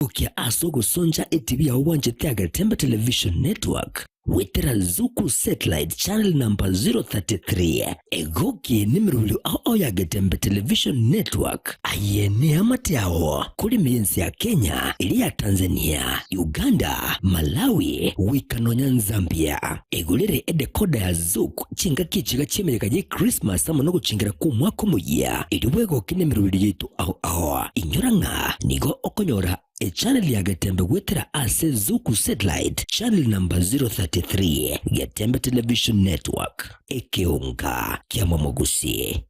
Gokia ase ogosoncha etibi yao bwanchete Agetembe Television Network goetera Zuku Satellite Channel number 033. Egoki nemerobio ao ao ya Getembe Television Network. Aye neamate ao korema ense ya Kenya, eria ya Tanzania, Uganda, Malawi goika nonya Zambia. Egorere edecoder ya Zuku chingaki echiga chi'emeyega ye Christmas amo nogochengera kw'omwaka omoyia, erio bwegoke nemerobio yaito ao ao. Inyora ng'a nigo okonyora echannel ya Getembe goetera ase Zuku Satellite channel number 033, Getembe Television Network, ekeonga ki'amamogusi.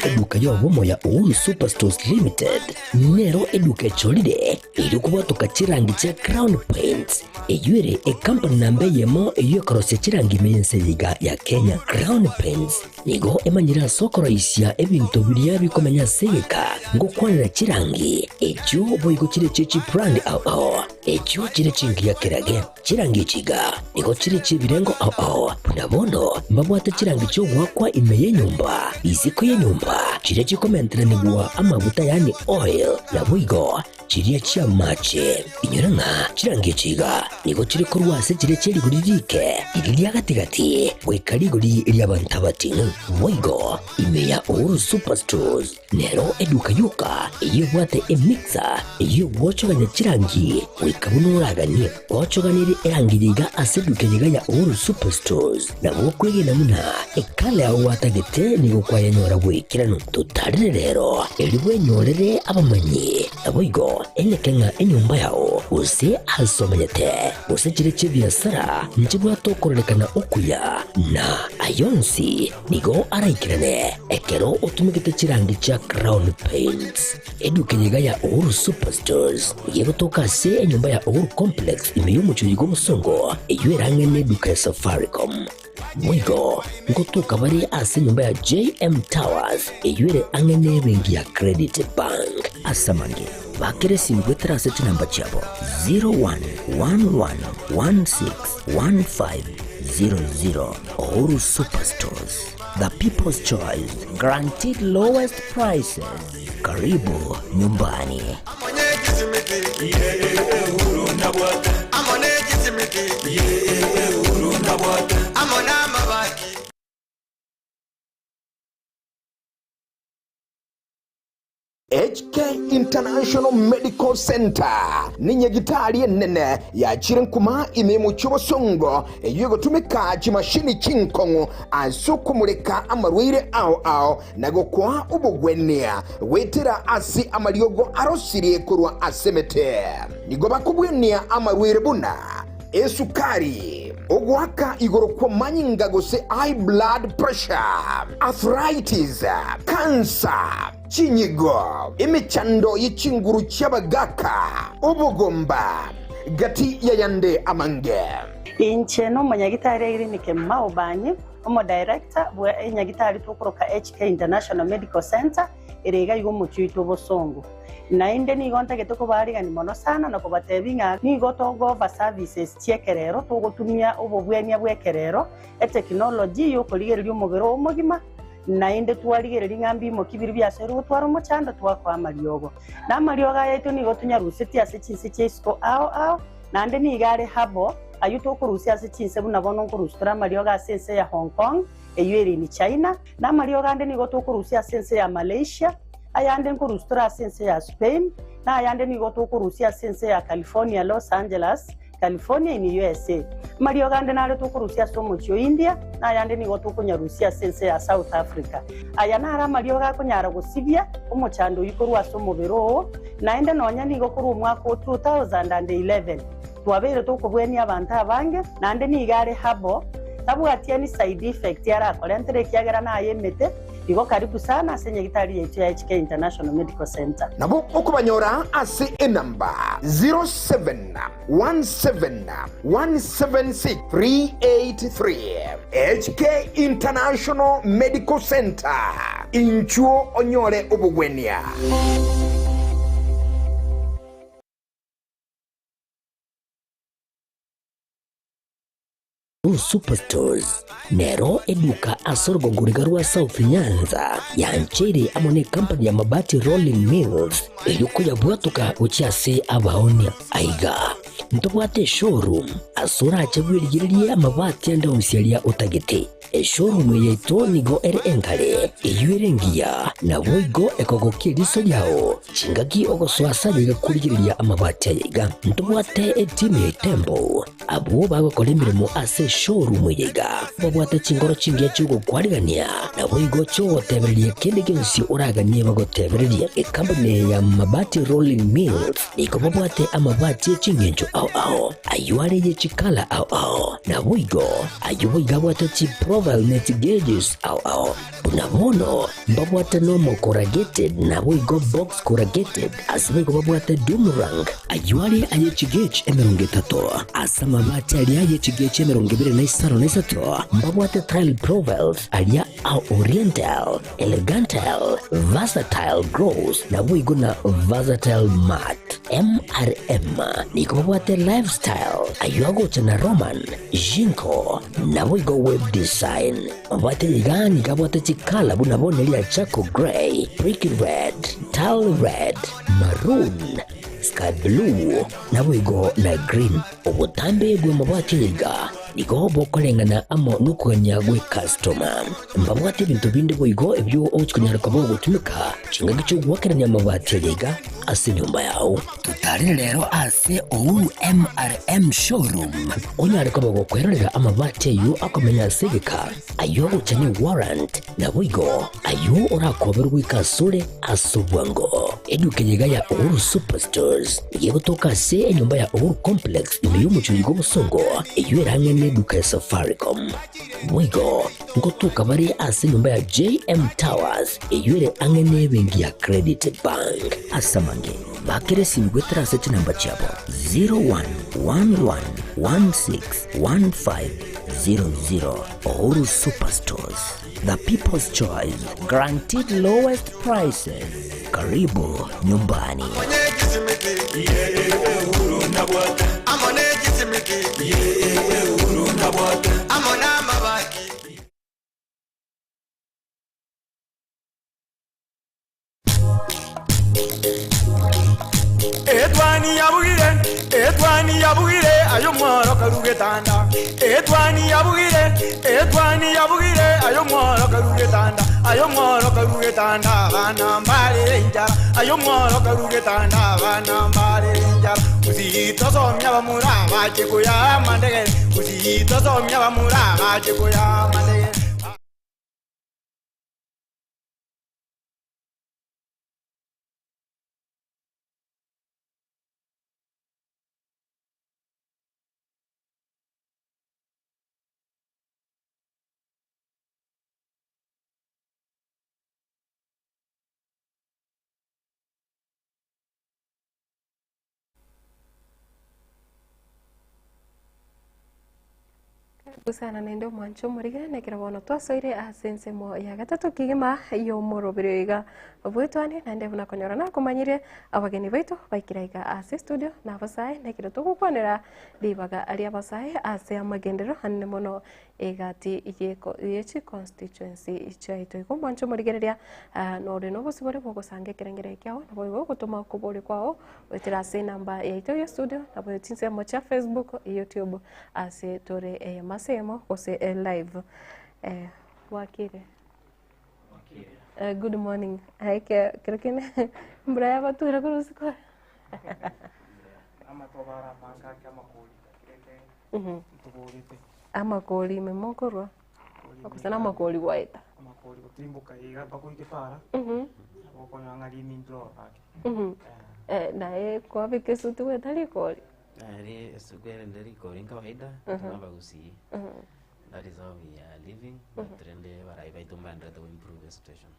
Eduka y'obomo ya Uhuru Superstores Limited nero eduka echorire erio kobwatoka chirangi chia Crown Paints eyio ere ekampani namba eyemo eyio ekorosia chirangi ime y'ense eye iga ya Kenya. Crown Paints nigo emanyire ase okoroisia ebinto biria bikomenya ase egeka ngokwanera chirangi echio boigo chire chie chibrand ao ao echio chire chingiya kerage. Chirangi echi iga nigo chire chi'ebirengo ao ao, buna bono mbabwate chirangi chi'ogoakwa ime y'enyomba, isiko y'enyomba, chiria chikomenteranigwa amaguta yaani oil, naboigo chiria chi'amache. Inyora ng'a chirangi echi iga nigo chire korwa ase chiria chie rigori riike, riria ria gati-gati, goika rigori ri'abanto abating'u. Boigo ime ya Uhuru Superstores Nero eduka yoka eyio ebwate emixer eyio egwochogania chirangi goika buna oraganie. Gwochoganirie erangi eye iga ase eduka eye iga ya Uhuru Superstores, nabo okwegena buna ekala yao gwatagete nigo kwayenyora bw'ekeranu. Totarere rero erio bwenyorere abamanyi, naboigo enyeke ng'a enyomba yao gose ase omenyete gose chire chi'ebiasara nchibwate okororekana okuya na ayonsi Nigo araikerane ekero otumegete chirangi chia Crown Paints. Eduka eye iga ya Uhuru Superstores nigo egotoka ase enyomba ya Uhuru Complex ime y'omochie oyo bw'obosongo eyio erang'e neduka ya Safaricom. Boigo ngotoka bare ase enyomba ya JM Towers eyio ere ang'e nebenki ya Credit Bank. Ase amange, bakera esimi goetera ase chinamba chiabo 0111161500. Uhuru Superstores, the people's choice, guaranteed lowest prices. Karibu nyumbani. HK International Medical Centre nenyagitari enene yachire nkuma ime y'omochie obosongo eyio egotumeka chimashini chinkong'u ase okomoreka amarwaire ao ao na gokoa obogwenia goetera ase amariogo arosirie korwa ase emete. Nigo bakobwenia amarwaire buna esukari, ogoaka igoro kw'amanyinga gose high blood pressure, arthritis, cancer, Chinyigo, emechando ye chinguru chi'abagaaka, obogomba, gati y'ayande amange. Inche nomonyagitari Irene Kemuma Obanyi, omodirector bwe enyagitari tokoroka HK International Medical Centre ere iga iga omochie oito obosongo. Naende nigo ntagete kobaarigani mono sana na kobatebia ng'a nigo togo offer services chi'ekerero togotumia obobwenia bw'ekerero, etechnology y'okorigereria omobere oo omogima, Naende twarigereria ng'a mbimoki biria biasoirwe gotwara omochando, twakoa amariogo. Na amariogo aya aito nigo tonyarusetie ase chinse chia isiko ao ao, naende nigo are herbal, ayio tokorusia ase chinse buna bono nkorusia tore amariogo ase ense ya Hong Kong, eyio ere in China, na amariogo ande nigo tokorusia ase ense ya Malaysia, ayande nkorusia tore ase ense ya Spain, na ayande nigo tokorusia ase ense ya California, Los Angeles, California in USA. Amariogo ande nare tokorusia ase omochie o India, na ayande nigo tokonyarusia ase ense ya South Africa. Aya naro amariogo akonyara gosibia omochando oyio korwa ase omobere oo, naende nonya nigo korwa omwaka o 2011 twabeire tokobwenia abanto abange, naende nigo are herbal, tabwati any side effect arakorentere ekiagera naye emete, Igo karibu sana ase nyagitari yaito ya HK International Medical Centre. Nabo okobanyora ase enamba 0717176383. HK International Medical Centre, inchuo onyore obogwenia. Uhuru Superstores nero eduka ase orogongo riga rwa South Nyanza yancheire amo ne company ya Mabati Rolling Mills erio koyabwatoka gochia ase abaonia. Aiga ntobwate eshowroom ase orache bwerigererie amabati ande onsi aria otagete. Eshowroom eye yaito nigo ere engare, eyio ere engiya, naboigo ekogokia eriso riao chingaki ogosoa ase ayaiga korigereria amabati ayaiga. Ntobwate etimu ya Itembo. Abwo bagokora emeremo ase eshowroom eye iga babwate chingoro chingiya chi'ogokwarigania, naboigo chi'ogotebereria kende gionsi oraganie bagotebererie. Ekampuni eye ya Mabati Rolling Mills nigo babwate amabati e chingencho ao ao, ayio are ye chikala ao ao, naboigo ayio boigo abwate chiprofile ne chigauges ao ao. Buna bono mbabwate normal corrugated naboigo box corrugated, ase boigo babwate doom rank, ayio are aye chigauge 30, ase amabati aria aye chigauge 23, mbabwate tile profiles aria a oriental, elegantal, versatile gloss naboigo na versatile matte. MRM nigo babwate lifestyle, ayio agocha na Roman, Jinko, naboigo web design. Mabwate iga nigo abwate chikala buna bono eria charcoal grey, brick red, tile red, maroon, sky blue, naboigo na green. Obotambe bw'amabwati aya iga nigo bokoreng'ana amo nokogania gw'ekastoma. Mbabwate ebinto binde boigo ebio ogochi konyara koba ogotumeka chingaki chi'ogoakerania amabati aya iga ase enyomba yao. Totarire rero ase Uhuru MRM Showroom onyare koba gokwerorera amabati ayio akomenya ase egeka, ayio agocha ne warrant, naboigo ayio orakoberwe goika asore ase obwango. Eduka eye iga ya Uhuru Superstores nigo egotoka ase enyomba ya Uhuru Complex ime y'omochie oiga obosongo, eyio ere ang'e neduka ya Safaricom. Boigo ngotoka bare ase enyomba ya JM Towers eyio ere ang'e nebenki ya Credit Bank. Ase amange, bakera esimi goetera ase chinamba chiabo 0111161500. Uhuru Superstores, the people's choice, guaranteed lowest prices. Karibu nyumbani. Etwani yabugire, etwani yabugire, aye omworo karu getanda. Etwani yabugire, etwani yabugire, aye omworo karu getanda. Aye omworo karu getanda, abana mbarere enchara. Aye omworo karu getanda, abana mbarere enchara. Gusii tosomia abamura bache koyaa amandegere. Gusii tosomia abamura bache koyaa amandegere. Karibu sana naende omwancho omorigane ekero bono twasoire ase ensemo ya gatato kegima y'omoroberi oiga bwetwane naende buna konyora nakomanyire abageni baito baikire iga ase studio na abasae na ekero togokwanera ribaga ria abasae ase amagenderero anene mono egati ye chiconstituency chiaito. Igo omwancho omorigereria nore nobosibore bw'ogosanga ekerengero kiao naboigo ogotoma okobori kwao goetera ase enamba yaito ya studio nabo chinsemo chia Facebook, YouTube ase tore eyemo gose live. Bwakire? Good morning. Aye kero kende mbura yabatura korwa isiko? Amatobe are amange ake amakori takirete ntoborete. Amakori ime mokorwa gose na amakori gwaeta? Amakori gotirimboka iga mpaka oike para nabo okonyora ng'a rimi ndiro ake. Naye kwabeka esuti gweta rikori? Ri rikori kawaida tunabagusii. That is how we are living, but rende barai baitu mbaenderete go improve the situation.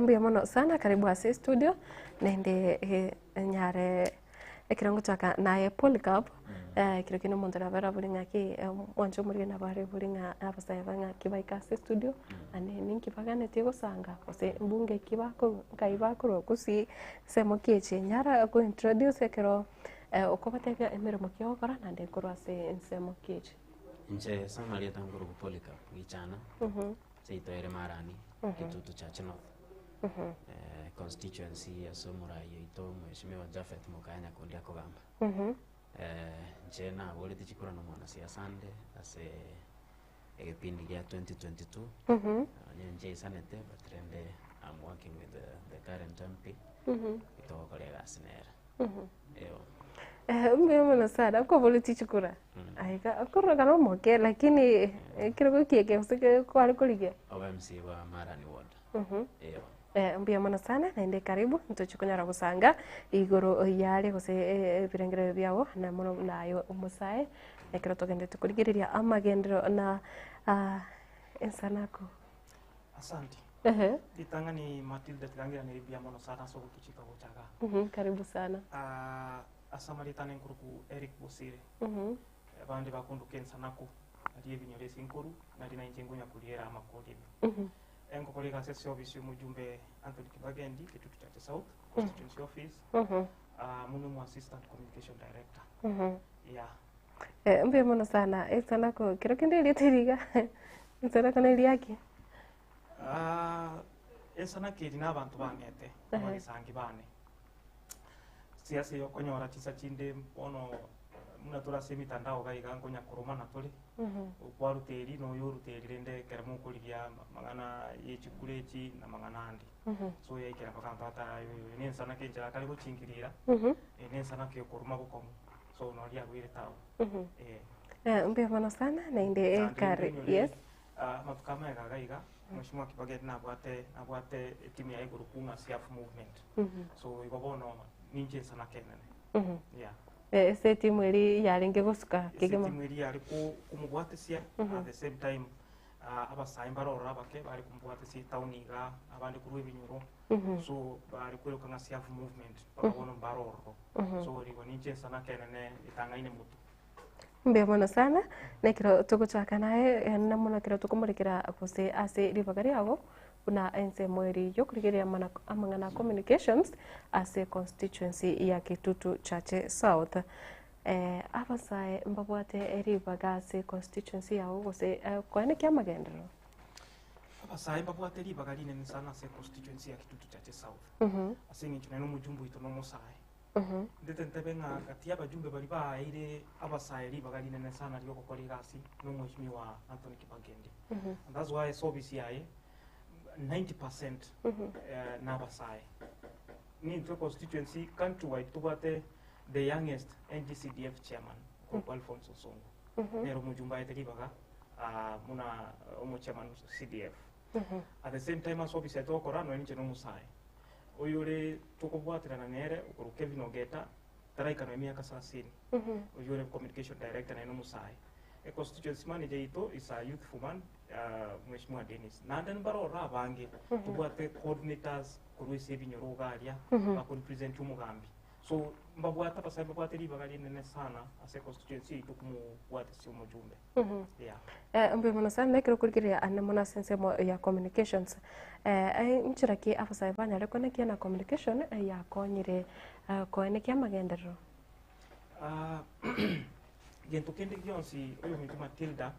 Mbuya mono sana, karibu ase studio naende nyare ekero ngochaka naye Polycarp, ekero kende omonto nabo arabori ng'aki mwanche omorige nabo arebori ng'a abasae ba ng'aki baika ase studio naende ninki baganetie gosanga gose mbunge ki bakorwa nkai bakorwa gusii nsemo ki eche nyara go introduce ekero okobatebia emeremo ki ogokora naende nkorwa ase ensemo ki eche. Inche ase amarieta nkorokwa Polycarp Gichana, seito ere Marani, Kitutu Church North. Eh, constituency ase omorai oito Mheshimiwa Japhet Mokaya Nyakundi akogamba. Eh, inche naborete chikura na omwanasiasa ande ase egepindi gia 2022 Onye inche isanete but rende I'm working with the, the current MP togokora egasi nere. Eyo. Eh, mbuya mono sana okoboretie chikura aiga okorora omoke lakini ekerogo kieke gose ke- kware korigia Obe MC wa Marani Ward. Eyo. Eh, mbuya mono sana naende karibu ntochi konyara gosanga igoro yare gose eh, ebirengererio biago na mono naye omosae ekero togendete korigereria amagenderero na ah, ensanako Asante. Ehe. Ritang'ani Matilda tirangiraneri mbuya mono sana ase ogotochika gocha igaa. Karibu sana. Ah, ase amarieta ane nkoruku Eric Bosire. Abande bakonduka ensanaku, nario ebinyoro ase nkoru, nario nainche nkonya koriera amakori ime. Engokora egasi ase office ya omojumbe Anthony Kibagendi, Kitutu Chache South, Constituency Office, ah, mono omo Assistant Communication Director. Yeah. Eh, mbuya mono sana ensanaku kero kende erieta eri iga ensanaku neriaki Ah, Ensanako eri nabanto bang'ete, abagesangi bane. Siasa eye okonyora chinsa chinde bono buna tore ase emitandao iga iga nkonya koromana tore, okwaruta eri na oyo oruta eri rende ekero mokorigia amang'ana ye chikura echi na amang'ana ande. So yaikera mpaka abanto batara aye oyo na ensanako enchera akare gochingirira, na ensanako ekoroma bokong'u, so nori riabeire tabu, eh. Mbuya mono sana naende Naende kare rinde yes. Amatuko amaya iga iga, Mheshimiwa Kibageni nabwate nabwate etimu yaye igoro kung'a Siaf Movement. So igo bono ninche nsanake enene. Yeah. Ase etimu eria yarenge gosuka Ase kegima. etimu eria yare ko- komobwatesia at the same time abasae mbare ororo abake bare komobwatesia etown iga abande korwa ebinyoro so bare kweroka ng'a Siaf Movement mpaka bono mbare ororo. So rigo ninche nsanake enene etang'aine motwe. Mbuya mono sana, na ekero togochaka naye eh, na mono ekero tokomorekera gose ase ribaga riago buna ensemo eri yokorigereria amana amang'ana a communications ase constituency ya Kitutu Chache South. Eh, abasae mbabwate ribaga ase constituency yago gose eh, koenekia amagenderero? Abasae mbabwate ribaga rinene sana ase constituency ya Kitutu Chache South. Ase eng'encho naende omojumbe oito nomosae. Ntete ntebe ng'a gati y'abajumbe baria baaeire abasae ribaga rinene sana ri'ogokora egasi n'omweshimiwa Anthony Kibagendi. And that's why ase office yaye 90 percent nabasae. Nintwe constituency countrywide tobwate the youngest NGCDF chairman okorokwa Alphonse Osongo. Nere omojumbe aete ribaga ah, buna omochairman CDF. At the same time ase office yaye togokora nonya ninche nomosae. Oyore tokobwaterana nere okorwa Kevin Ogeta taraika nonya emiaka sasini, oyio ore communication director naye nomosae. E constituency manager yaito is a youthful man Mheshimiwa Dennis. Naende mbarororo abange tobwate coordinators korwa ase ebinyoro iga aria bako represent omogambi. So mbabwate abasae mbabwate ribaga rinene sana ase constituency yaito komobwatesia omojumbe. Yeah. Eh, mbuya mono sana ekero okorigereria ande mono ase ensemo ya communications eh, eh, nchera ki abasae banyare koenekia na communication eh, yakonyire eh, koenekia amagenderero? Ah, gento kende gionsi oyominto Matilda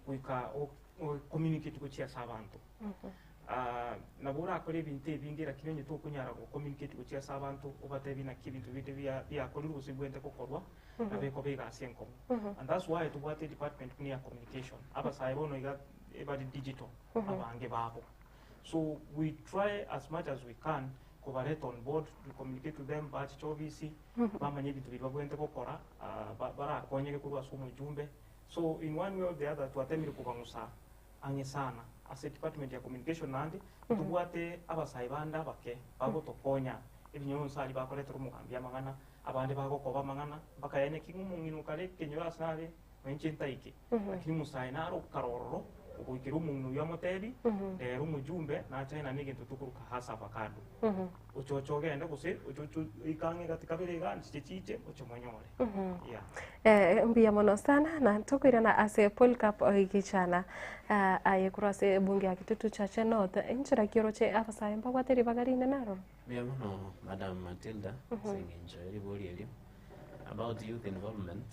goika o- o- communicate gochia ase abanto. Ah, nabo orakore ebinto ebinge lakini onye tokonyara go communicate gochia ase abanto obatebi naki ebinto binde bia biakorirwe gose bibwenerete gokorwa nabo ekoba egasi enkong'u. And that's why tobwate edepartment buna eya communication. Abasae bono iga ebare digital abange babo. So we try as much as we can kobareta on board, to communicate to them bachiche ofisi bamanye ebinto biria babwenerete gokora ah, ba- barakonyeke korwa ase omojumbe. So in one way or the other twatemire kobang'usa ang'e sana ase department ya communication naende ntobwate abasae bande abake bagotokonya ebinyoro onsi aria bakoretera omogambi amang'ana abande bagokoba amang'ana mpaka yaani ki ng'a omong'ina okare ekenyoro ase nare nonya inche ntaike lakini omosae nare okare ororo ogoikera omong'ina oyio amotebi rero omojumbe nache aenane egento tokoroka has avocado ochoche ogende gose ochoche oike ang'e gati kabere iga nchiche chiche oche monyore yeah. Eh, mbuya mono sana na tokoirana ase Polycarp Gichana ah, aye korwa ase ebunge ya Kitutu Chache North enchera ki oroche abasae mbabwate ribaga rinene aroro? Mbuya mono Madam Matilda ase eng'encho ya ribori erio about youth involvement.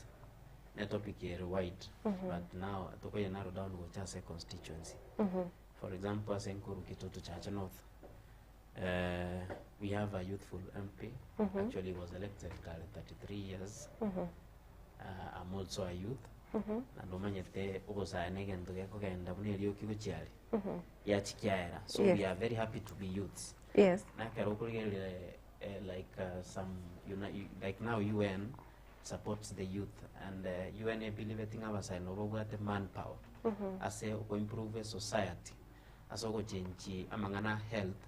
Ne topic ere wide but now tokoye narrow down gocha ase constituency. For example ase nkoru Kitutu Chache North eh, we have a youthful MP actually he was elected kare 33 years I'm also a youth naende omanyete obosae na egento gekogenda buna erioki gochia are giachia kiaera so Yes. we are very happy to be youths Yes. na ekero okorigereria eh, like some uni- like now UN supports the youth and UN ebelieveti ng'a abasae nabo babwate manpower ase okoimprove esociety ase ogochengi amang'ana a health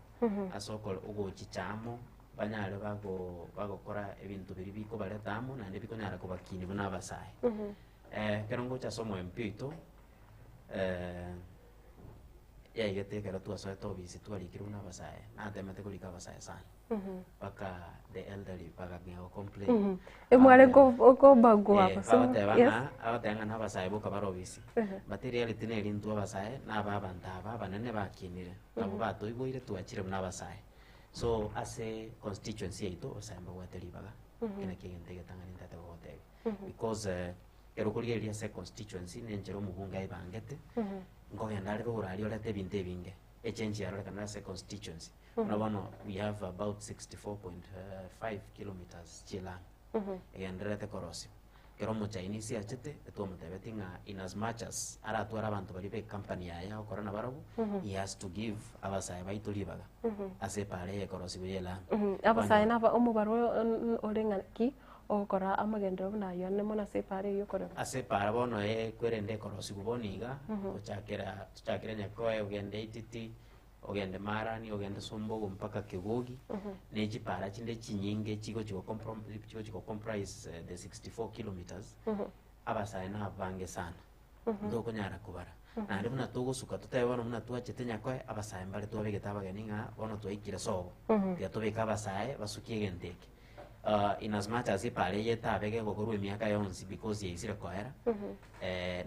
ase okore ogochicha amo banyare bago bagokora ebinto biria bikobareta amo naende bikonyara kobakinia buna abasae. Ekero ngocha ase omo MP oito yaigete ekero twasoete obisi twarikire buna abasae, natemete korika abasae sana mpaka the elderly bagang'ea gocomplain. Emware kobagua Eh, gose bagoteba yes. ng'a bagoteba ng'a nabasae boka bare obisi but ereality neri intwe abasae naba abanto aba abanene bakinire nabo batoiboire twachire buna abasae so ase constituency yaito abasae mbabwate ribaga eki nakio egento egetang'ani ntagete gogotebia because ekero okorigereria ase econstituency na enchera omobunge aebangete nkogenda are rogoro aria orete ebinto ebinge echange yarorekana ase econstituency Buna bono we have about 64.5 kilometers chi'elami egendererete korosiwa. Ekero omochinese achete etwamotebetie ng'a in as much as aratware abanto baria b'ecompany yaye agokora nabarobwo, he has to give abasae baito ribaga ase epaara eye ekorosiwa y'elami. Abasae naba omobaro ore ng'aki ogokora amagenderero buna ayio ane mono ase epaara eyio okorema. Ase epaara bono ekwerende ekorosiwa bono iga, gochakera tochakere Nyakoe ogende Ititi, Ogende Marani, ogende Sumbugu mpaka Kegogi, ne chipara chinde chinyinge chigochi gocomprom- chigochi gocomprise the 64 kilometers, abasae nabange sana, ntokonyara kobara. Naende buna togosuka totebe bono buna twachete Nyakoe, abasae mbare twabegete abageni ng'a bono twaikire sobo, tiga tobeke abasae basukie egento eke. In as much as epara eye etabe gegokorwa emiaka yonsi because yaisire koera,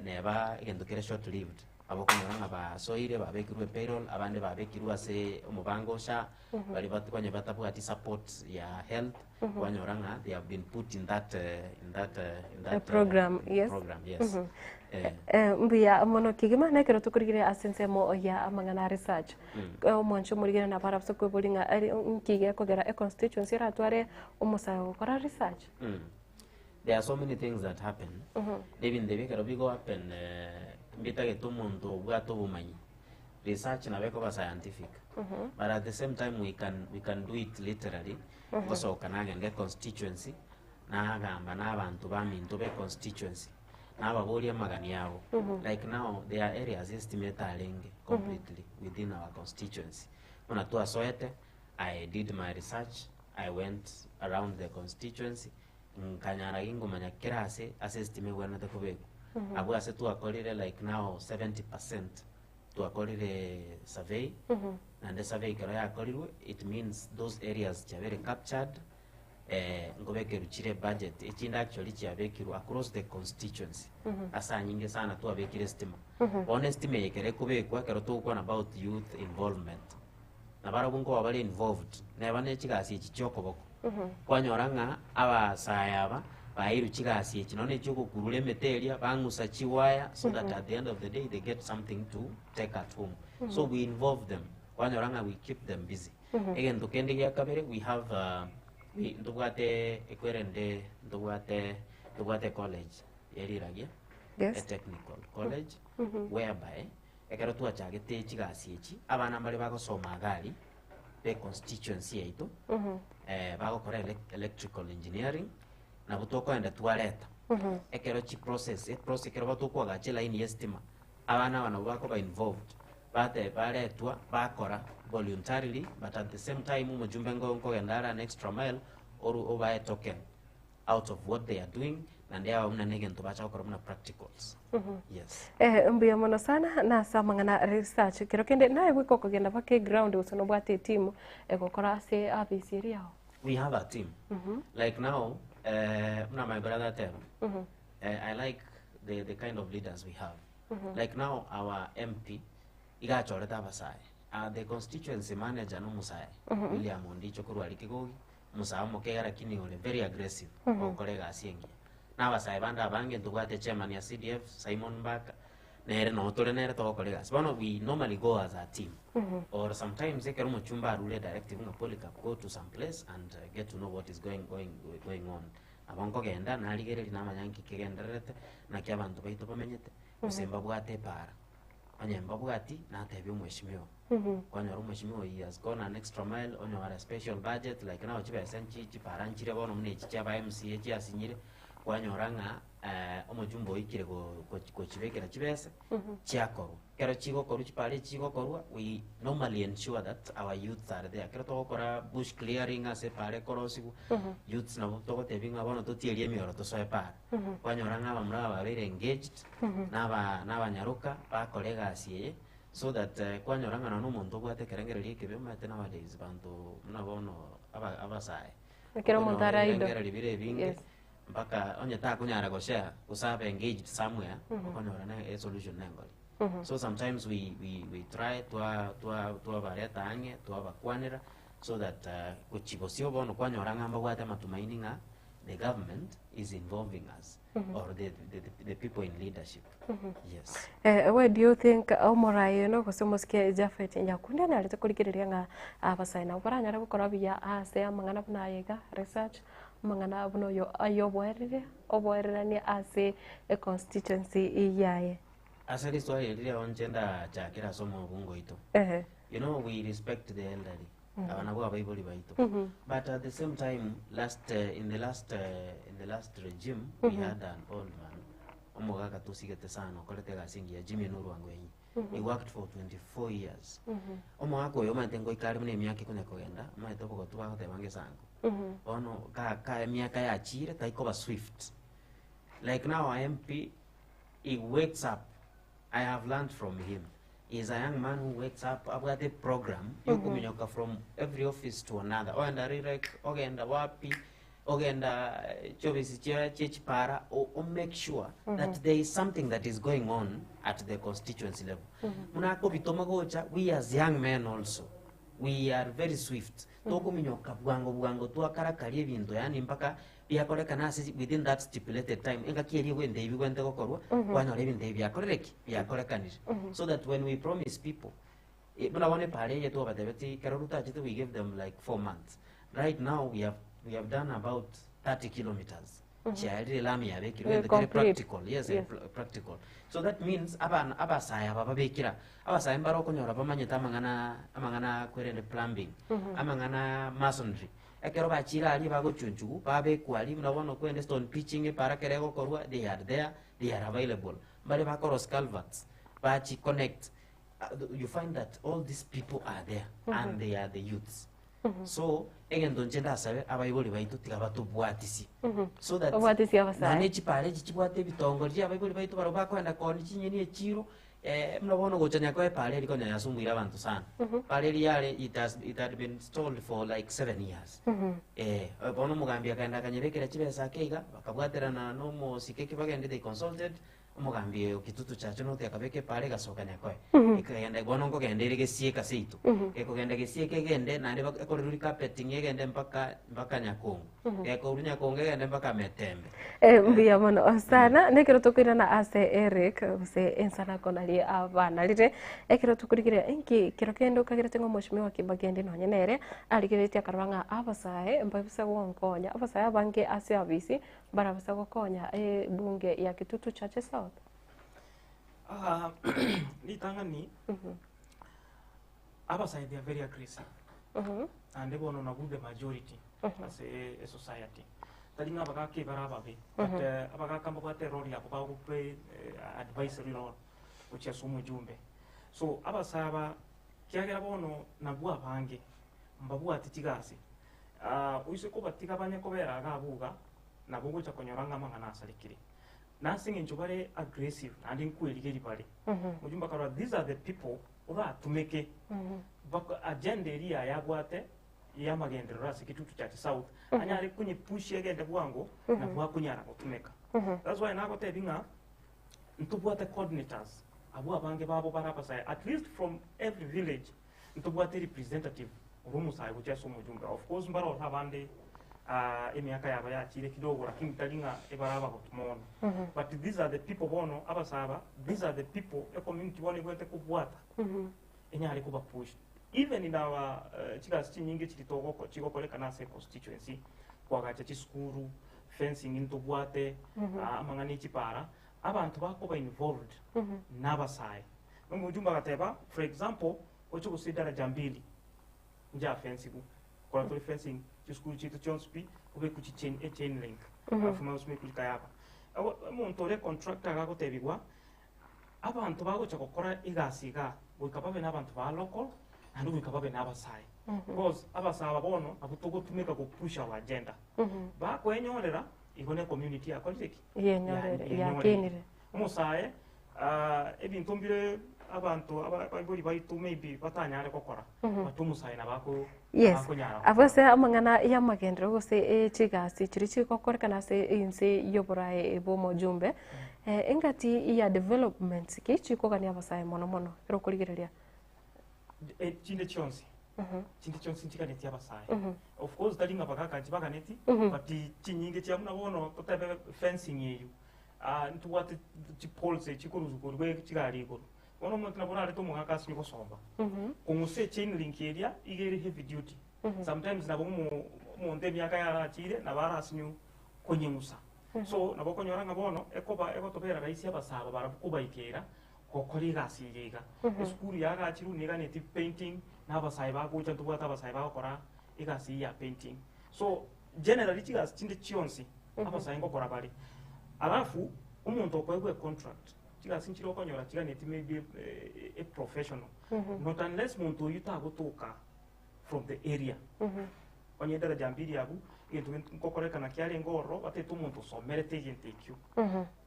neba egento kere short lived. Abokonyora ng'a basoire babekirwe payroll, abande babekirwe ase omobango o SHA, baria bat onye batabwati support ya health, kwanyora ng'a they have been put in that in that in that program, yes. program, yes. Eh. Eh, mbuya mono kegima na ekero tokorigereria ase ensemo ya amang'ana a research Eh, omwancho omorigere nabo arabase kweboria ng'a eri nki gekogera econstituency eratware omosae ogokora research There are so many things that happen, na ebinto ebi ekero bigo happen mbitagete omonto obwate obomanyi. Research nabo ekoba scientific, but at the same time we can, we can do it literally, ngosoka nagenda econstituency, nagamba na abanto baminto ba econstituency, nababoria amagani abo. Like now, there are areas estima etarenge completely within our constituency. Buna twasoete, I did my research, I went around the constituency, Nkanyara gingomanya kera ase ase estima egwenerete kobekwa. Abwo ase twakorire like now 70% twakorire survey, naende survey ekero yakorirwe it means those areas chiabeire captured, nkobekerwa chire budget, echinde actually chiabekirwe across the constituency, ase anyinge sana twabekire estima. Bono estima eye ekero ekobekwa ekero togokwana about youth involvement, nabarabwo nkoba bare involved, neba ne chigasi echi chia okoboko. Kwanyora ng'a abasae aba baeirwe chigasi echi nonya echia ogokurura emete eria, bang'usa chiwaya so that at the end of the day they get something to take at home. So we involve them, kwanyora ng'a we keep them busy. Egento kende gia kabere we have we ntobwate ekwerende ntobwate ntobwate ecollege ya riragia, Yes. a technical college whereby ekero twachagete chigasi echi, abana mbare bagosoma iga aria, be constituency yaito bagokora electrical engineering, nabo tokoenda twareta ekero chiprocess eprocess ekero tokoagacha elaini ya estima, abana aba nabo bakoba involved, bate baretwa bakora voluntarily but at the same time omojumbe nko nkogenda are an extra mile oru obae token. out of what they are doing naende yaba buna negento bacha gokora buna practicals yes. Eh, mbuya mono sana nase amang'ana research kero kende naye goika okogenda mpaka eground gose nobwate etimu egokora ase office eria yao. We have a team like now eh, buna my brother ateba eh, I like the, the kind of leaders we have like now our MP iga achorete abasae uh, the constituency manager nomosae William Ondicho korwa aria Kigogi Omosae omoke iga lakini ore very aggressive, ogokora egasi engiya. Na abasae bande abange ntobwate chairman ya CDF, Simon Mbaka, nere noo tore nere togokora egasi. Bono we normally go as a team or sometimes ekero omochumba arure directive ng'a Polycarp go to some place and get to know what is going, going, going on. Nabo nkogenda narigereria namanya nki kegendererete, naki abanto baito bamenyete, gose mbabwate epaara. Onye mbabwati, natebia omweshimiwa. Kwanyora omweshimiwa he has gone an extra mile, onyora special budget like now chibesa nchi chipara nchire bono buna echi chia aba MCA chiasinyire, kwanyora ng'a omojumbe oikire go- gochi gochibekera chibesa, chiakorwa. Ekero chigokorwa chipara echi chigokorwa, we normally ensure that our youths are there. Ekero togokora bush clearing ase epara ekorosiwa, youths nabo togotebia ng'a bono totierie emioro tosoe para. Kwanyora ng'a abamura aba babeire engaged, na aba na abanyaroka, bakora egasi eye, so that kwanyora ng'a nonye omonto obwate ekerengererio ekebe omanyete nowadays banto buna bono aba abasae, Ekero omonto okonyora are idle. ebirengererio bire ebinge, Yes. mpaka onye takonyara goshare gose abe engaged somewhere, okonyora ne esolution nengori. So sometimes we we we try twa twa twabareta ang'e, twabakwanera, so that gochia bosio bono kwanyora ng'a mbabwate amatumaini ng'a the government is involving us or the the the people in leadership, yes. Eh, why do you think omorai oyo gose omosike Japhet Nyakundi anyarete korigereria ng'a abasae nabo baranyare gokora buya ase amang'ana buna aya iga, research, amang'ana buna oyo ayoboerire oboererania ase econstituency yaye? Ase riswali eri riao inche ndachakere ase omobungo oito. Ehe. You know we respect the elderly. Aba nabwo abaibori baito. But at the same time last in the last in the last regime we had an old man omogaka tosigete sana okorete egasi engiya Jimmy Nuru Wangwenyi. He worked for 24 years. Omogaka oyo omanyete ngoika are buna emiaka ekonya kogenda, omanyete obogotu bagoteba ngesango. Bono ka ka emiaka yachire taikoba swift. Like now our MP he wakes up I have learned from him he is a young man who wakes up abwate program yokominyoka from every office to another ogenda rirek ogenda wapi ogenda eh, chiofisi chia chiechipara o, o make sure that there is something that is going on at the constituency level muna akobitoma gocha we as young men also we are very swift tokominyoka bwango bwango twakarakaria ebinto yaani mpaka Biakorekana ase within that stipulated time, engaki eria egwente ebi bigwente gokorwa, kwanyora ebinto ebi biakorire ki? Biakorekanire. So that when we promise people, eh, buna bono epara eye twabatebetie ekero rotachete we gave them like 4 months. Right now we have, we have done about 30 kilometers. Chiarire elami yabekirwe Eh, egento kere complete. practical, yes, Yes. practical. So that means abana abasae aba babekira, abasae mbare okonyora bamanyete amang'ana amang'ana kwerende plumbing, amang'ana masonry, Ekero bachiire aria bagochunchugwa, babekwa aria, buna bono kwende stone pitching epara ekero egokorwa, they are there, they are available. Mbare bakorosia culverts, bachi connect, you find that all these people are there and they are the youths. So, egento inche ndasabe abaibori baito tiga batobwatisie so that Babwatisie abasae. nonye chipara echi chibwate ebitongo riria abaibori baito barabwo bakoenda koonia chinyeni echiro, Buna bono gocha nyakoe epara eria konya yasumbuire abanto sana. Epara eria yare it has it had been stalled for like 7 years. Bono omogambi akaenda akanyebekera chibesa ake iga, bakabwaterana na omosike eki bagende they consulted, omogambi o Kitutu Chache North akabeka epara egasoka nyakoe. Ekagenda bono nkogenda ere gesieka seito. Ekogenda gesieka egende naende bak ekorerwe recarpeting egende mpaka mpaka Nyakongo. Gekorwa Nyakongo egende mpaka Metembe. Eh, mbuya mono sana nekero tokoirana ase Eric gose ensanako nari abanarire ekero tokorigereria enki kero kende okagerete ng'a omweshimiwa Kibaki nonye nere arigereretie akarora ng'a abasae mbabisa gonkonya abasae abange ase abisi barabasa gokonya ebunge ya Kitutu Chache South. Ah, ritang'ani abasae they are very aggressive naende bono nabwo the majority ase esociety tari ng'a abagaka ebare ababe but abagaka mbabwate erole yabo bagoplay advisory role gochia ase omojumbe so abasae aba kiagera bono nabwo abange mbabwati chigasi Ah, oise kobatiga banye kobera iga abwo iga nabo ogocha konyora ng'a amang'ana asarekire na ase eng'encho bare aggressive naende nkwerigeria bare mojumbe akarora these are the people oratumeke baka agenda eria yaye abwate y'amagenderero ase Kitutu Chache South anyare konyepushia egende bwango nabwo akonyara gotumeka that's why nagotebi ng'a ntobwate coordinators abwo abange babo bare abasae at least from every village ntobwate representative ore omosae gochia ase omojumbe of course mbare ore abande. ah, emiaka yabo yachire kidogo lakini tari ng'a ebare abagotu mono. But these are the people bono abasaba, these are the people ecommunity bono ebwate kobwata enyare koba push. Even in our eh, chigasi chinyinge chiri togoko chigokorekana ase econstituency, koagacha chisukuru, fencing ntobwate, ah, amang'ana e chipara, abanto bakoba involved nabasae. Nomojumbe agateba, for example, oche gose daraja mbili, nchiafensigwe, kora tore fencing chisukuru chiaito chionsi pi, kobekwe chi chain, e chain link, alafu omanye gosumekwa rikayaba. Abo omonto ore contractor iga agotebigwa, abanto bagocha gokora egasi igaa, goika babe na abanto ba local, naende goika babe na abasae. Because abasae aba bono, nabwo togotumeka go push our agenda. Bakoenyorera, igo ne community yakorire ki? Yenyorere, Yenyorire. yakinire. Omosae, ah, ebinto mbire abanto aba- abaibori baito maybe batanyare gokora, but omosae nabo ako- Yes. akonyara Abwo gokora. ase amang'ana y'amagenderero gose echigasi chiria chigokorekana ase ense y'oborae bw'omojumbe, eh, engati ya developments ki chikogania abasae mono mono ekero okorigereria? Eh, chinde chionsi chinde chionsi nchiganeti abasae of course tari ng'a bagaka nchibaganeti but chinyinge chia buna bono totebe fencing eywo Ah, ntobwate chipoles echi chikorusu korwa chigari igoro. Bono omonto nabo orarete omogaka asinye gosomba. Kong'usa echain link eria iga ere heavy duty. Sometimes nabo omo- omonto emiaka yarachire nabo arasinyu konyeng'usa. So nabo okonyora ng'a bono ekoba egotobera rahisi abasaba barabwo kobaikera gokora egasi eye iga. Esukuru yagachirwe niganeti painting na abasae bagocha ntobwate abasae bagokora egasi eye ya painting. So generally chigasi chinde chionsi abasae ngokora bare. Alafu omonto okoegwa econtract, chigasi nchire okonyora chiganeti maybe eh, e professional. Not unless monto oyio tagotoka from the area. Onye edaraja mbiri abwo, egento gento nkokorekana kiarenge ororo, batete omonto osomerete egento ekio.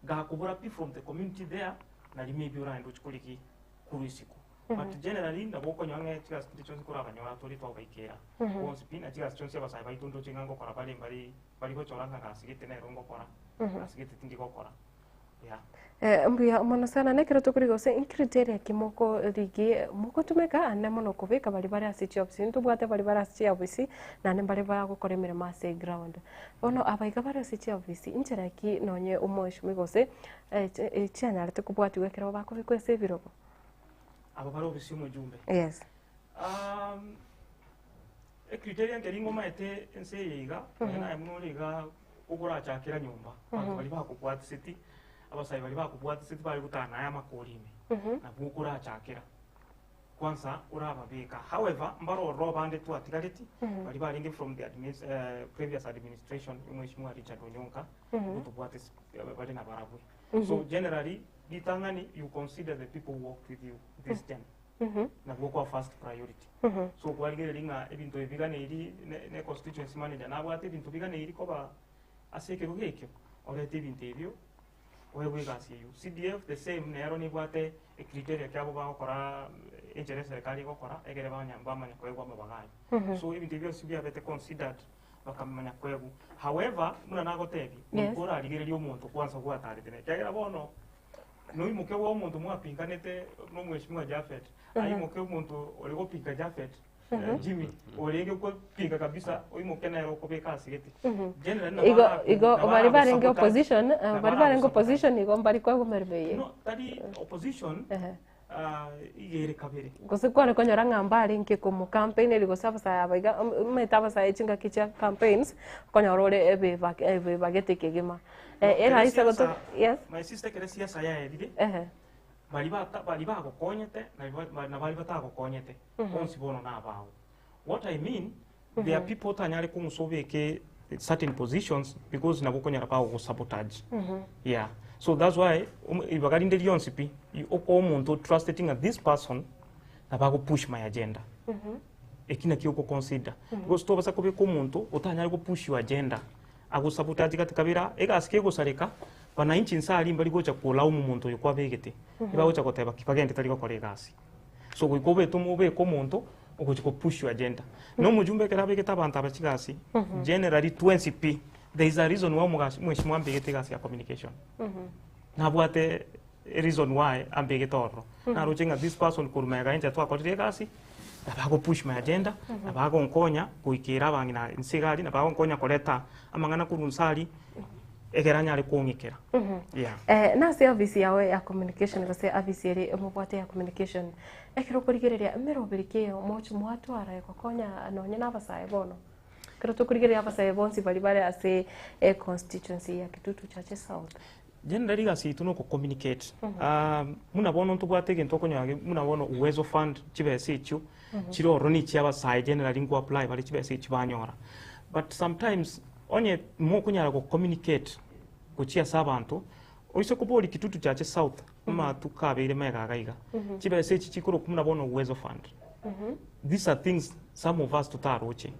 Gakobora pi from the community there, nari maybe oraende ochie korigi korwa isiko. But generally nabo okonyora ng'a chigasi chinde chionsi korabanyora tore twabaikera bonsi pi, na chigasi chionsi abasae baito ndoche ng'a ngokora bare mbari bari gochora ng'a gasi gete nero ngokora, gasi gete tindi gokora, yeah. Eh, mbuya mono sana na ekero tokorigia gose ncriteria ki mokorigie mogotumeka ande mono kobeka baria bare ase chiofisi ntobwate baria bare ase chiofisi naende mbare bagokora emeremo ase eground. Bono aba iga bare ase chiofisi nchera ki nonye omoeshimiwa gose chianyarete kobwatiwa ekero bakobekwa ase ebirogo? Aba bare obisi omojumbe. Yes. Um, ecriteria nkeri ngomaete ense eye iga, nonya naye buna ore iga okorachakera nyomba, abanto baria bakobwatiseti, abasae baria bakobwatiseti bare gotana naye amakori ime, nabwo okorachakera. Kwanza orababeka. However, mbare ororo abande twatigareti, baria barenge from the adminis eh, previous administration, omweshimiwa Richard Onyonka, nigo tobwate bare nabarabwe. So generally, ritang'ani you consider the people who worked with you this term. Nabwo okoa first priority. So kwarigereria ng'a ebinto ebi biganeiri ne, ne constituency manager nabwate ebinto biganeiri koba ase ekerogo ekio, orete ebinto ebio oegwe egasi eyio. CDF the same nero nebwate ecriteria kiabo bagokora enchera eserekari egokora egere banya bamanya koegwa amabaga aye. So ebinto ebio bionsi biabete considered bakamanya koegwa. However, buna nagotebia, Yes. goika orarigererie omonto kwanza gwatarete nere, ekiagera bono noimoke bwa omonto mwapinganete na omweshimiwa Japhet, aimoke omonto ore gopinga Japhet, eh, Jimmy, orenge gopinga kabisa, oimoke nere okobeka ase gete. Generally nabo Igo araku- igo nabo bari barenge aragosabotage. opposition, eh, Nabo bari barenge aragosabotage. opposition igo mbari kwegomera eye. No, tari opposition, Ehe. ah, iga ere kabere. Gose kware konyora ng'a mbarenge komocampaineria gose abasae aba iga omanyete abasae chingaki chia campaigns, okonyora ore ebeba ebebagete kegima. No, Eh, kere eraisa goto siasa- yes, My sister ekere siasa yaerire, ehe, bari bata bari bagokonyete na ba- na bari batagokonyete bonsi bono nabao. What I mean, there are people otanyare kong'usa obeke certain positions because nabo okonyora bagogosabotage. Yeah. So that's why um, ibaga rinde rionsi pi, i- okoa omonto otrusteti ng'a this person nabo agopush my agenda. Eki nakio ogoconsider. Because tobasa kobeka omonto otanyare gopush your agenda, agosabotage gati kabera, egasi kegosareka, wananchi nsa aria mbari gocha kolaumu omonto oyo kwabegete, ebagocha goteba ki bagende tari gokora egasi. So goika obete omo obeke omonto ogochi go push your agenda. Na omojumbe ekero abegete abanto aba chigasi, generally twensi pi, there is a reason why omogasi omweshimiwa ambegete egasi ya communication. Nabwate reason why ambegete ororo. Naroche ng'a this person korwa magega inche twakorire egasi, Nabo agopush my agenda, nabo agonkonya goikera abang'ina inse iga aria, nabo agonkonya koreta amang'ana korwa inse aria, egere anyare kong'ikera. Yeah. Eh, nase ofisi yao ya communication gose afisi ere mobwate ya communication ekero okorigereria emeroberi ki eyo moche mwatwara egokonya nonye na abasae bono ekero tokorigereria abasae bonsi baria bare ase econstituency ya Kitutu Chache South. Generally egasi yaito na ogo-communicate. Buna bono ntobwate egento okonyora ge- buna bono Uwezo Fund chibesa echio chire ororo na echia abasae generally nko apply bare chibesa echio banyora. But sometimes onye mokonyara go communicate gochia ase abanto, oise koboria Kitutu Chache South amatuko abeire mega iga iga, chibesa echi chikorokwa buna bono Uwezo Fund. These are things some of us totaroche.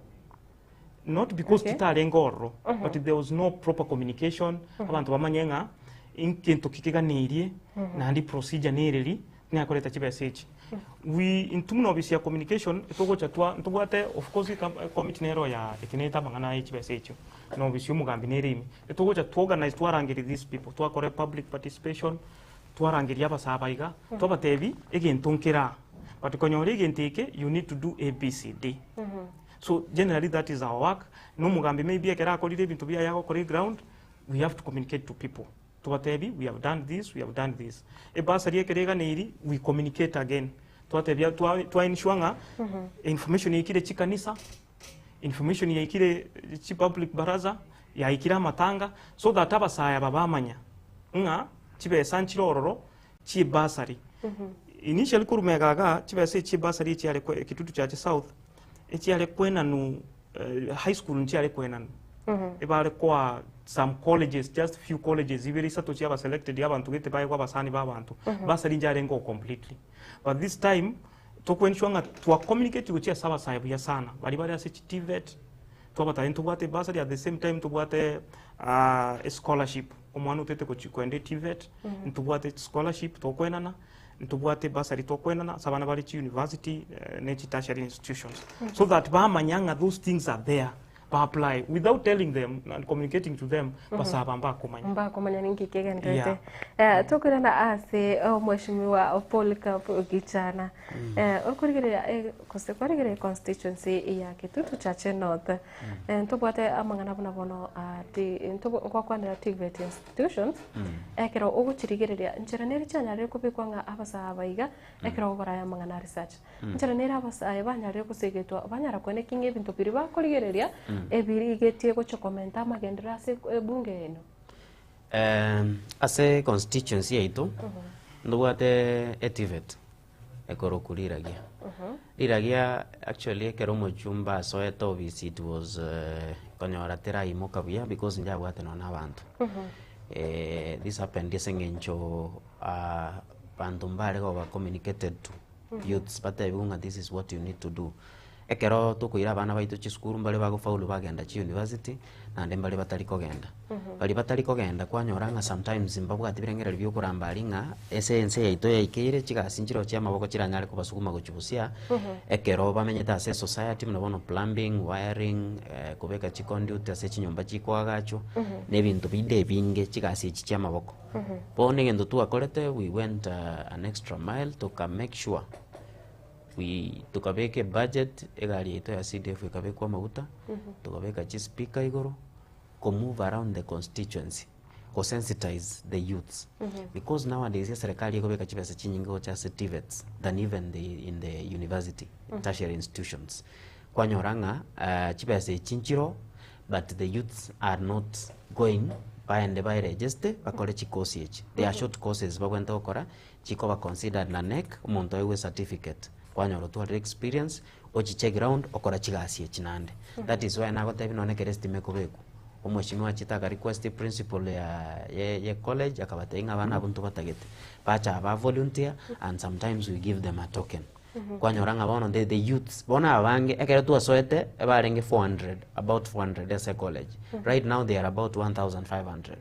Not because titarenge ororo, but there was no proper communication, abanto bamanye ng'a nkento ki keganeirie, naende procedure nereri, ng'a koreta chibesa echi. We intwe buna ofisi ya communication, togocha twa ntobwate of course eka- ecommittee nero ya etenenete amang'ana aye chibesa echio, na ofisi ya omogambi nere ime. Etogocha twaorganize twarangeria these people, twakora public participation, twarangeria abasae aba iga, twabatebia egento nkere aa, but konyora egento eke you need to do ABCD. So generally that is our work, na omogambi maybe ekero akorire ebinto biaye agokora eground, we have to communicate to people. Tobatebi we have done this, we have done this. Ebursary ekero eganeiri, we communicate again. Twatebia twa twa ensure ng'a information yaikire chikanisa, information yaikire chi public baraza, yaikire amatanga, so that abasae aba bamanya ng'a chibesa nchire ororo chi'ebursary. Initially korwa magega igaa, chibesa echi chi'ebursary echiare kwe Kitutu Chache South, echiare kwenanu high school nchiare kwenanu. Ebare koa some colleges, just few colleges ibere isato chiaba selected abanto gete baegwe abasani ba abanto. Bursary nchiarenge oo completely. But this time, tokwenshwa ng'a twa communicate gochia ase abasae buya sana, baria bare ase chi TVET, twabatebia ntobwate ebursary at the same time ntobwate escholarship. Omwana otete gochi koenda eTVET, ntobwate scholarship tokwenana, ntobwate bursary tokwenana ase abana bare chiuniversity ne chi tertiary institutions. So that bamanya ng'a those things are there, ba apply without telling them and communicating to them, basaba mbakomanya. Mbakomanya ninki kegenderete. Eh, tokoirana ase omweshimiwa Polycarp Gichana. Eh, okorigereria eh, gose kwarigereria constituency ya Kitutu Chache North. Eh, ntobwate amang'ana buna bono ah, ti ntobo ngwakwanera TVET institutions ekero ogochirigereria nchera nere chianyarire kobekwa ng'a abasae aba iga ekero okoraya amang'ana a research nchera nere abasae banyarire gosegetwa banyara koeneki ng'a ebinto biria bakorigereria ebirigetie gochia komenta amagenderero ase ebunge eno. Ase constituency yaito, ntobwate eTVET ekorokwa Riragia. Riragia actually ekero omochumba asoete ofisi it was konyora teraimoka buya because njabwate nonya na abanto. This happened ase eng'encho banto mbare koba communicated to, youths batebiwe ng'a this is what you need to do. Ekero tokoira abana baito chisukuru mbare bagofaulu bagenda chiuniversity, naende mbare batari kogenda. Baria batari kogenda kwanyora ng'a sometimes mbabwati birengererio bia okoramba aria ng'a ase ense yaito yaikeire chigasi nchiroo chia amaboko chiranyare kobasuguma gochia busia, ekero bamenyete ase esociety buna bono plumbing, wiring, kobeka chiconduit ase chinyomba chikoagachwa, na ebinto binde ebinge chigasi echi chia amaboko. Bono egento twakorete we went an extra mile toka make sure. We tokabeka ebudget, egari yaito ya CDF ekabekwa amaguta, tokabeka chispeaker igoro, ko move around the constituency, ko sensitize the youths. Because nowadays eserekari ekobeka chibesa chinyinge gocha ase TVETs than even the in the university, tertiary institutions. Kwanyora ng'a chibesa echi nchiroo but the youths are not going baende baeregiste bakore chikosi echi. They are short courses babwenerete gokora, chikoba considered na NEC, omonto aegwe ecertificate, kwanyora otwarire experience, ochiche eground okore chigasi echi naende. That is why nagotebia nonye ekero estima ekobekwa, omweshimiwa achete aka request principal ya ye ye college akabatebia ng'a abana abwo ntobatagete, bacha ba volunteer and sometimes we give them a token. Kwanyora ng'a bono the the youths, bono abange ekero twasoete ebarenge 400, about 400 ase ecollege, right now they are about 1500.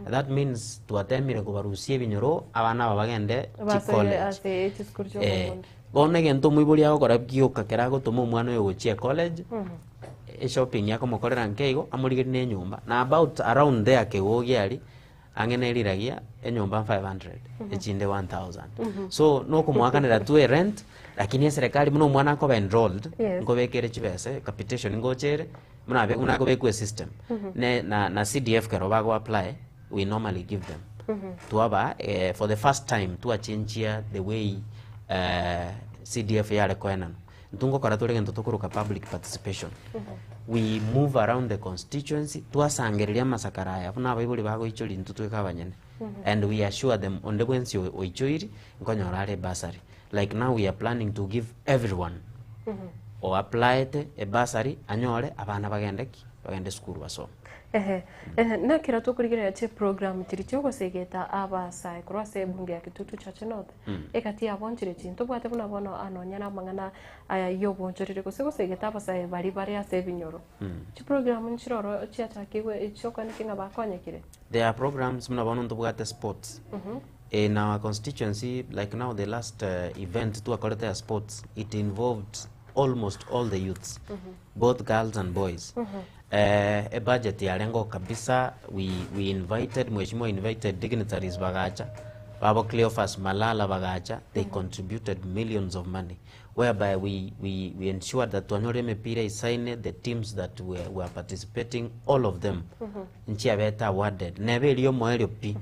That means twatemire kobarusia ebinyoro abana aba bagende Basoire chicollege. ase chisukuru chia Eh, obomondi. bono egento omoibori agokora gioka kera agotoma omwana oyo gochia ecollege, eshopping akomokorera nke igo, amorigerie na enyomba, na about around there kegogi aria. Ang'e ne riragia enyomba 500 echinde 1000. So nokomoakanera tu erent lakini eserekari buna omwana akoba enrolled Yes. nkobekere chibesa capitation ngochere buna abe buna akobekwa esystem ne na, na CDF kero bago apply we normally give them twaba eh, for the first time twachenchia the way eh, CDF yare koenanwa Intwe ngokora tore egento tokoroka public participation. We move around the constituency, twasangereria amasakara aya buna abaibori bagoichoria intwe tweka abanyene. And we assure them onde bwensi oichoiri, nkonyora are ebursary. Like now we are planning to give everyone o applied ebursary anyore abana bagende ki? Bagende esukuru basome. Ehe, ehe, nekero tokorigereria chiprogram chiria chiogosegeta abasae korwa ase ebunge ya Kitutu Chache North, egati yabo nchire chi ntobwate buna bono aa nonya na amang'ana aya y'obonchoreri gose gosegeta abasae baria bare ase ebinyoro. Chiprogram nchiroro chiachakigwe chiokoeneki ng'a bakonyekire? There are programs buna bono ntobwate sports. In our constituency like now the last event twakorete ya sports it involved almost all the youths both girls and boys. Eh, ebudget yarengeo kabisa we, we invited mheshimiwa invited dignitaries bagacha babo Cleophas Malala bagacha they contributed millions of money whereby we, we, we ensured that twanyorire emepira isaine the teams that were, were participating all of them nchiabete awarded nebe erio omoerio pi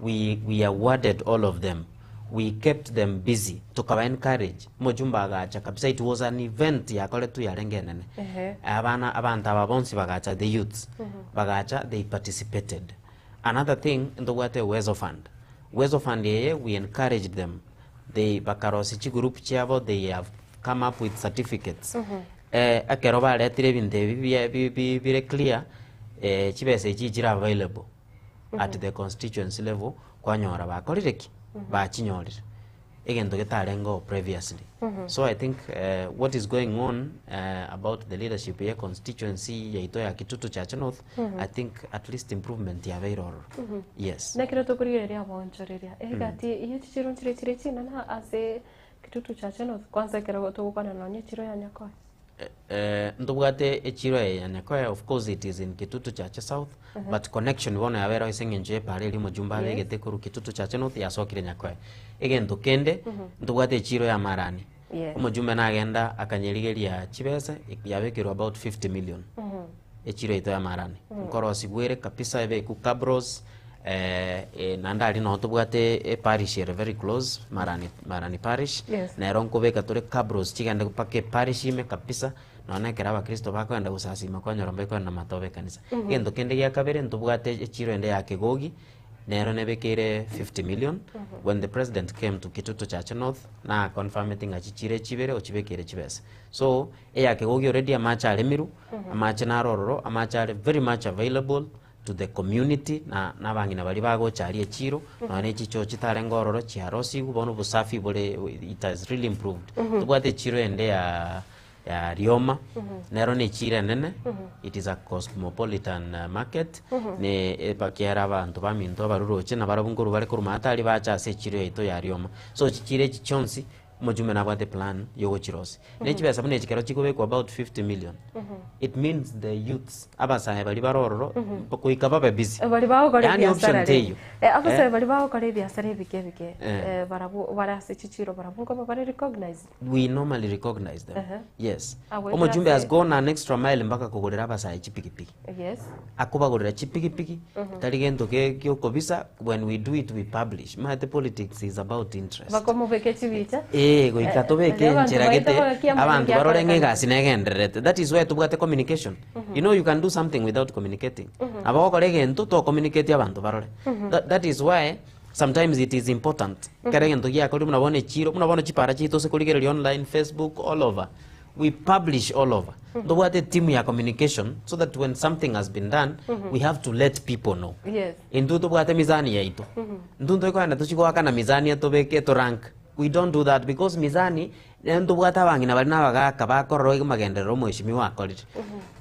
we, we awarded all of them we kept them busy tokaba encourage omojumbe agacha kabisa it was an event yakoretwe yarenge enene Ehe. abana abanto aba bonsi bagacha the youths bagacha they participated another thing ntobwate uwezo fund uwezo fund eye we encouraged them they bakarosia chigroup chiabo they have come up with certificates eh, ekero baretire ebinto ebi bia- bi- bi- bire clear eh, chibesa echi chire available at the constituency level kwanyora bakorire ki? Bachinyorire. Egento getarengeo previously. So I think what is going on about the leadership ye constituency yaito ya Kitutu Chache North, I think at least improvement yabeire ororo. Yes. Nekero tokorigereria aboonchoreria, egati ye chichiro nchire chire chinene ase Kitutu Chache North, kwanza ekero togokwana nonya echiro ya Nyakoe. Eh, ntobwate echiro eye ya Nyakoe, of course it is in Kitutu Chache South, but connection bono yabere ase eng'encho y'epara eria omojumbe abegete korwa Kitutu Chache North yasokire Nyakoe. Egento kende, ntobwate echiro ya Marani. Omojumbe nagenda akanyerigeria chibesa, yabekerwa about 50 million. Echiro yaito ya Marani. Nkorosigwa ere kabisa ebekwe cabros, Naende aria noo tobwate eparish ere very close, Marani, Marani parish, Yes. nero nkobeka tore cabros chigende mpaka eparish ime kabisa, nonya ekero abakristo bakoenda gosasima kwanyora mbaikoenda matobe ekanisa. Egento kende gia kabere ntobwate echiro ende ya Kegogi, nero nebekeire 50 million, when the president came to Kitutu Chache North, na confirmeti ng'a chichiro echi ibere ochibekeire chibesa. So, eya Kegogi already amache aremirwe, amache naro ororo, amache are very much available, to the community na nabang'ina baria bagocha aria echiro nonya ne chichoo chitarenge ororo chiarosigwe bono obosafi bore it has really improved tobwate echiro ende ya ya Rioma nero ne echiro enene it is a cosmopolitan eh, market ne ebakiera abanto baminto abaruroche nabarabwo nkorwa bare korwa maate aria bacha ase echiro yaito ya Rioma so chichiro echi chionsi Omochumbe nabwate plan yogochirosia. Ne chibesa buna echi kero chikobekwa about 50 million, it means the youths, abasae baria bare ororo, goika babe busy. Baria bagokora Yaani option ebiasara teiyo. Eh, abasae Eh. baria bagokora ebiasara ebike ebike, Eh. eh, barabwo bare ase chichiro barabwo nkoba bare recognized. We normally recognize them. Ehe. Yes. Agwetera Omochumbe has ase- gone an extra mile mpaka kogorera abasae chipikipiki. Yes. Akobagorera chipikipiki, tari gento ke giokobisa, when we do it we publish. Omanyete politics is about interest. Bakomobeka echibicha. Ee, goika Eh, tobeke erio abanto enchera baito gete bagakia amang'ana abanto barore ng'a giakorekana. egasi negendererete. That is why tobwate communication. You know you can do something without communicating. Nabo ogokora egento tocommunicate abanto barore. That, that is why sometimes it is important. Ekero egento giakorire buna bono echiro, buna bono chipara chiaito ase korigereria online, Facebook, all over. We publish all over. Ntobwate etimu ya communication so that when something has been done, we have to let people know. Yes. Intwe tobwate mizani yaito. Intwe ntoikogenda tochie goakana mizani etobeke etorank. We don't do that because mizani eh, ntobwate abang'ina baria na abagaka bakorora iga magenderero omweshimiwa akorire.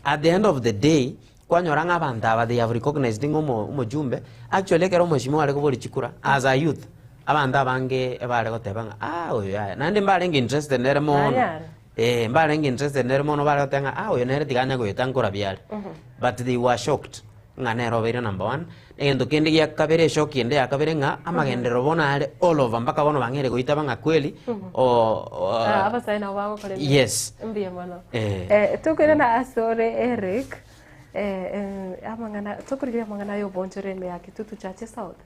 At the end of the day, kwanyora ng'a abanto aba they have recognized ng'a omo omojumbe, actually ekero omweshimiwa are koboria chikura as a youth, Abanto abange ebare goteba ng'a ah oyo yaya, naende mbarenge interested nere mono. Nanyare. Eh, mbarenge interested nere mono bare goteba ng'a ah oyo nere tiga anya goeta nkorabia are. But they were shocked. Ng'a nere obeire number one. Egento kende gia kabere eshoki ende ya kabere ng'a amagenderero bono are all over mpaka bono bang'eire goitaba ng'a kweli o- o- Ah, abasae nabo bagokora emeremo. Yes. Mbuya mono. Eh. Eh, tokoirana ase ore Eric, eh, eh, amang'ana tokorigereria amang'ana ya obonchore ime ya Kitutu Chache South.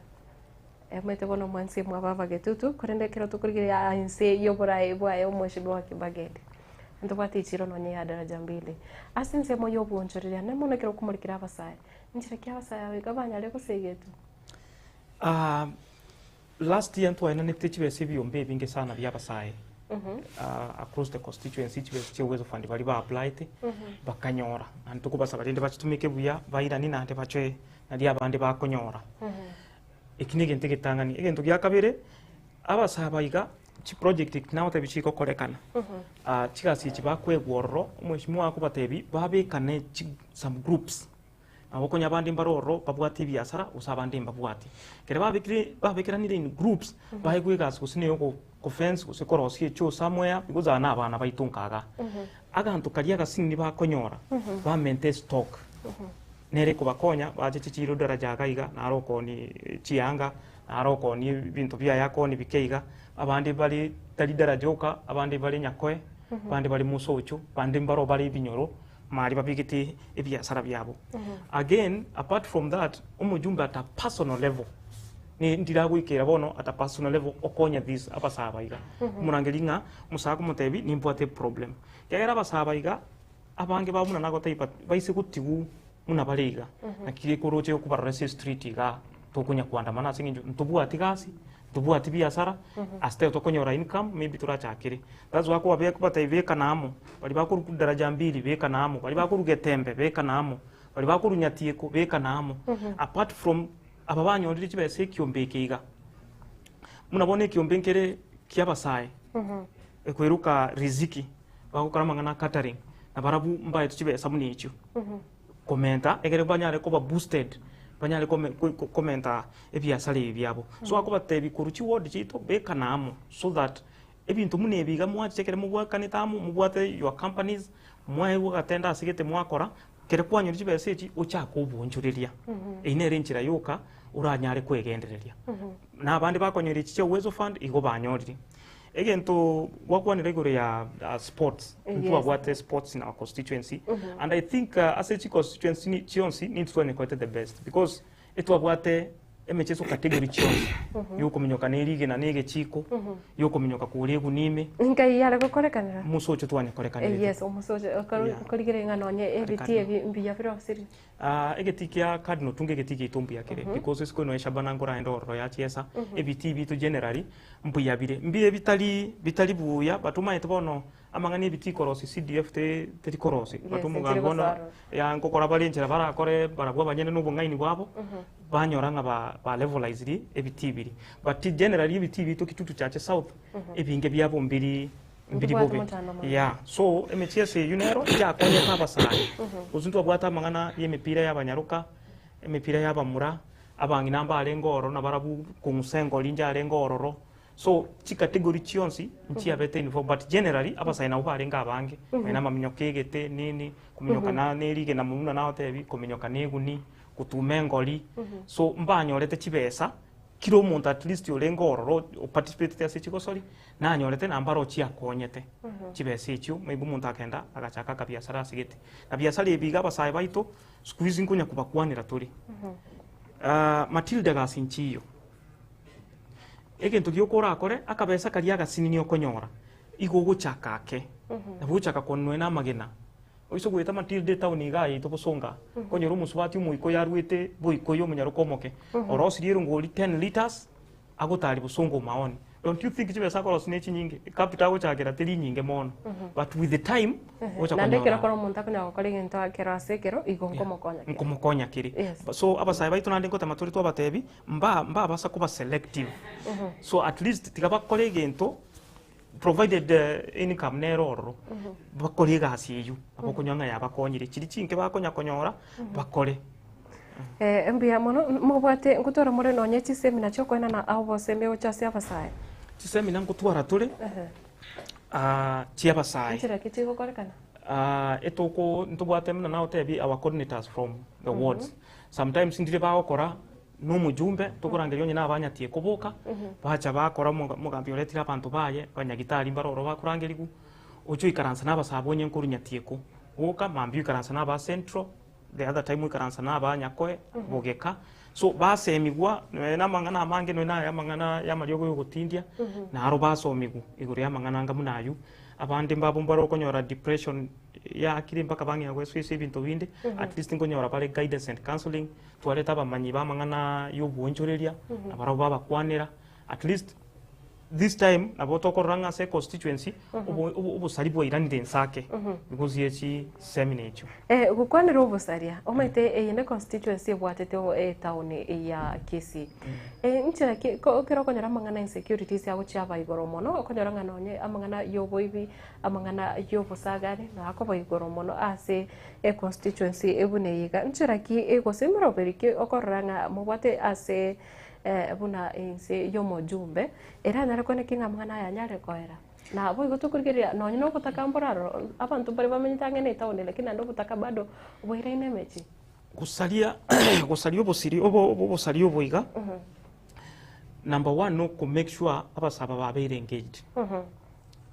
Omanyete bono omwansi mwaba abagetutu, korende ekero tokorigereria inse y'oboraai bwaye omweshimiwa Kibageni, ntobwate echiro nonye ya daraja mbili. Ase ensemo y'obwonchoreria ne mono ekero okomorikera abasae, nchera ki abasae aba iga banyare gosegetwa? Ah, last year ntwaenanete chibesa ebiombe ebinge sana bia abasae across the constituency chibesa chia Uwezo Fund baria ba applied bakanyora naende tokobasaba rende bachitumeke buya bairanie naende bachoe naria abande bakonyora. Eki negento egetang'ani. Egento gia kabere, abasae aba iga, chiproject eki nagotebi chigokorekana, ah, chigasi echi bakoegwa ororo, omweshimiwa akobatebi babekane chi some groups. Nabo okonya abande mbare ororo babwate ebiasara gose abande mbabwati. Ekero babekire babekeranire in groups, baegwe egasi gose na eyo kofence gose korosia echoo somewhere because aba na abana baito nka igaa. Aganto karia agasinini bakonyora, bamente estock. Nere ekobakonya bache chichiiro daraja iga iga, naro okoonia chianga, naro okoonia ebinto biaye akoonia bike iga, abande bare tari daraja oka, abande bare nyakoe, abande bare mosocho, abande mbaro bare ebinyoro, mari babegete ebiasara biabo. Again, apart from that, omojumbe at a personal level, ne ndiragoikera bono at a personal level okonya this abasae aba iga. Omorangeria ng'a omosae akomotebi nimbwate eproblem. Ekiagera abasae aba iga. Abange bao buna nagotebia baise gotigwa buna bare iga, naki gekoroche okobarora ase estreet igaa, tokonya koandamana ase eng'encho ntobwati gasi, ntobwati biasara, ase tari tokonyora income maybe torachakere. That's why akobabe akobatebia bekana amo, baria bakorwa daraja mbili bekana amo, baria bakorwa getembe bekana amo, baria bakorwa nyatieko bekana amo. Apart from aba banyorire chibesa ekiombe eke iga, buna bono ekiombe nkere kia abasae, ekoiroka riziki. Bagokora amang'ana a catering, na barabwo mbaetwe chibesa buna echio, komenta egere banyare koba boosted, banyare kome ko komenta ebiasara ebi biabo. So akobatebia korwa chiward chiaito bekana amo so that ebinto buna ebi iga mwachiche ekere mobwakanete amo, mobwate your companies, mwaegwa agatenda ase gete mwakora, ekere kwanyora chibesa echi ochake oboonchoreria. Eyio nere enchera yoka oranyare kwegendereria. Na abande bakonyora echi chia Uwezo Fund, igo banyorire. Egento gwakwanire igoro ya sports, Yes. ntwabwate sports in our constituency and I think ase chi constituency ni- chionsi nintwe twanyekorete the best because etwabwate emecheso category chionsi yokominyoka na erigena na egechiko, yokominyoka kore eguni ime, Nkai yare gokorekanera? musa ocho twanyekorekanire. Yes, omosoche Yeah. okorigere ng'a nonye ebiti Cardinal. ebi mbuya bire osiri. Ah, egetii kia Cardinal Otunga egetii giaito mbuya kere because isiko eno Shabana nkoraende ororo yachiesa ebitii biaito generally mbuya bire. Mbire bitari bitari buya but omanyete bono amang'ana ebitii korosia CDF te teri korosia but Yes, omogambi etiri bono gosoa aroro. ya nkokora bare enchera barakore barabwo abanyene na obong'aini bwabo banyora ng'a ba ba levelized ebitii biria. But generally ebitii biaito Kitutu Chache South ebinge biabo mbiri mbiri Ntobwate bobe. mochando mono. Yeah. So emechieso eyio nero yakonyete abasae. Gose ntwabwate amang'ana y'emepira y'abanyaroka, emepira y'abamura, abang'ina mbarenge ororo nabarabwo kong'usa engori njarenge ororo. So chicategory chionsi nchiabete involved but generally abasae nabwo barenge abange. Nonya amaminyoka egete nini, kominyoka na na erigena buna nagotebi, kominyoka na eguni, gotuma engori. So mbanyorete chibesa, kira omonto at least orenge ororo oparticipatete ase chigosori, Nanyorete na mbaro chiakonyete chibesa echio, maybe omonto akenda agachaka akabiasara ase gete. Na biasara ebi iga abasae baito siku hizi nkonya kobakwanera tore. Ah, Matilda gasi nchiyo. Egento gioka orakore, akabesa karia agasinini okonyora, igo ogochaka ake. Nabo ogochaka konwa na amagena. Oise goeta Matilda etown igaa yaito Bosonga, okonyora omosubati omoikoyo arwete boikoyo omonyaroka omoke, orosirie erongori 10 litres, agotari bosongo maoni don't you think chibesa akorosia ne chinyinge capital agochakera teri nyinge mono but with the time ogocha Naende ekero konyora kore omonto akonyara gokora egento akero ase ekero igo nkomokonya kere. nkomokonya kere Yes. so abasae baito naende ngotema tore twabatebi mba mbabasa koba selective so at least tiga bakore egento provided income nere ororo bakore egasi eywo nabo okonyora ng'a yabakonyire chiria chinke bakonya konyora bakore. Eh, mbuya mono mobwate ngotwara more nonye chisemina chiokoenana ao bosemi gocha ase abasae. Chisemina ngotwara tore ah, chia abasae. Nchera ki chigokorekana? Ah, etoko ntobwate buna nagotebi our coordinators from the wards. Sometimes ndire bagokora na omojumbe, tokorangeria onye na abanyatie koboka, bacha bakora omoga omogambi oretire abanto baye, abanyagitari mbare ororo bakorangerigwa, oche oikaransa na abasae abwo onye nkorwa nyatieko, boka mambia oikaransa na aba central, the other time oikaransa na aba nyakoe, bogeka, so basemigwa nonya na amang'ana amange nonya na aya amang'ana ya amariogo ya ogotindia, naro basomigwa igoro ya amang'ana anga buna aywo, abande mbabo mbare okonyora depression yaakire mpaka bang'ea goesoesia ebinto binde, at least nkonyora bare guidance and counselling, twareta abamanyi ba amang'ana ya obwoonchoreria, nabarabwo babakwanera, at least this time nabo tokorora ng'a ase econstituency obo- obo- obosari bwairanire inse ake because ye chiseminar echio. Eh, gokwanera obosaria, omanyete eye ne constituency ebwatete o- etown ya Kisii. Eh, nchera ki ko ekero okonyora amang'ana insecurities agochia aba igoro mono, okonyora ng'a nonye amang'ana ya oboibi, amang'ana ya obosagani, na akoba igoro mono ase econstituency buna eye iga. Nchera ki gose emeroberi ki okorora ng'a mobwate ase buna ense y'omojumbe, eranyare koeneki ng'a amang'ana aya anyare koera? Naboigo tokorigereria nonye na obotaka mbore aroro, abanto mbare bamenyete ang'e na etown lakini naende obotaka bado boiraine emechie. Gosaria gosaria obosiri obo obosaria obo iga, number one no ko make sure abasaba babeire engaged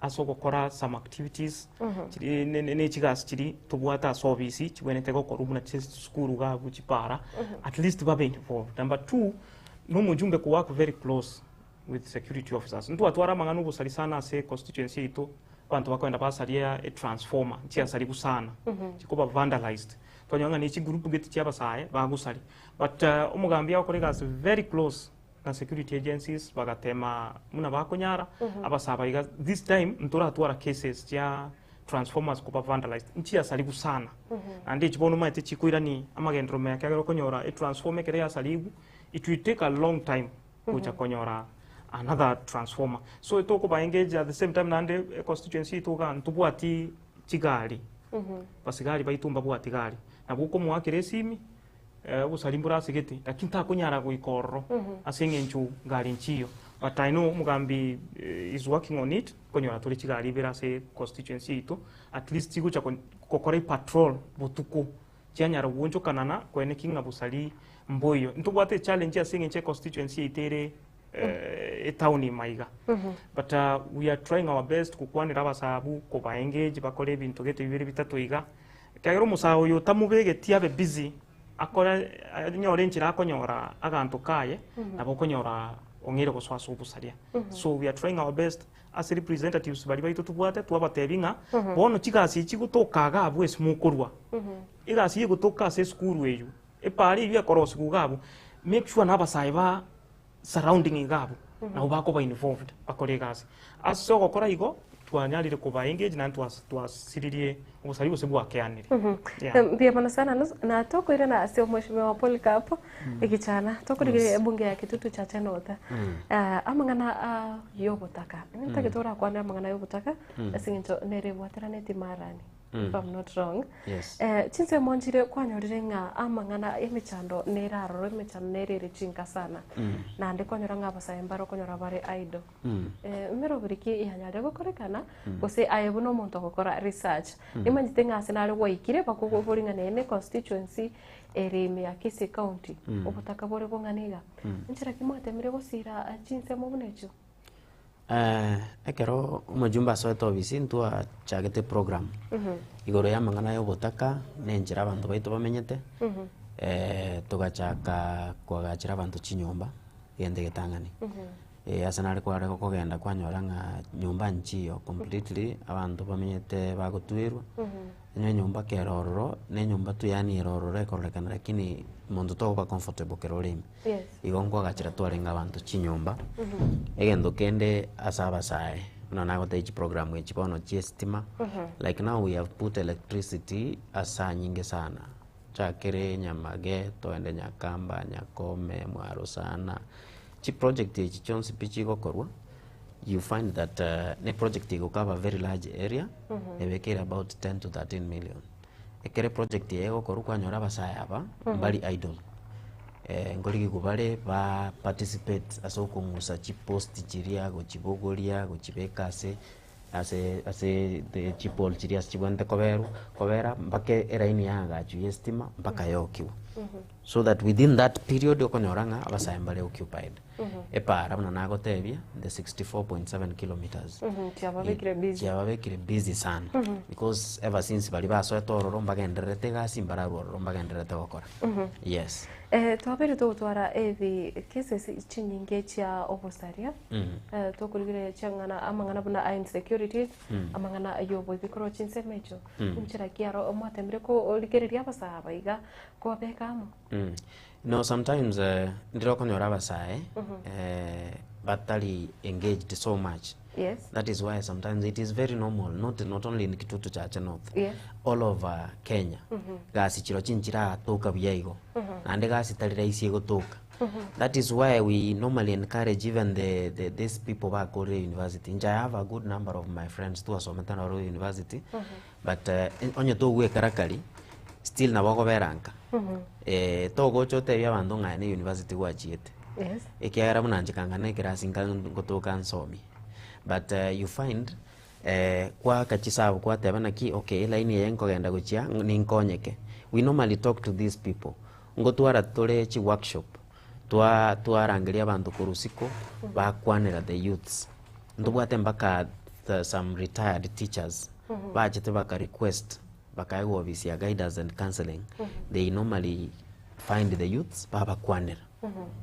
ase ogokora some activities chiri ne- ne- ne chigasi chiri tobwate ase ofisi chibwenerete gokorwa buna chisukuru iga abwo chipara at least babe involved. Number two, na omojumbe ko work very close with security officers. Ntwatwara amang'ana obosari sana ase constituency yaito, abanto bakogenda basaria etransformer, nchiasaribu sana, chikoba vandalized. Twanyora ng'a ne chigroup gete chia abasae bagosari. But omogambi agokora egasi very close na security agencies bagatema buna bakonyara, abasae aba iga this time ntoratwara cases chia transformers koba vandalized, nchiasaribu sana. Naende echi bono omanyete chikoirani amagenderero maya ekiagera okonyora etransformer ekero yasarigwe, it will take a long time gocha konyora another transformer. So tokoba engage at the same time naende econstituency yaito iga ntobwati chigari, basigari baito mbabwati gari, nabo okomoakera esimi obosari mbore ase gete lakini takonyara goika ororo ase eng'encho gari nchiyo. But I know omogambi is working on it, nkonyora tore chigari ibere ase constituency yaito, at least chigocha gokora epatrol botuko. Chianyara gwonchokanana koeneki ng'a bosari mboiyo. Ntobwate echallenge ase eng'encho econstituency yaito ere etown ime aiga. But we are trying our best gokwanera abasae abwo, koba engage bakore ebinto gete bibere bitato iga. Ekiagera omosae oyo otamobegeti abe busy, akore anyore enchera akonyora aganto kaye, nabo okonyora ong'eire gosoa ase obosaria. So we are trying our best ase representatives baria baito tobwate, twabatebia ng'a bono chigasi echi chigotoka iga abwo ase mokorwa, egasi egotoka ase esukuru eywo, epaara eywo ekorosigwa iga abwo, make sure na abasae ba surrounding iga abwo, nabo bakoba involved bakore egasi. Ase ogokora igo, twanyarire koba engage naende twas twasiririe obosari gose bwakeanire. Yeah. Mbuya mono sana na tokoirana ase omweshimiwa Polycarp Egichana tokorigereria ebunge ya Kitutu Chache North amang'ana a y'obotaka ntagete orakwane amang'ana y'obotaka ase eng'encho nere ebwateranetie marani if I'm not wrong Yes. Chinsemo nchire kwanyorire ng'a amang'ana emechando nere aroro emechando nere ere chinka sana naende kwanyora ng'a abasae mbare okonyora bare idle Emeroberi ki yanyarire gokorekana, gose aye buna omonto ogokora research, nimanyete ng'a ase nare gwaikire bakobori ng'a nere ne constituency ere ime ya Kisii County, obotaka bore bong'ana iga. Enchera ki mwatemire gosira chinsemo buna echio? Ekero omojumbe asoete ofisi ntwachagete eprogram igoro ya amang'ana ya obotaka na enchera abanto baito bamenyete, togachaka koagachera abanto chinyomba, egento egetang'ani. Ase nare kware kogenda kwanyora ng'a nyomba nchiyo completely, abanto bamenyete bagotwerwa, onye enyomba kere ororo, na enyomba tu yaani ere ororo ekororekana lakini monto tokoba comfortable kero ore ime. Yes. Igo nkoagachera twarenge abanto chinyomba, egento kende ase abasae, buna nagotebia chiprogram echi bono chia estima, like now we have put electricity ase anyinge sana, chakere Nyamage, toende Nyakamba, Nyakome, Mwarusana. Chiproject echi chionsi pi chigokorwa, you find that ne project egokaba very large area, ebekeire about 10 to 13 million. Ekero eproject eye egokorwa kwanyora abasae aba, mbari idle, nkorigigwa bare ba participate ase okong'usa chipost chiria, gochibogoria, gochibeka ase ase ase the chipole chiria ase chibwenerete koberwa kobera mpaka eraini yaagachwa ya estima mpaka yokiwa. So that within that period okonyora ng'a abasae mbare occupied. Epaara buna nagotebia, the 64.7 kilometres Chiababekire busy. chiababekire busy sana because ever since baria basoete ororo mbagendererete egasi mbararwa ororo mbagendererete gokora. Yes. Eh, twabeire togotwara ebi cases chinyinge chia obosaria eh, tokorigereria chiang'ana amang'ana buna a insecurities amang'ana yoboibi korwa chinsemo echio nchera ki aro mwatemire korigereria abasae aba iga kobabeka amo No sometimes eh, ndire okonyora abasae eh, batari engaged so much yes that is why sometimes it is very normal not, not only in Kitutu Chache North Yes. all over Kenya gasi chiro chinchiratoka buya igo naende gasi tari rahisi egotoka that is why we normally encourage even the, the, these people bakorire university inche I have a good number of my friends twasomete naro university but eh, onye togwekara kari still nabo okobera nka eh, togocha otebie abanto ng'a aye ne university gwachiete yes ekiagera buna inche kang'ana ekerasi nka ngotoka nsomie but eh, you find eh, kwaka chisabu kwateba naki okay elaini eye nkogenda gochia ninkonyeke we normally talk to these people ngotwara tore chi workshop twa twarangeria abanto korwa isiko bakwanera the youths ntobwate mpaka the, some retired teachers bachete baka request bakaegwa ofisi ya guidance and counseling they normally find the youths babakwanera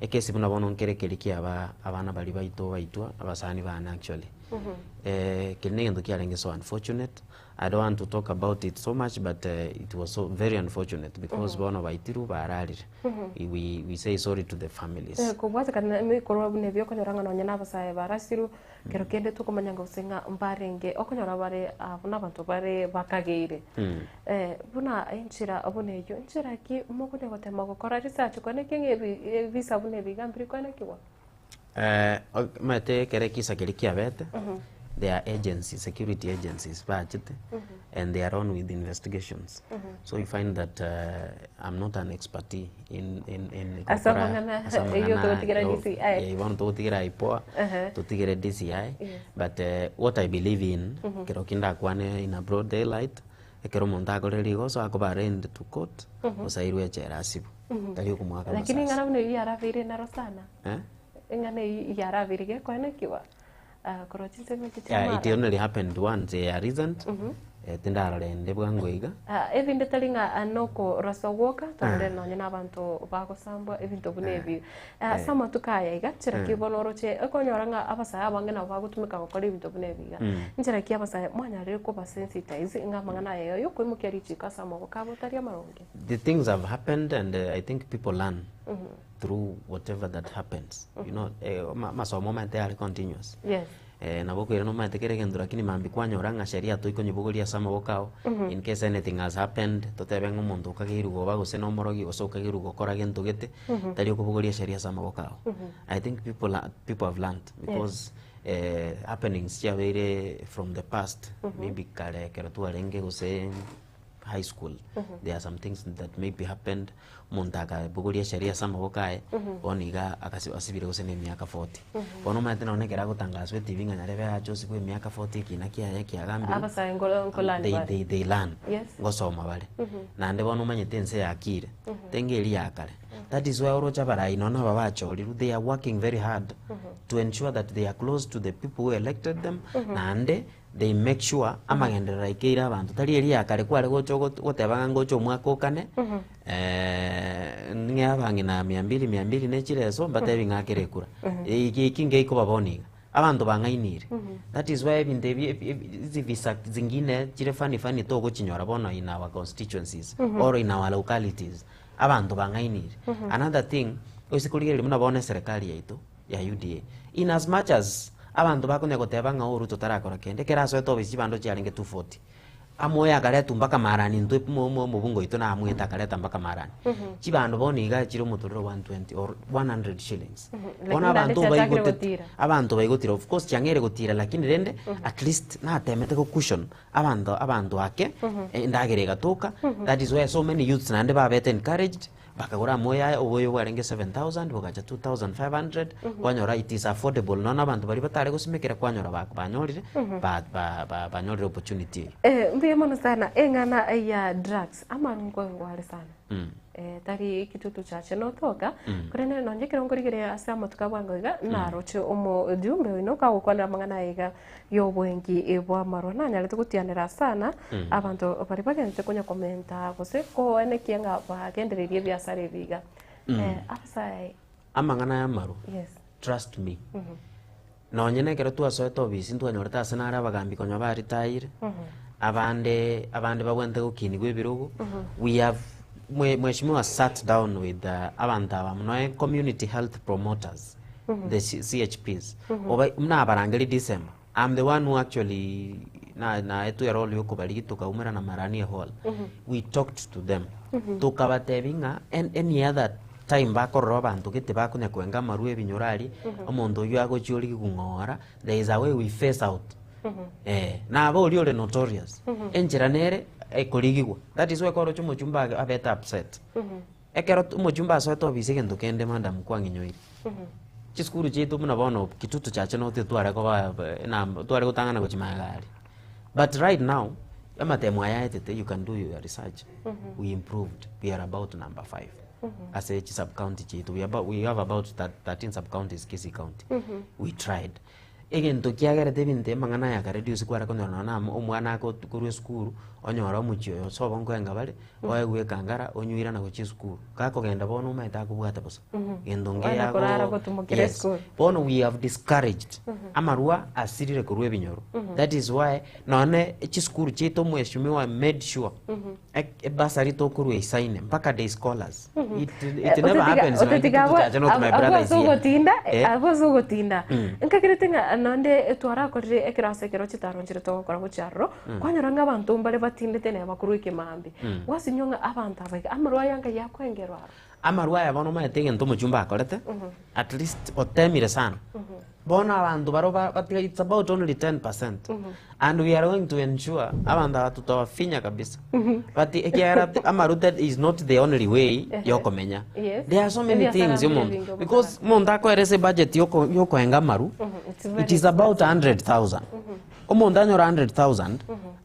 ekesi buna bono nkere keri kiaba abana baria baito baitwa abasani bane actually eh, keri na egento kiarenge so unfortunate I don't want to talk about it so much but uh, it was so very unfortunate because bono baitirwe bararire we, we say sorry to the families Eh, kobwatekana emikorwa buna ebi okonyora ng'a nonya na abasae barasirwe kero kende tokomanya ng'a gose ng'a mbarenge okonyora bare abwo na abanto bare bakageire eh, buna enchera buna eywo enchera ki mokonya gotema gokora research kwane ki ng'a ebi ebisa buna ebi iga mbiri kwanekigwa Eh, ok- omanyete ekero ekisa keria kiabete there are agencies security agencies bachete and they are on with investigations so you find that uh, i'm not an expertise in in in Ase gokora- amang'ana ase eywo amang'ana togotigera yo- DCI. yeah, bono togotigera IPOA totigere DCI but uh, what i believe in kero kindakwane in a broad daylight ekero omonto akorire rigoso akoba arraigned to court osairwe echela asibwe tari okomwaka lakini amasasi ing'ana buna eywo yarabeire naro sana eh? eng'ana eywo yarabeire gekwanekigwa Ah, korwa chinsemo echi chia Yeah, it mara. only happened once yeah, recent eh, tindarora bwango iga Ah, ebinde tari ng'a nokorosa gwoka tondore nonye na abanto bagosambwa ebinto buna ebi Ah, ase amatuko aya iga nchera ki bono oroche okonyora ng'a abasae abange nabo bagotumeka gokora ebinto buna ebi iga nchera ki abasae mwanyarire kobasensitize ng'a amang'ana aya yoyo koimokia richiko ase amaboko abo tari amaronge the things have happened and uh, i think people learn through whatever that happens you know eh, ma- masomo maete are continuous yes eh, nabo kwira nomaete kere egento lakini mambi kwanyora ng'a sheria toikonyibogoria ase amaboko ao in case anything has happened totebe ng'a omonto okageirwe goba gose na omorogi gose okageirwe gokora gento gete tari okobogoria sheria ase amaboko ao i think people, are, people have learned because eh, happenings chiabeire from the past maybe kare ekero twarenge gose high school there are some things that maybe happened omonto akabogoria sheria ase amaboko aye bono iga akasi- asibire gose na emiaka 40 bono omanyete nonye ekero agotangaswa etv ng'a nyarebe ache osibwe emiaka 40 ekina kiaye kiagambirwe Abasae nkoro- nkolearn they, bare. they, they learn Yes. ngosoma bare naende bono omanyete ense yakire tenge eri ya kare that is why oroche abarai nonya aba bachorirwe they are working very hard to ensure that they are close to the people who elected them naende they make sure amagenderero aikeire abanto tari eri ya kare kware gocha ogot- goteba ng'a ngocha omwaka okane eh, ng'e abang'ina mia mbili mia mbili ne chireso mbatebi ng'a akere ekura Iki iki ngeikoba bono iga abanto bang'ainire that is why ebinto ebi ebi- ebi- hizi visa zingine chire funny funny togochinyora bono in our constituencies or in our localities abanto bang'ainire another thing ose korigereria buna bono eserikali yaito ya UDA in as much as abanto bakonya goteba ng'a oh Ruto tarakora kende ekero asoete obisi chibando chiarenge 240 amoyo akaretwa mpaka marani intwe mo- mo- omobungo oito namwete akareta mpaka marani chibando bono iga chire omotorero 120 or 100 shillings Lakini bono naende abanto chiachakire baigotete gotira. abanto baigotire of course chiang'eire gotira lakini rende at least natemete go cushion abanto abanto ake endagera egatoka that is why so many youths naende babete encouraged bakagora amoyo aya oboyo bwarenge 7000 bogacha 2500 kwanyora it is affordable nono abanto baria batare gosimekera kwanyora ba- banyorire ba- ba- ba- banyorire opportunity eyo Eh, mbuya mono sana eng'ana ya drugs amarungo engware sana. Eh, tari kitutu chache notoka korende nonye ekero nkorigereria ase amatuko abwango iga naroche omojumbe oino kagokwanera amang'ana aya iga ya obwengi bwa amarwa nanyarete gotianera sana abanto baria bagenderete konya komenta gose koenekia ng'a bagendereirie ebiasara ebi iga. Eh, abasae Amang'ana ya amarwa, yes. trust me, nonye na ekero twasoete obisi ntwanyorete ase nare abagambi konya baritayire, abande abande babwenerete gokinigwa ebirogo, we have mwe mheshimiwa sat down with abanto aba noe community health promoters, the C CHPs, oba buna abarangeria December, I'm the one who actually na naetwe erole ya okobarigia tokaumerana Marani ehall, we talked to them, tokabatebia ng'a an any other time bakorora abanto gete bakonya kwenga amarwa ebinyoro aria, omonto oywo agochia origia kong'ora, there is a way we phase out eh, nabo oria ore notorious, enchera nere ekorigigwa, that is why koroche omochumba age abete upset. Ekero omochumba asoete ofisi egento kende madam kwang'inyoire, chisukuru chiaito buna bono Kitutu Church note tware koba enamba tware gotang'ana gochia magega aria. But right now, amatemo aya aetete you can do your research, we improved, we are about number five ase chisub county chiaito, we about we have about 13 sub counties Kisii county, we tried. Egento kiagerete ebinto amang'ana aya akareduce kware konyora nonya na omwana akorwa esukuru, onyore omochie oyo sobo nkoenga bare, oegwe ekangara onywe oirana gochia esukuru. Gakogenda bono omanyete akobwata bosa, gento Oenda nkeya korara ago gotumokera yes. esukuru. Bono we have discouraged, amarwa asirire korwa ebinyoro, that is why nonye chisukuru chiaito omweshimiwa made sure, ek- ebasari tokorwa eisaine mpaka day scholars. It, it never happens nonya Otetiga Kitutu Chache not my brother is abwo ase here. ogotinda Eh. abwo ase ogotinda nkakerete ng'a nonde twarakorire ekerasi ekero chitaro nchire togokora gochia aroro kwanyora ng'a abanto mbare batindete neba korwa ekemambia gwasinywa ng'a abanto aba iga amarwa aya ngai akoengerwa aro. Amarwa aya bono omanyete egento omochumba akorete, at least otemire sana. Bono abanto baria ba batiga it's about only 10 percent and we are going to ensure abanto aba tutawafinya kabisa but ekiagera amarute is not the only way yokomenya. Yes. There are so many Ebiasara things mbire omonto ebinge because omonto akoeresa ebudget yoko yokoenga amaru It's very it is about 100,000. Omonto anyore 100,000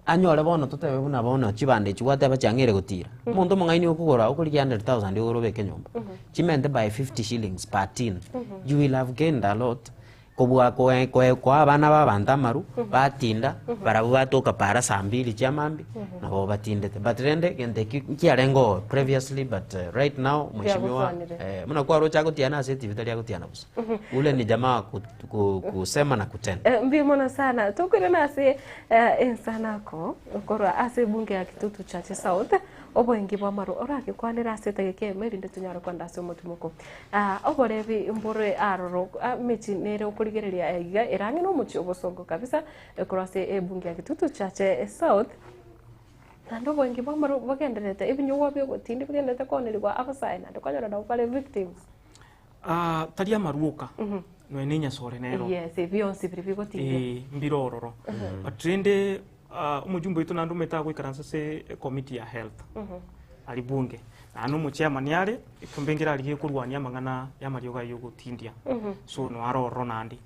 anyore bono totebe buna bono chibando echi gwateba chiang'eire gotira. Omonto omong'aini okogora okorigia 100,000 ogore obeke nyomba, chimente by 50 shillings per tin, you will have gained a lot kobua koe koe koa abana ba abanto amaru, batinda, barabwo batoka para saa mbili chia mambia, nabo batindete. But rende egento ekio nkiarenge oo previously but right now mheshimiwa Kiagokwanire. eh, buna kwaroche agotiana ase etibi tari agotiana bosa. Ule ni jamaa wa ku- ku- kusema na kutenda. Eh, mbuya mono sana tokoirana ase eh, ensanako korwa ase ebunge ya Kitutu Chache South oboengi bwa amaru oragekwanere ase etageka emo erinde tonyare kwenda ase omotimoko. Ah, oborebi mbore aroro ah, mechi nere okorigereria iga erang'e na omochie obosongo kabisa eh, korwa ase ebunge ya Kitutu Chache South naende oboengi bwa amaru bogendererete ebinyugwa biogotindi bigendererete koonerigwa abasae naende kwanyora nabo bare victims. Ah, tari amaruoka nonya na enyasore nero Yes, bionsi biria bigotindia. Eh, mbire ororo but rende ah, omojumbe oito naende omanyete agoikaransa ase ecommittee ya health aria bunge naende omochairman are ekeombe nkere aria gekorwania amang'ana ya amariogo aywo ogotindia so noaro ororo naende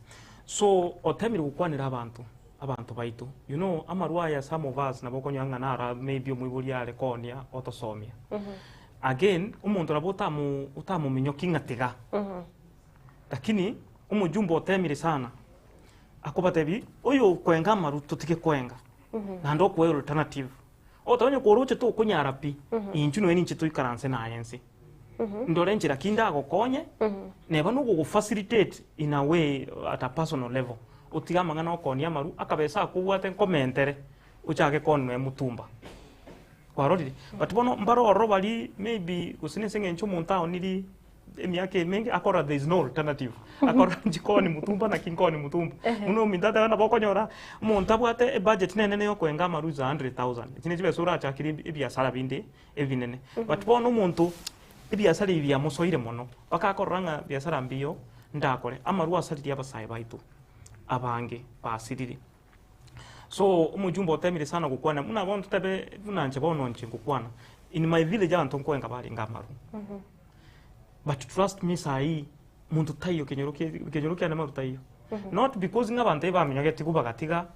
so otemire gokwanera abanto abanto baito you know amarwa aya some of us nabo okonyora ng'a naro maybe omoibori are koonia otosomia Again, omonto nabo otamo otamominyoki ng'a tiga. Lakini omojumbe otemire sana, akobatebi oyo okoenga amaru totige koenga, naende okoe alternative. Ogoteba onye koroche tokonyara pi, inchu nonya ninche toikaranse naye nse. Ndore enchera ki ndagokonye, neba nogogofacilitate in a way at a personal level, otige amang'ana okoonia amaru, akabesa akobwate nkomentere, ochake koonia nonya mutumba. Kwarorire? But bono mbare ororo baria maybe gose nase eng'encho omonto aoniri emiaka emenge akorora there is no alternative. Akorora inche koni mutumba naki nkoni mutumba. Buna ominto ateba nabo okonyora omonto abwate ebudget nenene ya okoenga amaru is 100,000. Echi ne chibesa orachakire ebi- ebiasara binde ebinene. But bono omonto ebiasara ebi biamosoire mono, mpaka akorora ng'a biasara mbiyo ndakore. Amarwa asaririe abasae baito abange basirire. So omojumbe otemire sana gokwana buna bono totebe buna inche bono inche ngokwana, in my village abanto nkoenga barenge amaru, but trust me saii monto taiyo kenyoro kie kenyoro kiane maru taiyo. Not because ng'a abanto ebaminyogeti bagatiga,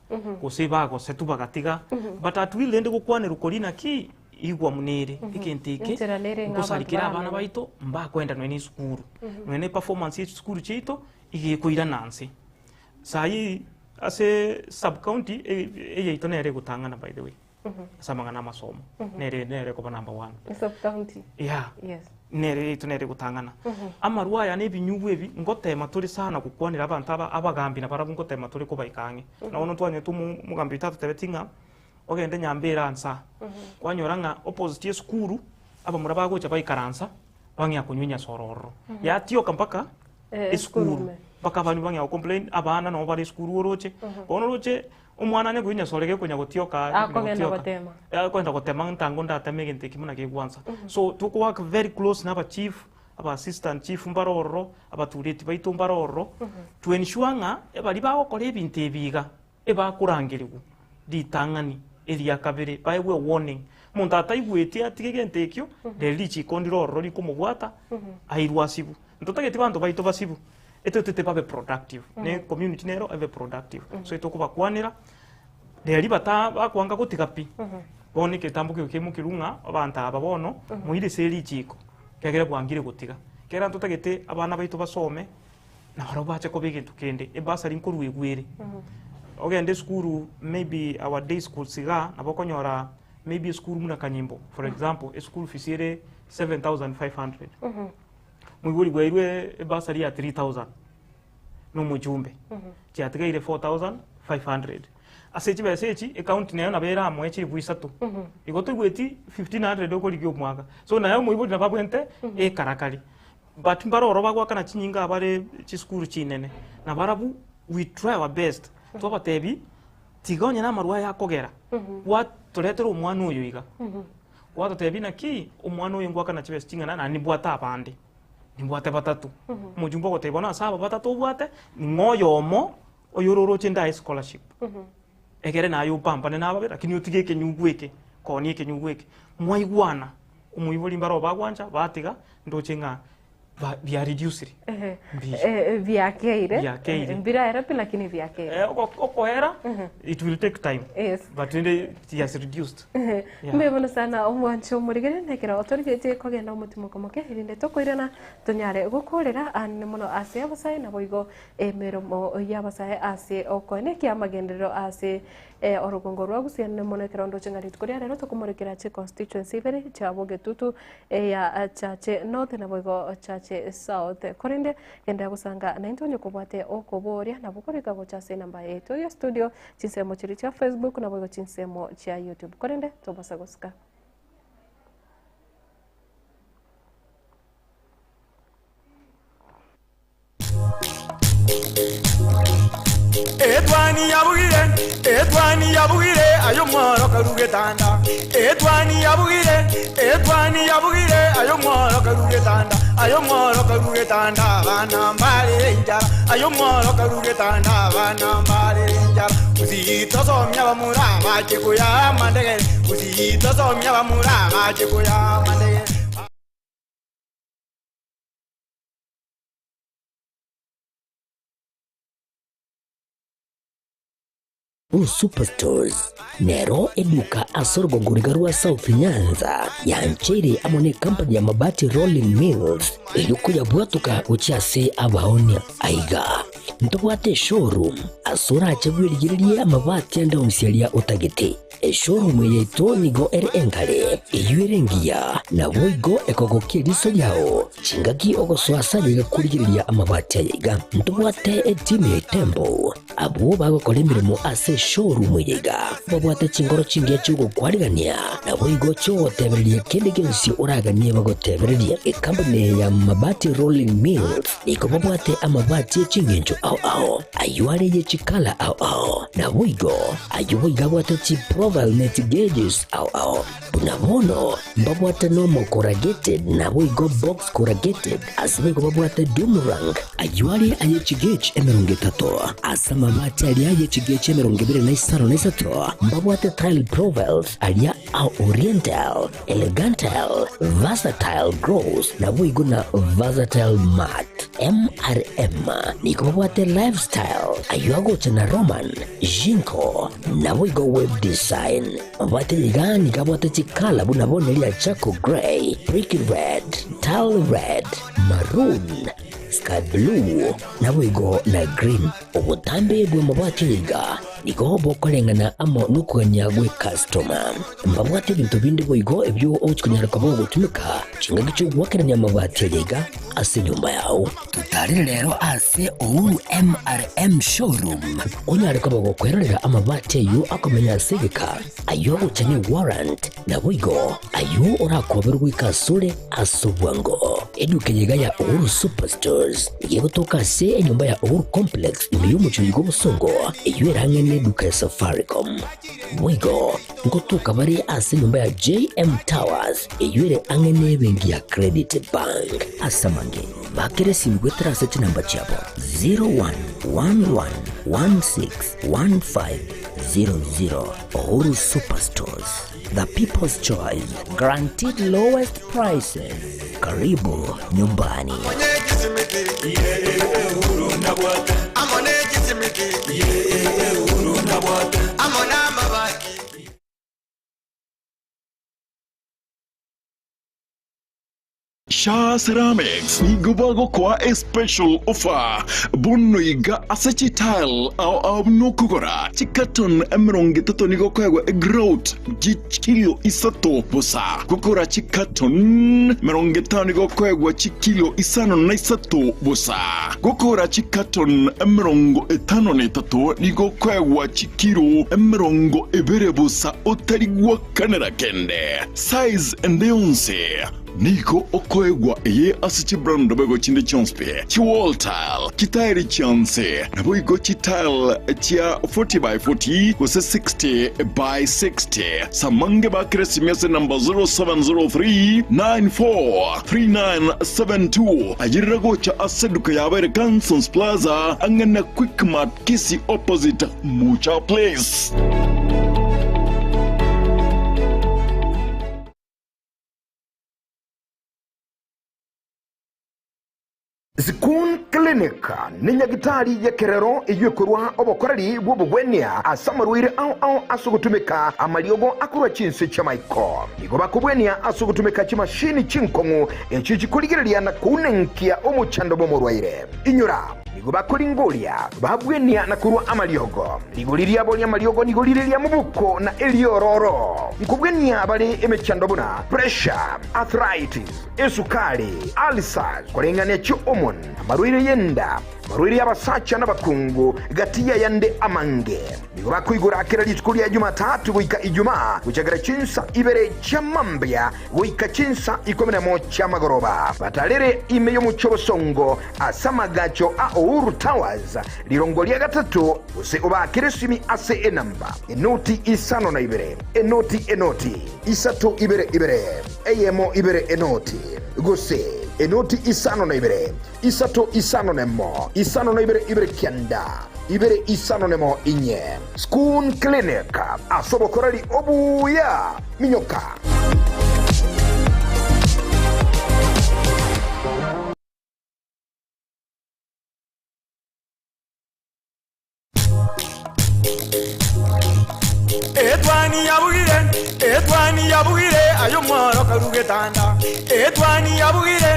gose bagosetwa bagatiga, but at will rende gokwanerwa koria naki. Igwa buna ere, egento eke Enchera nere ng'a abanto nkosarikere abana baramenye. baito mbakoenda nonya na esukuru, nonya na eperformance ya chisukuru chiaito iga ekoirana nse. Saii ase sub county eyaito nere egotang'ana by the way, ase amang'ana amasomo, nere nere ekoba number one. Sub county. Yeah. Yes. Nere yaito nere egotang'ana. Amarwa aya na ebinyugwa ebi, ngotema tore sana gokwanera abanto aba abagambi nabarabwo ngotema tore kobaika ang'e. Na bono ntwanyete omo omogambi oito atotebetie ng'a, ogende nyambera ansa, kwanyora ng'a opposite ya esukuru, abamura bagocha baikaransa, bang'ea konywa enyasoro ororo. Yatioka mpaka Eh, esukuru, esukuru ime. mpaka abana bang'ea gocomplain, abana nabo bare esukuru oroche, bono oroche, omwana onye konywa enyasoro gekonya gotioka Akogenda gotioka. gotema. Akogenda gotema ntango ndateme egento eki buna gegwansa. So tokowork very close na abachief, aba assistant chief mbare ororo, abatureti baito mbare ororo, to ensure ng'a baria bagokora ebinto ebi iga, Ebakorangerigwa ritang'ani eria kabere baegwe warning. Omonto ataigweti atige egento ekio, riria richiko ndire ororo rikomobwata airwe asibwe. Ntotageti banto baito basibwe, etotete babe productive, ne community nero ebe productive. So etokobakwanera, riria bata bakwanga gotiga pi, bono eketambo kegwe keimokerwe ng'a abanto aba bono moire ase richiko, ekiagera bwangire gotiga. Ekiagera ntotagete abana baito basome. na barabwo bache koba egento kende, ebasari nkorwa egwere. Ogende esukuru maybe our day schools igaa, nabo okonyora maybe esukuru buna Kanyimbo for example, eschool fees ere 7500. Moibori bwairwe ebasari ya 3000 na omochumbe, chiatigaire 4500. Ase chibesa echi, ecounty nayo nabo eramoe chilifu isato, igo toigweti 1500 okorigia omwaka. So naye omoibori nabo abwente ekarakari. But mbare oro bagoakana chinyinga abare chisukuru chinene, na barabwo we try our best twabatebi tiga onye namarwa aya akogera gwatoretera omwana oyo iga, gwatotebi naki omwana oyo ngoakana chibesa ching'ana naende nimbwate abande, nimbwate batato. Omojumbe ogotebia bono ase aba batato obwate, ning'o oyomo oyororoche ndae scholarship, egere naye opambane nababe lakini otige ekenyugwa eke, koonia ekenyugwa eke. Mwaigwana, omoibori mbare obagwancha batiga Ndoche ng'a ba- biareducire. Ehe. Mbiya. Eh, biakeire. Biakeire. Eh, mbiraera pi lakini biakeire. Eh, oko- okoera it will take time Yes. but rende it has reduced. Yeah. Mbuya mono sana omwancho omorigere nekero otorigetie kogenda omotimoko moke erinde tokoirana tonyare gokorera anene mono ase abasae naboigo emeromo y'abasae ase okoenekia amagenderero ase Orogongo rwa Gusii anene mono ekero ndoche ng'a rituko ria rero tokomorekera chiconstituency ibere chia Bogetutu eya Chache North naboigo Chache South. Korende genda gosanga naintwe onye kobwate okoboria nabo korika gocha ase enamba yaito ya studio chinsemo chiria chia Facebook naboigo chinsemo chia YouTube. Korende tobasa gosika. Etwani yabugire, etwani yabugire, aye omworo karue getanda. Etwani yabugire, etwani yabugire, aye omworo karue getanda. Aye omworo karue getanda, abana mbarere enchara. Aye omworo karue getanda, abana mbarere enchara. Gusii tosomia abamura bache koyaa amandegere, Gusii tosomia abamura bache koyaa amandegere. Superstores nero eduka ase orogongo riga rwa South Nyanza yancheire amo ne company ya Mabati Rolling Mills erio koyabwatoka gochia ase abaonia. Aiga ntobwate eshowroom ase orache bwerigererie amabati ande onsi aria otagete. Eshowroom eye yaito nigo ere enkare, eyio ere engiya, naboigo ekogokia eriso riao chingaki ogosoa ase aye iga korigereria amabati aya iga. Ntobwate etimu ya Itembo, abwo bagokora emeremo ase eshowroom eye iga, babwate chinkoro chingiya chi'ogokwarigania, naboigo chi'ogotebereria kende gionsi oraganie bagotebererie. Ecompany eye ya Mabati Rolling Mills nigo babwate amabati e chingencho ao ao, ayio are ye chikala ao ao, naboigo Ayio boigo abwate chiprofile ne chigeges ao ao. Buna bono mbabwate normal corrugated naboigo box corrugated ase boigo babwate doomerang. Ayio are aye chigauge 30 ase amabati aria aye chigauge 23 mbabwate tile profiles aria a oriental, elegantal, versatile gross naboigo na versatile matte. MRM nigo babwate Lifestyle ayio agocha na Roman, Jinko, naboigo Web Design. Mabwate iga nigo abwate chikala buna bono eria charcoal grey, brick red, tile red, maroon, sky blue, naboigo na green. Obotambe bw'amabwate iga nigo bokoreng'ana amo nokogania gw'ekastoma. Mbabwate ebinto binde boigo ebio ogochia konyara koba ogotumeka chingaki chi'ogoakerania amabati aya iga ase enyomba yao. Totarere rero ase Uhuru MRM Showroom onyare koba gokwerorera amabati ayio akomenya ase egeka, ayio agocha ne warrant, naboigo ayio orakoberwe goika asore ase obwango. Eduka eye iga ya Uhuru Superstores nigo egotoka ase enyomba ya Uhuru Complex ime y'omochie oyo bw'obosongo, eyio ere ang'e neduka ya Safaricom. Boigo ngotoka bare ase enyomba ya JM Towers eyio ere ang'e nebenki ya Credit Bank. Ase amange, bakera esimi goetera ase chinamba chiabo 0111161500. Uhuru Superstores, the people's choice, guaranteed lowest prices. Karibu nyumbani. Shaa Ceramics nigo bagokoa a special offer bono iga ase chitile ao ao buna okogora chicarton 30 nigo okoegwa egrout chikilo isato bosa. Gokora chicarton 50 nigo okoegwa chikilo 53 bosa. Gokora chicarton 53 nigo okoegwa chikilo 20 bosa otari gwakanera kende. Size ende yonsi nigo okoegwa eye ase chibrand boigo chinde chionsi pi, chiwall tile, chitairi chionsi, naboigo chitile chia 40 by 40 gose 60 by 60. Samange bakere esimi ase number 0703 94 3972 ayerera gocha ase eduka yabo ere Gansons Plaza ang'e na Quickmart Kisii opposite Mucha Place. Zikun Clinic ne nyagitari y'ekerero eyio ekorua obokoreri bw'obogwenia ase amarwaire ao ao ase ogotumeka amariogo akorwa chinse chi'amaiko. Nigo bakobwenia ase ogotumeka chimashini chinkong'u echio chikorigereria na kounenkia omochando bw'omorwaire. Inyora, nigo bakoringoria, babwenia na korua amariogo. Rigori riabo ri'amariogo nigo rire ria mobuko na eriororo. Nkobwenia bare emechando buna pressure, arthritis, esukari, ulcers, koreng'ania chi'hormone, amarwaire y'enda, amarwaire y'abasacha n'abakungu, gati y'ayande amange. Nigo bakoigora kera rituko ria Jumatatu goika Ijumaa, gochakera chinsa ibere chia mambia goika chinsa ikomi nemo chi'amagoroba. Batarere ime y'omochie obosongo ase amagacho a Uhuru Towers, rirongo ria gatato, gose obaakere esimi ase enamba, enoti isano na ibere, enoti enoti, isato ibere ibere, eyemo ibere enoti, gose enoti isano na ibere, isato isano nemo, isano na ibere ibere kianda, ibere isano nemo inye. Schoon Clinic, ase obokoreri obuya, minyoka. Etwani yabugire, etwani yabugire, aye omworo karu getanda. Etwani yabugire,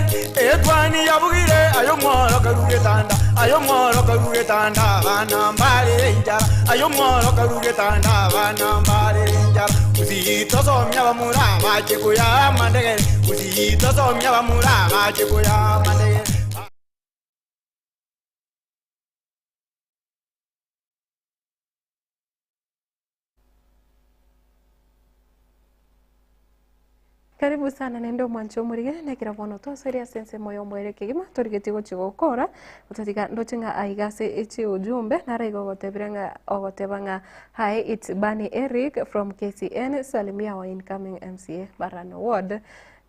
etwani yabugire, aye omworo karu getanda. Aye omworo karu getanda, abana mbarere enchara. Aye omworo karu getanda, abana mbarere enchara. Gusii tosomia abamura bache koya amandegere. Gusii tosomia abamura bache koya amandegere. Karibu sana naende omwancho omorige nekero bono twasoire ase ensemo ya omoerio kegima torigetie gochia gokora gotatiga ndoche ng'a aiga ase echi ujumbe naro igo ogotebire ng'a ogoteba ng'a hi it's Bunny Eric from KCN salimia our incoming MCA Barano Ward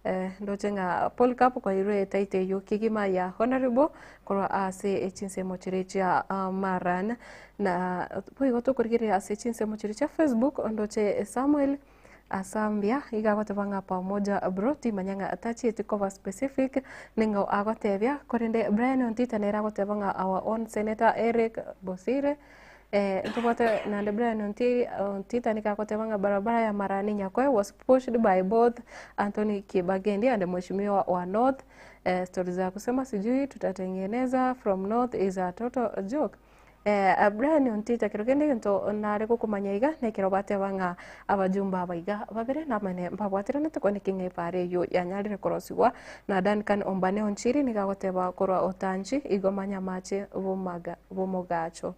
eh, ndoche ng'a Polycarp kwairwe etaito eyio kegima ya honorable korwa ase chinsemo chiria chia uh, Maran na boigo tokorigereria ase chinsemo chiria chia Facebook ndoche Samuel. Asambia iga agoteba ng'a pamoja bro timanya ng'a tachieti koba specific ning'o agotebia korende Brian Ontita nere agoteba ng'a our own senator Eric Bosire eh, ntobwate naende Brian Onti Ontita nigo agoteba ng'a barabara ya Marani Nyakoe was pushed by both Anthony Kibagendi and Mheshimiwa wa North eh, stori za kusema sijui tutatengeneza from North is a total joke. Eh, Brian Ontita kero kende egento nare gokomanya iga nekero bateba ng'a abajumbe aba iga babere namene mbabwateranete kwane ki ng'a epara eywo yanyarire korosigwa na Duncan Ombane Onchiri nigo agoteba korwa Otanchi igo manya amache bomaga bomogacho.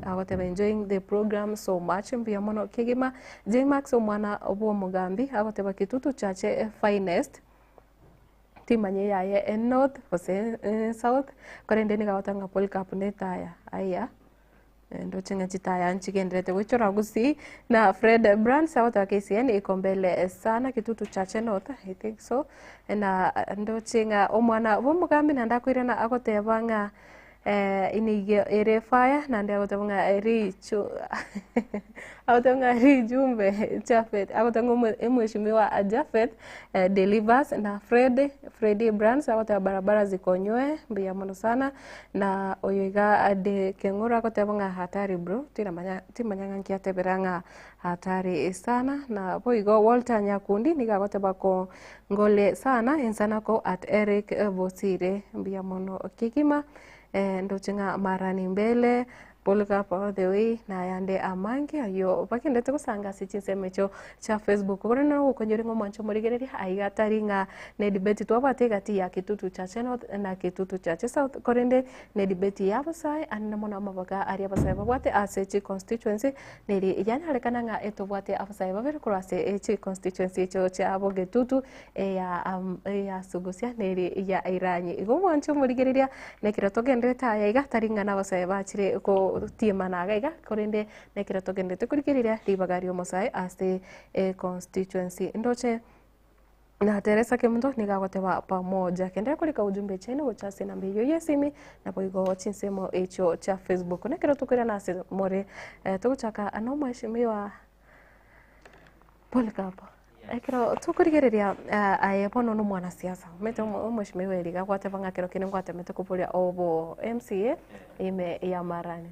Agoteba enjoying the program so much mbuya mono kegima. Jmax omwana bwomogambi agoteba Kitutu Chache finest. Timanya eyaye e north gose e south, korende nigo agoteba ng'a Polycarp na etaya aya, ndoche ng'a chitaya nchigendererete goichora gusii, na Fred Brands agoteba KCN iko mbele sana Kitutu Chache North, I think so, na ndoche ng'a omwana bwa omogambi naende akoirana agoteba ng'a Nigo ere fire naende agoteba ng'a richu agoteba ng'a rijumbe Japhet agoteba ng'a omo omweshimiwa Japhet delivers na Fred Freddy Brands agoteba barabara zikonywe mbuya mono sana na oyo iga ade Keng'ura agoteba ng'a hatari bro tiramanya timanya ng'a nki atebera ng'a hatari sana na boigo Walter Nyakundi nigo agoteba ko Ngole sana ensanako at Eric Bosire mbuya mono kegima eh, ndoche ng'a marani mbele Polycarp all the way na ayande amange ayio bagendete gosanga ase chinsemo echio chia Facebook korende nogokonyora ng'a omwancho omorigereria aiga tari ng'a ne debate twabwate egati ya Kitutu Chache North na Kitutu Chache South korende ne debate ya abasae anene mono amabaga aria abasae babwate ase chiconstituency Neri yanyarekana ng'a etobwate abasae babere korwa ase chiconstituency echio chia Bogetutu, eya eya Sugusia na eri ya Iranyi. Igo omwanche omorigereria nekero togenderete aya iga tari ng'a nabasae bachire gotiemana iga iga korende nekero togenderete korigereria ribaga riomosae ase econstituency. Ndoche. Na Teresa Kemunto nigo agoteba pamoja. Kenderera korika ujumbe chaino gocha ase enamba eyio y'esimi naboigo chinsemo echio chia Facebook. Nekero tokoirana ase more eh, togochaka nomweshimiwa Polycarp. Ekero tokorigereria eh, aye bono nomwanasiasa omanyete omweshimiwa eri iga gwateba ng'a kero kende ngwatemete koboria obo MCA ime ya Marani.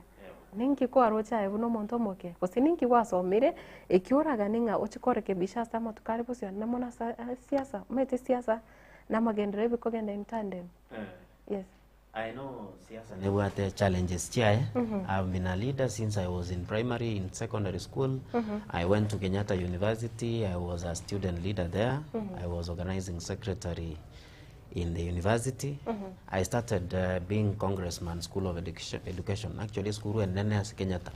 Ninki kwaroche aye buna omonto omoke? Gose ninki gwasomire ekio oraganie ng'a ochie korekebisha ase amatuko are bosio naende mono ase siasa? Omanyete siasa na amagenderero ebikogenda in tandem. Yes. I know siasa nebwate challenges chiaye. I've been a leader since I was in primary, in secondary school. I went to Kenyatta University. I was a student leader there. I was organizing secretary in the university I started uh, being congressman school of education, education. actually school enene ase Kenyatta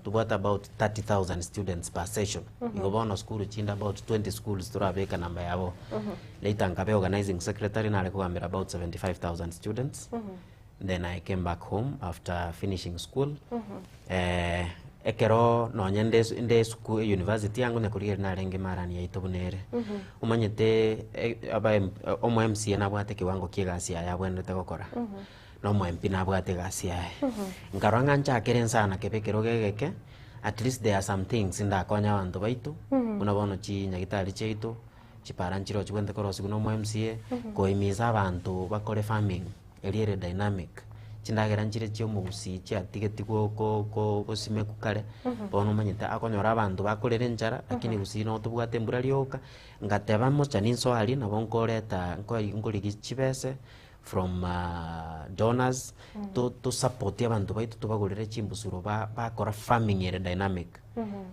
tobwate about 30000 students per session igo bono school chinde about 20 schools torabeka namba yabo later nkabe organizing secretary nare kogambera about 75000 students Then I came back home after finishing school eh, ekero nonye nde nde esuku university yango nyakorigereria narenge marani yaito buna ere omanyete eh, aba M- omo MCA nabwate ekewango kia egasi yaye abwenerete gokora na omo MP nabwate egasi yaye nkarora ng'a nchakere nsana kebe ekerogo egeke at least there are some things ndakonye abanto baito buna bono chinyagitari chiaito chipara nchire chibwenerete korosiwa na omo MCA koimisa abanto bakore farming. Eria ere dynamic, chindagera nchire chia omogusii chiatigetigwe ko- ko gosimekwa kare, bono omanyete akonyora abanto bakorera enchara, lakini gusii nabo tobwate embura rioka, ngateba mocha ninsoe aria nabo nkoreta nkoi nkorigia chibese from donors, to tosapotie abanto baito tobagorere chimbusuro ba bakora farming ere dynamic,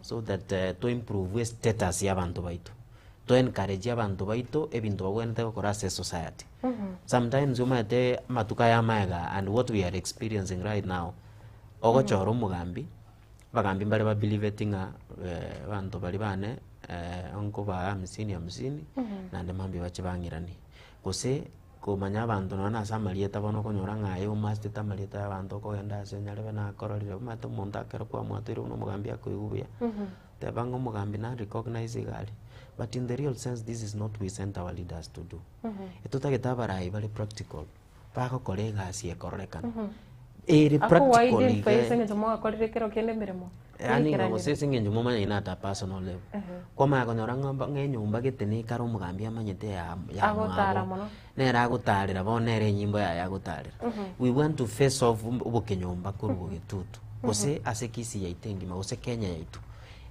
so that to improve estatus ya abanto baito. To encourage abanto baito ebinto babwenerete gokora ase esociety. Sometimes omanyete amatuko aya amaega and what we are experiencing right now, ogochora omogambi, abagambi mbare ba believeti ng'a abanto baria bane nkobaa hamsini hamsini, naende mambia bache bang'iranie. Gose komanya abanto nonye na ase amarieta bono okonyora ng'a aye omastete amarieta ya abanto okogenda ase nyarebe nakororire, omanyete omonto ekero kwamwatoire buna omogambi akoigwa buya. Teba ng'a omogambi na recognize iga aria, but in the real sense this is not we sent our leaders to do. Etotagete abarai bare practical, bagokora egasi ekororekana. Ere Ako practical identify iga ase eng'encho mwakorire kero kende emeremo, Yaani ng'a yaikeranire. gose ase eng'encho momanya at a personal level. Kwamanya konyora ng'a mba ng'a enyomba gete nekare omogambi amanyete ya ya Agotara mwabo, mono. nere agotarera bono nere enyimbo yaye agotarera. We want to face off obokenyomba korwa bogetutu, gose ase Kisii yaito engima gose Kenya yaito.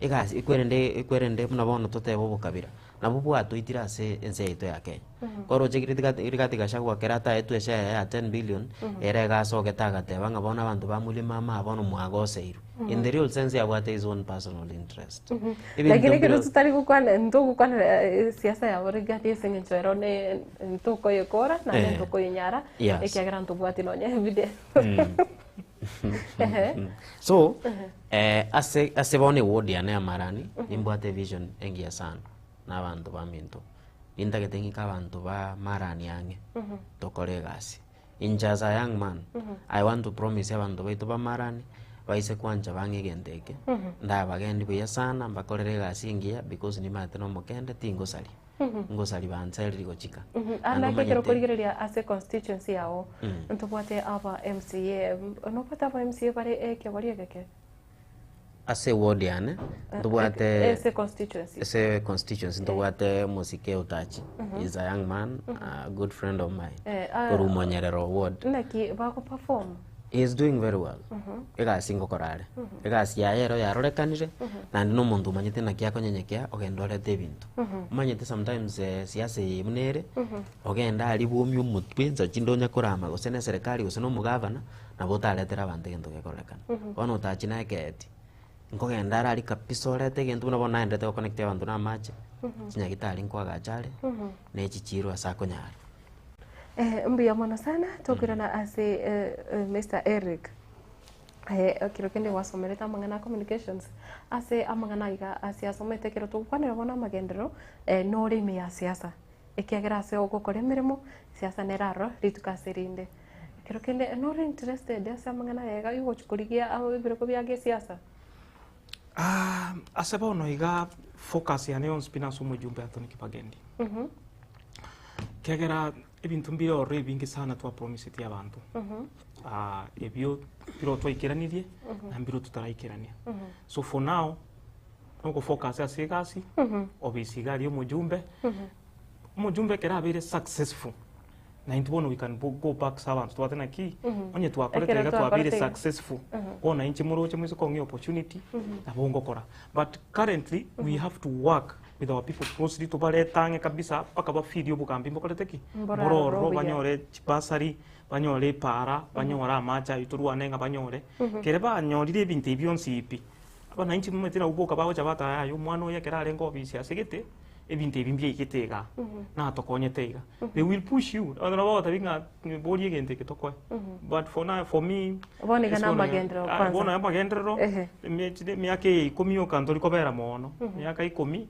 Egasi ekwerende ekwerende buna bono totebe obokabira, nabwo bwatoitire ase ense yaito ya Kenya. Koroche Rigathi Gachagua ekero ataetwe eshare yaye ya 10 billion, ere iga asogete agateba ng'a bono abanto ba Mulima ama bono mwagoseirwe. In the real sense yabwate his own personal interest. Ebinto Lakini ekero mbire- tutari gokwana ntogokwanera eh, siasa yabo Rigathi ase eng'encho ero ne ntokoyekora naende Eh. ntokoyenyara Yes. ekiagera ntobwati nonya evidence. Ehe. So, eh, ase ase bono eward yane ya Marani, nimbwate vision engiya sana na abanto baminto. Nintagete ng'ike abanto ba Marani ang'e, tokore egasi. Inche as a young man, I want to promise abanto baito ba Marani, baise kwancha bang'e egento eke, ndabagendi buya sana, mbakorere egasi engiya because nimanyete na omokende tingosaria. Ngosaria banseriri gochika. Ande Naende ake ekero omanyete okorigereria ase constituency yago, ntobwate aba MCA, nobwate aba MCA bare ekegori egeke? Ase eward yane, ntobwate Ase constituency. ase constituency ntobwate omosike Otachi. He is a young man, a good friend of mine. Eh, ah, Korwa Monyerero ward. Naki bagoperform? He is doing very well. Egasi ngokora are. Egasi yaye ero yarorekanire, naende na omonto omanyete naki akonyenyekea ogenda orete ebinto. Omanyete sometimes eh, siasa eye buna ere, ogende aria bwomie omotwe nsa chinde onya korama gose na eserekari gose na omogavana, nabo otaretere abanto egento gekorekana. Bono otachi na ekeeti, nkogenda are aria kabisa orete egento buna bono naenderete goconnect abanto na amache, chinyagitari nkoagacha are, na echichiro ase akonyara. Eh, mbuya mono sana tokoirana ase eh, eh, Mr. Eric Eh, ekero kende gwasomerete amang'ana a communications ase amang'ana iga ase asomete ekero togokwanera bono amagenderero eh, nore ime ya siasa ekiagera ase ogokora emeremo siasa nere aroro rituko ase rinde ekero kende nore interested ase amang'ana aya iga yogochi korigia ebirogo bia gesiasa. Ah, ase bono iga focus yane yonsi pi nase omojumbe Anthony Kibagendi. Kiagera ebinto mbire ororo ebinge sana twapromiseti abanto. Ah, ebio mbiro twaikeranirie na mbiro totaraikerania. So for now, nogofocus ase egasi, obisi iga aria omojumbe, omojumbe ekero abeire successful, na intwe bono we can go back ase abanto twabate naki, onye twakorete Ekero iga twabeire twakorete iga. successful, bono inche moroche moise kong'ia opportunity, nabo ngokora. But currently, we have to work with our people closely, tobarete ang'e kabisa, mpaka bafeel obogambi mbokorete ki? Mboraroro Mbororo, buya. banyore chibasari, banyore epaara, banyore amache aywo torwane ng'a banyore. Kere banyorire ebinto ebi bionsi pi, abananchi momanyete nabwo boka bagocha bateba yaya omwana oyo ekero arenge obisi ase gete, ebinto ebi mbiaigete igaa, natokonyete iga. They will push you, abanto nabo bagotebi ng'a boria egento eke tokoe. But for now, for me, Bono iga ase na bono iga- amagenderero ah, kwanza. bono amagenderero, Ehe. emiaka eye ikomi yoka ntori kobera mono, emiaka ikomi,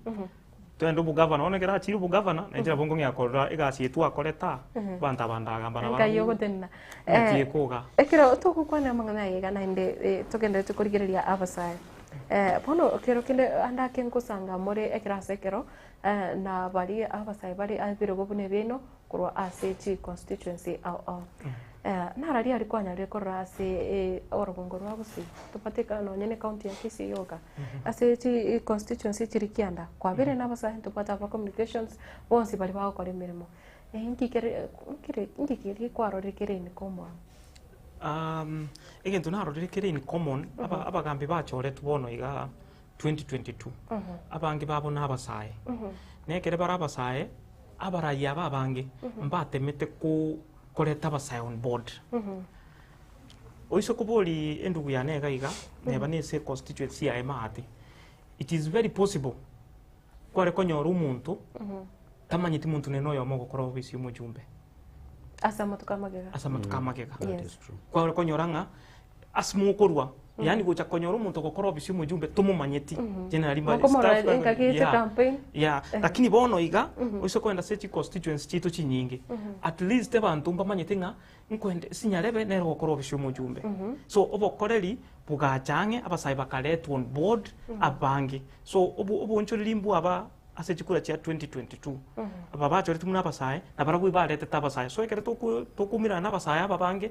twende obogavana, bono ekero achire obogavana, nainche nabo nkong'ea korora egasi eye twakorete aa, abanto aba ndagamba Enkai nabarabwo, ogotenena. naki Eh, ekoga. Ekero togokwana amang'ana aya iga naende eh, togenderete korigereria abasae. Eh, bono kero kende ande ake nkosanga more ekero ase ekero eh, na baria abasae bare ebirogo buna ebiaino korwa ase chi constituency ao ao. Eh, nararia aria kwanyarire korora ase eh, orogongo rwa Gusii tobwate eka nonye na ecounty ya Kisii yoka ase chi constituency chiri kianda kwabere na abasae ntobwate aba communications bonsi baria bagokora emeremo Eh, inki kere nkere inki keria kwarorire kere in common? Um, egento narorire kere in common, aba, abagambi bachoretwe bono iga 2022, abange babo na abasae. Na ekere bare abasae, abarai aba abange mbatemete ko koreta abasae on board. Oise kobori endugu yane iga iga, neba nese constituency yaye maate, it is very possible kware konyora omonto tamanyeti monto nene oyomo ogokora obisi omojumbe Ase amatuko amagega. ase amatuko amagega. That Yes. is true. Kware konyora ng'a ase mokorwa yaani gocha konyora omonto ogokora obisi omojumbe tomomanyeti generally mba- Mokomorora staff- engaki ase Yeah. campaign. Yeah, lakini bono iga oise koenda ase chiconstituency chiaito chinyinge at least abanto mbamanyete ng'a nkoende sinyarebe nere ogokora obisi omojumbe so obokoreri bogacha ang'e abasae bakaretwa on board abange so obo oboonchoreri mbwaba ase chikura chia 2022 aba bachoretwe buna abasae nabarabwo baretete abasae so ekero toko tokomirana na abasae aba abange.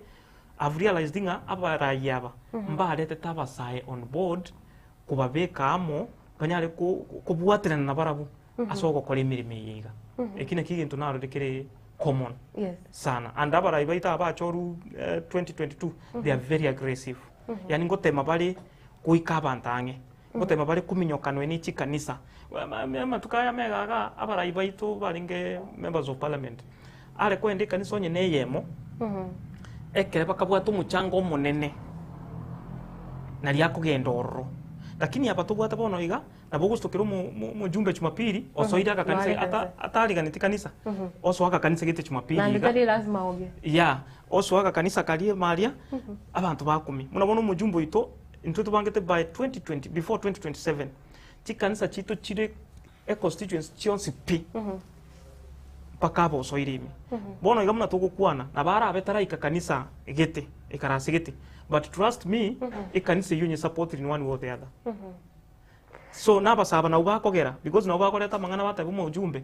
I've realized ng'a abarai aba mbaretete abasae on board kobabeka amo banyare ko- kobwaterana nabarabwo ase ogokora emeremo eye iga. Eki nakio egento narorire kere common Yes. sana and abarai baito aba bachoru eh, 2022 they are very aggressive yani ngotema bare goika abanto ang'e ngotema bare kominyoka noe ne chikanisa Amatuko aya amega iga abarai baito barenge members of parliament are kogenda ekanisa onye na eyemo ekere bakabwata omochango omonene naria akogenda ororo. Lakini aba tobwate bono iga nabo ogositokera omo- omo- omojumbe jumapili osoire agakanisa Noare ata kanisa. atariganeti kanisa osoa agakanisa gete jumapili Naende iga. tari lazima oge. Yeah, osoa agakanisa karia ime aria abanto bakumia. Buna bono omojumbe oito intwe tobangete by 2020 before 2027 Chikanisa chiaito chire econstituency chionsi pi mpaka abe osoire ime. Bono iga buna togokwana nabo arabe taraika kanisa gete ekarasi gete but trust me ekanisa eyio onyesupportiri in one way or the other. So nabasaba nabwo bakogera because nabwo bakoreta amang'ana bateba omojumbe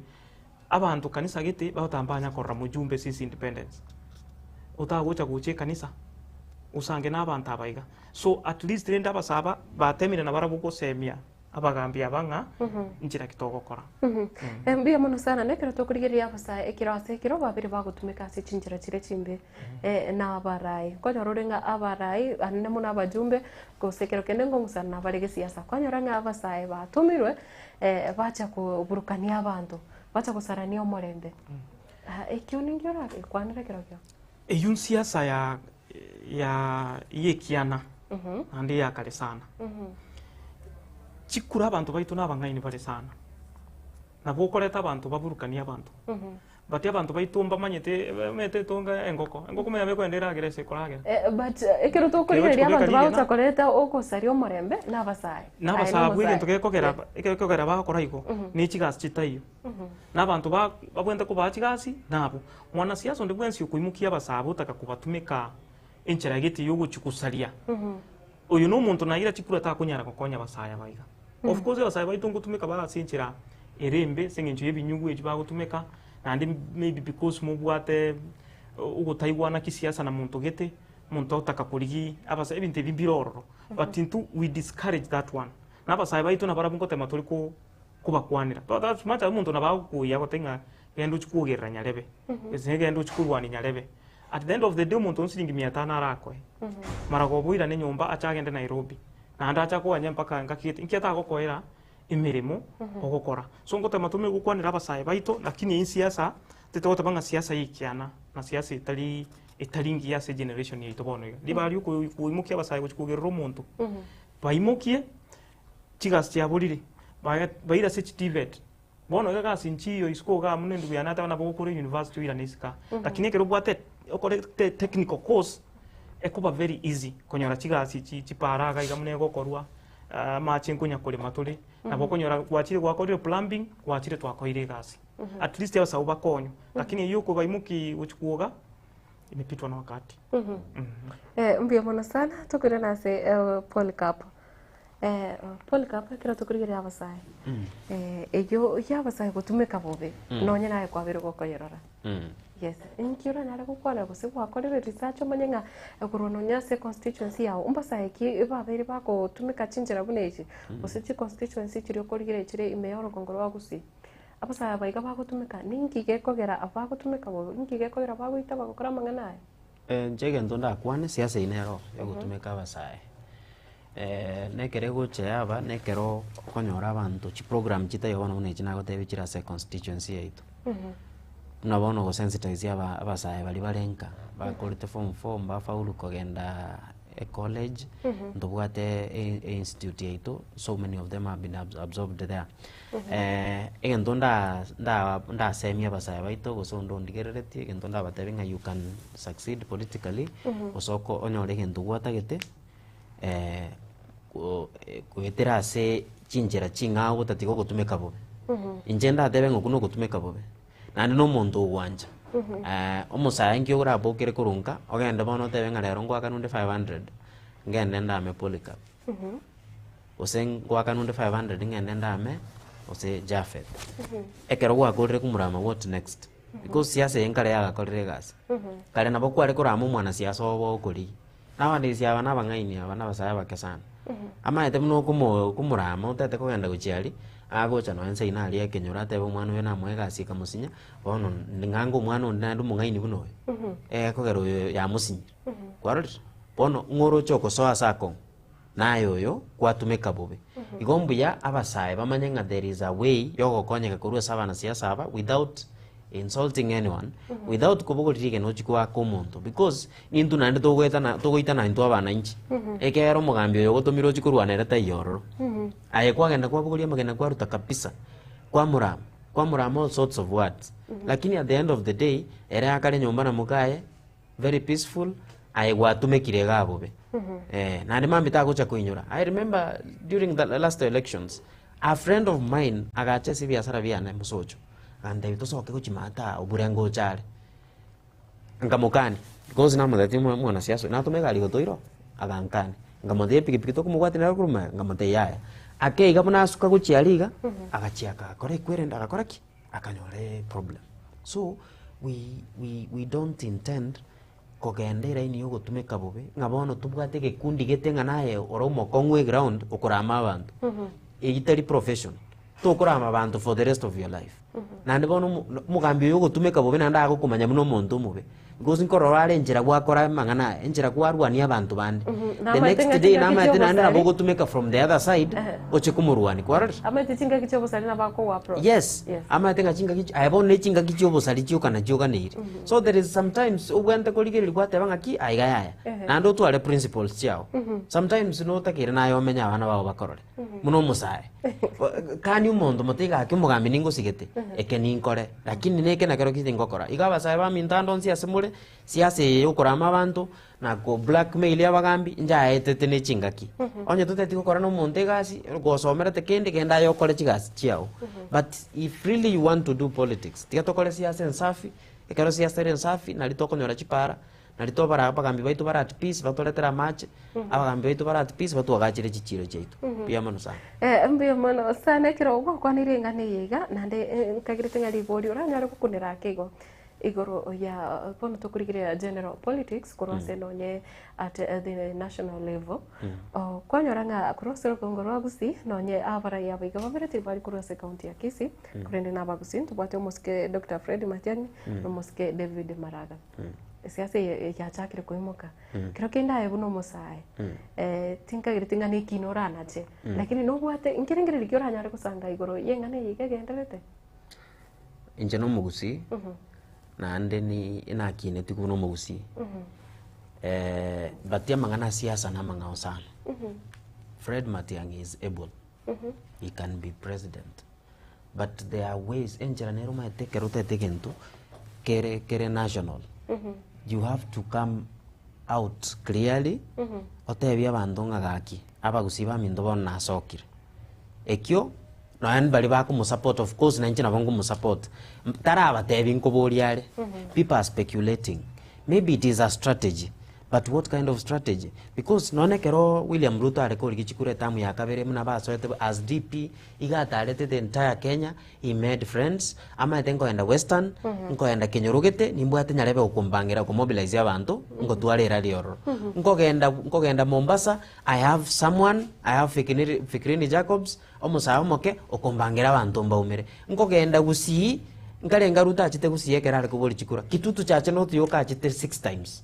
abanto kanisa gete bagoteba mbanya korora mojumbe since independence. Otagocha gocha ekanisa osange na abanto aba iga. So at least rende abasaba batemire nabarabwo gosemia abagambi aba ng'a nchera ki togokora. Eh, Mbuya mono sana nekero tokorigereria abasae ekero ase ekero babere bagotumeka ase chinchera chire chimbe eh, na abarai kwanyora ore ng'a abarai anene mono abajumbe gose ekero kende ngong'usana nabare gesiasa kwanyora ng'a abasae batomirwe eh, bacha koburukania abanto bacha gosarania omorembe Ah, ekio ninki orakwanere kerokio? Eyio nsiasa ya ya y'ekiana naende ya kare sana. Chikura abanto baito nabang'aini bare sana. Nabo okoreta abanto baburukanie abanto. But abanto baito mbamanyete bamanyete etonga engoko. Engoko manya bekogenda eragere ase ekoragera. Eh, but eh, ekero tokorigereria Kegochi abanto kobeka bagocha rigena. koreta ogosaria omorembe nabasae. Nabasae Aye abwo nomosae. egento gekogera ekero gekogera bagokora igo ne chigasi chitaiyo. Na abanto ba babwenerete kobaa chigasi nabwo. Mwanasiasa onde bwensi okoimokia abasae otaka kobatumeka enchera gete yogochia gosaria, oyo na omonto naira chikura takonyara gokonya abasae aba iga. Of course abasae baito ngotumeka bare ase enchera ere embe ase eng'encho ya ebinyugwa ebi bagotumeka, naende maybe because mobwate ogotaigwana kisiasa na monto gete, omonto otaka korigia abasae ebinto ebi mbire ororo. But intwe we discourage that one. Na abasae baito nabarabwo ngotema tore ko kobakwanera. But as much as omonto nabo agokoyia agotebi ng'a genda ochie kwogerera nyarebe, gose genda ochie korwania nyarebe, at the end of the day omonto onsi siringi mia tano arakoe, mara goboirane nyomba ache agende Nairobi, naende ache akoganye mpaka engaki gete, inki atagokoera emeremo ogokora. So ngotema tome gokwanera abasae baito, lakini eyio siasa, titogoteba ng'a siasa ya ekiana, na siasa etari etari ngiya ase egeneration yaito bono iga. Ribaga ria oko koimokia abasae gochia kogerera omonto, baimokie. Chigasi chiaborire, baira ase chiTVET. Bono iga egasi nchiyo isiko igaa buna endugu yane ateba nabo ogokora university oirane isiko aa. Lakini ekero obwate okore technical course, ekoba very easy konyora chigasi echi chipara iga iga buna egokorwa, amache nkonya korema tore, nabo okonyora gwachire gwakorire plumbing, gwachire twakoire egasi. At least abasabwo bakonywe. Lakini eywo okobaimokia gochia kwoga, imepitwa na wakati. Eh, mbuya mono sana tokoirana ase eh, Polycarp. Eh, Polycarp ekero tokorigereria abasae eh, eyio ya abasae gotumeka bobe nonye naye kwabeire gokoyerora yes inki oranyare gokwana gose gwakorire research omanye ng'a korwa nonye ase constituency yago mbasae ki babeire bagotumeka chinchera buna echi gose chiconstituency chiria okorigereria chire ime ya orogongo rwa Gusii. Abasae aba iga bagotumeka ninki gekogera bagotumeka bobe inki gekogera bagoita bagokora amang'ana aya? Inche egento ndakwane, siasa eyio nero egotumeka abasae. Nekero egocha yaba, nekero okonyora abanto chiprogram chitaiyo bono buna echi nagotebia chire ase econstituency yaito. Buna bono ogosensitize aba abasae baria bare nka, bakorete form four mbafaulu kogenda ecollege, ntobwate e- einstitute yaito, so many of them have been absorbed there. Egento nda nda ndasemie abasae baito gose onde ondigereretie, egento ndabatebie ng'a you can succeed politically, gose oko onyore egento gwatagete. goetera ase chinchera ching'ao gotatiga ogotumeka bobe. Inche ndatebe ng'a okwo nogotumeka bobe, naende na omonto ogwancha. Omosae nki orabokere korwa nka, ogende bono otebe ng'a rero ngoakane onde 500, ngende ndame Polycarp, gose ngoakane onde 500 ngende ndame gose Japhet. Ekero gwakorire komorama what next? Because siasa eye nkare yagakorire egasi. Kare nabo kware korama omwanasiasa obo okorigia. Na abandisi aba na abang'aini aba na abasae abake sana. Amaete buna okomo okomorama otete kogenda gochia aria, agocha nonye nse ina aria ekenyoro atebe omwana oyo namoe egasi ekamosinya, bono ng'ange omwana onde naende omong'aini buna oyo, ekogera oyo yamosinyire. Kwarorire? Bono ng'o oroche okosoa ase akong'u? Naye oyo gwatumeka bobe. Igo mbuya abasae bamanye ng'a there is a way yogokonyeka korwa ase abanasiasa aba without insulting anyone, without kobogoria rigena ochie goaka omonto because nintwe naende togoetana togoitana intwe abananchi. Ekiagera omogambi oyo ogotomire ochie korwana ere taiyo ororo. Aye kwagenda kwabogoria amagena kwaruta kabisa, kwamorama, kwamorama all sorts of words. Lakini at the end of the day, ere akare nyomba na mokaye, very peaceful aye gwatumekire igaa bobe eh, naende mambia tagocha koinyora i remember during the last elections a friend of mine agacha ase ebiasara biane mosocho agantebia tosoke gochia maate aa oburengo ocha are nkamokania because namotebetie omwa omwanasiasa oyo natoma egari gotoira oo agankania nkamotebia epikipiki tokomobwatia nere korwa magega nkamotebia yaya ake iga buna asuka gochia aria iga agachiaka agakora ekwerende agakora ki? Akanyora eproblem. So, we we we don't intend kogenda eraini ya ogotumeka bobe, ng'a bono tobwate egekundi gete ng'a naye ore omokong'u eground okorama abanto. Eyio tari profession. Tokorama abanto for the rest of your life. Naende bono omo omogambi oyo ogotumeka bobe naende agokomanya buna omonto omobe. Because nkorora are enchera gwakora amang'ana aya, enchera kwarwania abanto bande. The Namaete next ng'a day chingaki namaete naende nabo chi'obosari. ogotumeka from the other side, Ehe. oche komorwania, kwarorire? Amaete chingaki chi'obosari nabo akogoa approach. Yes, Yes. amaete ng'a chingaki chi- aye bono ne chingaki chi'obosari chioka nachioganeire. So there is sometimes obwenerete korigereria gwateba ng'aki aiga yaya. Ehe. Naende otware principles chiago. Sometimes notakeire naye omenye abana bago bakorore. Buna omosae. Kani omonto mote iga gaki omogambi ningosigete, eke ninkore, lakini neke nakero ki tingokora. Igo abasae baminto ande onsi ase more, siasa eye ya okorama abanto, na ko blackmail abagambi, inche aetete ne chingaki. Onye toteti gokora na omonto egasi, gosomerete kende, genda aye okore chigasi chiago. But if really you want to do politics, tiga tokore siasa ensafi, ekero siasa ere ensafi, nari tokonyora chipara, Nari tobare abagambi baito bare at peace batoretere amache, abagambi baito bare at peace batwagachere chichiiro chiaito. Mbuya mono sana. Eh, mbuya mono sana ekero gwakwanire eng'ana eye iga naende eh, nkagerete ng'a ribori oranyare gokunera ake igo igoro ya bono tokorigereria general politics korwa ase nonye at eh, the national level Oh, kwanyora ng'a korwa ase orogongo rwa Gusii nonye abarai aba iga babere tibari korwa ase ekaunti ya Kisii korende na Abagusii ntobwate omosike Dr. Fred Matiang'i na omosike David Maraga. Esiasa eye yachakire koimoka, kero kende aye buna omosae, tinkagereti ng'a nekina oranache, lakini nobwate nkerengererio ki oranyare gosanga igoro ya eng'ana eye iga egendererete? Inche na omogusii, naende ni nakineti buna omogusii, but amang'ana a siasa na amang'ao sana. Fred Matiang'i is able, he can be president. But there are ways, enchera nere omanyete ekero otagete egento kere kere national, you have to come out clearly, otebie abanto ng'a gaki, abagusii baminto bono nasokire. Ekio, nonya baria bakomosupport of course na inche nabo nkomosupport, tarabatebi nkoboria are, people are speculating, maybe it is a strategy. But what kind of strategy? Because nonya ekero William Ruto are korigia chikura etamu ya kabere buna basoete as DP, iga atarete the entire Kenya, he made friends, amaete nkoenda Western, nkoenda Kenyorogete, nimbwate nyarebe okombangera okomobilize abanto, ngotware erally ororo. Nkogenda nkogenda Mombasa, I have someone, I have Fikiniri Fikirini Jacobs, omosae omoke, okombangera abanto mbaumere. Nkogenda Gusii, nkarenga Ruto achete Gusii ekero are koboria chikura, Kitutu Chache not yoka achete six times.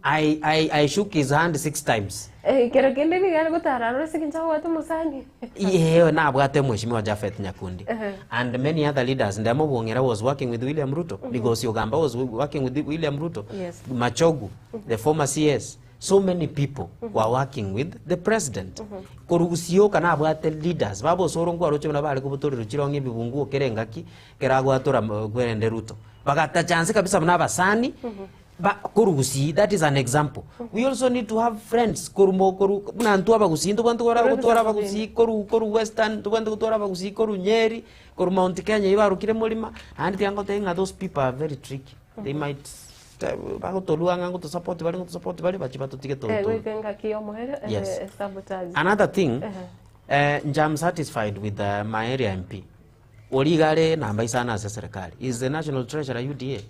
I, I, I shook his hand six times. Eh, kero kende nigo are gotara aroro ase eng'encho abwate omosani. Eeh, nabwate Mheshimiwa Japhet Nyakundi Ehe. and many other leaders. Ndemo Bwong'era was working with William Ruto, Migosi Ogamba was working with William Ruto, Yes. Machogu, the former CS. So many people were working with the president. Korwa Gusii oka nabwate leaders baba osoro nkwaroche buna bare kobotorerwa chirong'i ebibunguo kera engaki kera agwatora kwerende Ruto. Bagatacha nse kabisa buna abasani ba korwa Gusii that is an example. We also need to have friends korwa mo korwa buna intwe abagusii ntobwenerete kora Korwa gotwara ebisaku abagusii korwa korwa Western ntobwenerete gotwara abagusii korwa Nyeri korwa Mount Kenya eywo barokire Murima naende tiga ngotebie ng'a those people are very tricky. They might bagotorua ng'a ngotosupport bare ngotosupport bare bachie batotige Eh, totoru. goika engaki y'omoerio eh, Yes. eh, sabotage. Another thing, Ehe. eh, nche am satisfied with uh, my area MP. Oria iga are namba isano ase eserekari, he is the national treasurer UDA.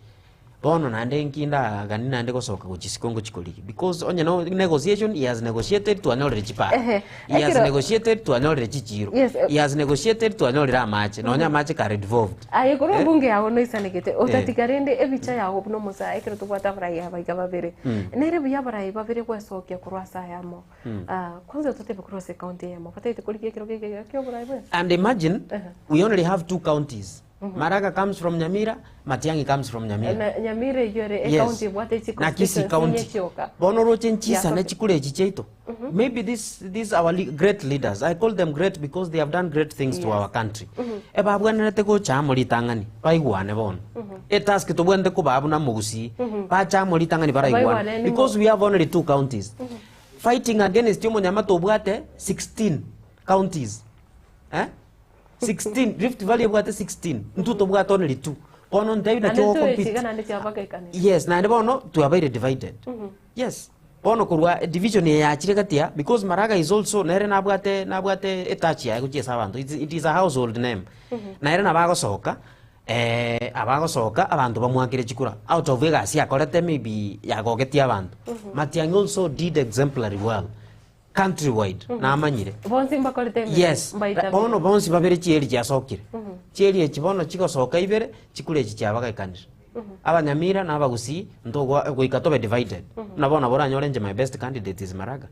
Bono naende nki ndagani naende gosoka gochia isiko ngochia korigia because onye no negotiation he has negotiated twanyorire chipara, Ehe, he has ekero- negotiated twanyorire chichiro, Yes, eh. he has negotiated twanyorire amache, nonya amache kare devolved. Aye korwa Eh. ebunge yago noisanegete, otatiga rende ebicha yago buna omosae ekero tobwate abarai aba iga babere. Nere buya abarai babere gwesokia korwa ase ayamo. Ah, kwanza totebe korwa ase ecounty eyemo, batagete korigia ekero geke iga kia oborai bwensi. And imagine Ehe. we only have two counties. Maraga comes from Nyamira, Matiang'i comes from Nyamira. Na Nyamira eyio ere Yes. ecounty ebwate chi Na Kisii constituency County. inye chioka. Bono roche nchisane Yasoke. chikure echi chiaito. Maybe this, this our le- great leaders. I call them great because they have done great things to Yes. our country. Ebabwenerete gocha amo ritang'ani baigwane bono. Etask tobwenerete kobaa buna mogusii. Bacha amo ritang'ani baraigwane. Baigwane ning'o? Because we have only two counties. Fighting against omonyama tobwate 16 counties. Eh? 16 Rift Valley ebwate 16 intwe tobwate only 2 bono ntebi Naende nakio toechiga gocompete naende chiabagaikane. yes naende bono twabeire divided yes bono korwa division eye yachire gati ya because Maraga is also nere nabwate nabwate etouch yaye gochia ase abanto it, it is a household name nere nabo agosoka eh, abagosoka abanto bamwakire chikura out of egasi akorete maybe yagogetie abanto Matiang'i also did exemplary well countrywide namanyire Bonsi mbakorete emeremo, yes mbaitabire. bono bonsi babere chieri chiasokire chieri echi bono chigosoka ibere chikura echi chiabagaekanire abanyamira na abagusii ntogwa goika tobe divided buna bono nabo oranyore inche my best candidate is Maraga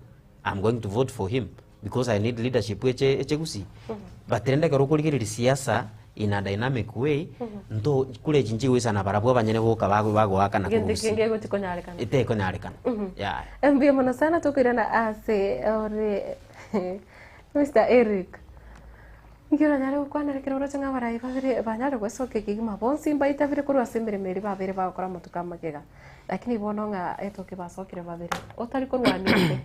I'm going to vote for him because I need leadership eche eche gusii but rende ekero okorigereria siasa in a dynamic way nto chikura echi nchigoisana barabwo abanyene boka bago bagoakana Gento korwa gusii kenge egochikonyarekana. etekonyarekana yaya. Mbuya mono sana tokoirana ase ore Mr. Eric. Inki oranyare gokwanera ekero oroche ng'a abarai babere banyare gwesokia kegima bonsi mbaitabire korwa ase emeremo eria babere bagokora amatuko amagega. Lakini bono ng'a etoke basokire babere otari korwania onde.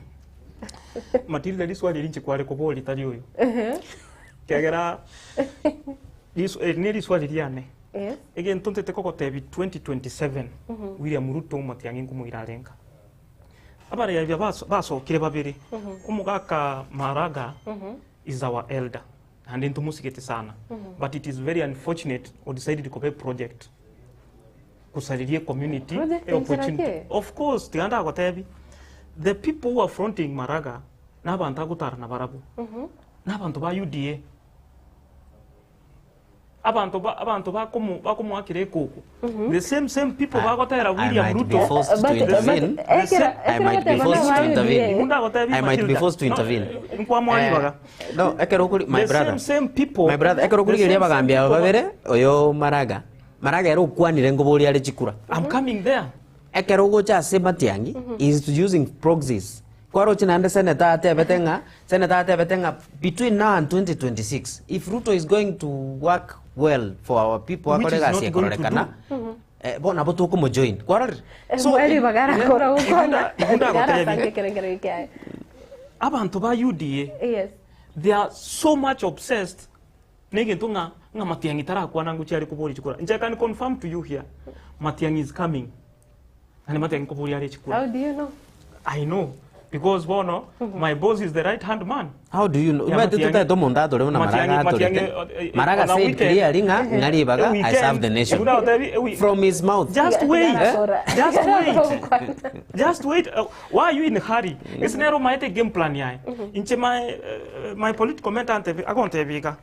Matilda riswali eri inche kware koboria tari oyo. Ekiagera risu eri ne riswali riane. Yes. Egento ntete kogotebia 2027 William Ruto Matiang'i nkomoira arenga. Abareebia baso basokire babere, omogaka Maraga is our elder naende ntomosigete sana but it is very unfortunate o decided koba eproject kosariria ecommunity Project e opportunity. enchera ki? Of course tiga ndagotebie the people who are fronting Maraga na abanto agotara nabarabwo na abanto ba UDA. Abanto ba abanto bakomo bakomoakera ekoko the same same people I- bagotera I William might be Ruto forced to But- but intervene. ekero- I ekero might be goteba forced to nabaye intervene. UDA. Ndagotebi I might be Matilda. forced to No, intervene. eh, nkwamwaribaga. Eh, no, ekero okori my The brother. same same people. My brother, ekero the okorigereria same, same abagambi aba people babere, oyo Maraga. Maraga ere okwanire ngoboria are chikura. I'm coming there. Ekero ogocha ase Matiang'i, he is using proxies. Kwaroche naende senator atebete ng'a, senator atebete ng'a between now and 2026, if Ruto is going to work well for our people, Which akore is egasi not going to ekororekana, eh, bono nabo tokomojoin. Kwarorire? Mweri bagarakora gokwana. Ibunda agotebi. Garasange ekerengero kiaye. Abanto ba UDA Yes. they are so much obsessed negento ng'a ng'a Matiang'i tarakwana ngochia are koboria chikura. Inche I can confirm to you here, Matiang'i is coming. Naende Matiang'i nkoboria are chikura. How do you know? I know because bono my boss is the right hand man. How do you know? Yeah, Omanyete Matiang'i- totaete omonto atore buna Matiang'i- Maraga atorete. Matiang'i, eh, eh, Maraga on a said weekend- clearly ng'a ng'a ribaga A I weekend, serve the nation. Ibunda agotebi, a week- From his mouth. Just wait. Garakora. Just wait. Garakora. Just wait. Why are you in a hurry? Ase nere omaete game plan yaye. Inche my, my political mentor antebi, agontebi iga.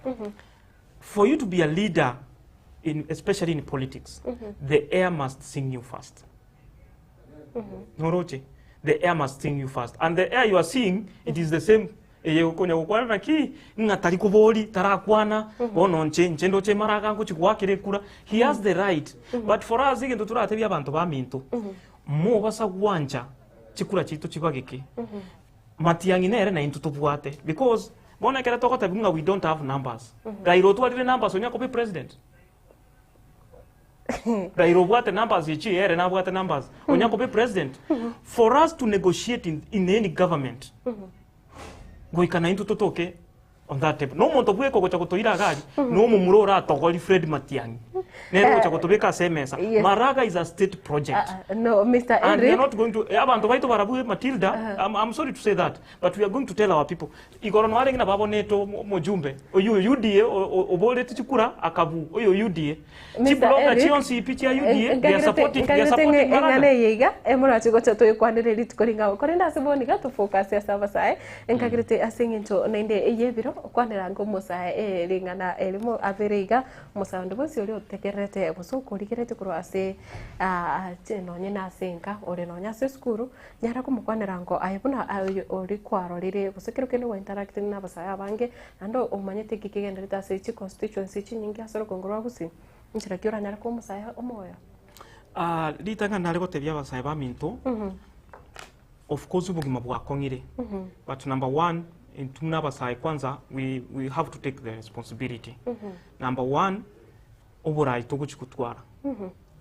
For you to be a leader, in, especially in politics, the air must sing you first. Noroche, the air must sing you first. And the air you are seeing, it is the same. Eye okonya gokwana naki ng'a tari kobori tarakwana bono nche nche ndoche maraga ngochi goakera ekura he has the right but for us egento toratebie abanto baminto mobasa gwancha chikura chiaito chibageke Matiang'i nere naintwe tobwate because bono ekere togotebiwa ng'a we don't have numbers Raila otwarire numbers onya koba epresident? Raila obwate numbers echi ere nabwate numbers onya koba epresident? For us to negotiate in, in any government goika naintwe totoke on that table. Nomonto bweka ogocha gotoira iga aria, nomomura oratogori Fred Matiang'i. Nere ogocha gotobeka ase emesa. Yes. Maraga is a state project. Ah, ah, no, Mr. And we are Eric. not going to eh, abanto baito barabue Matilda, I'm, I'm sorry to say that, but we are going to tell our people. Igoro nwarenge nabo abonete omo- omojumbe oyo UDA o- o- oboreti chikura akabu oyo UDA. Mr. Chibloga Eric, chionsi pi chia UDA, they are supporting, they are nkagirete supporting ng'ana Maraga. eye iga emorache gocha toikwanere rituko ring'ao korende ase bono iga tofocus ase abasae nkagirete ase eng'encho naende eye ebiro okwaneranga omosae eh, ring'ana erimo abere iga Omosae onde bwensi oria otegererete gose okorigeretie korwa ase nonye nase enka ore nonye ase esukuru, nyara komokwanera ngo aye buna oyo oria kwarorire gose kero kende gwa interacting na abasae abange, naende omanyete ekio kegendererete ase chiconstituency chinyinge ase orogongo rwa Gusii, nchera ki oranyare koa omosae omoyo? Ritang'ani nare gotebia abasae baminto, of course obogima bwakong'ire, but number one, intwe buna abasae kwanza we, we have to take the responsibility. Number one, oborai togochi gotwara,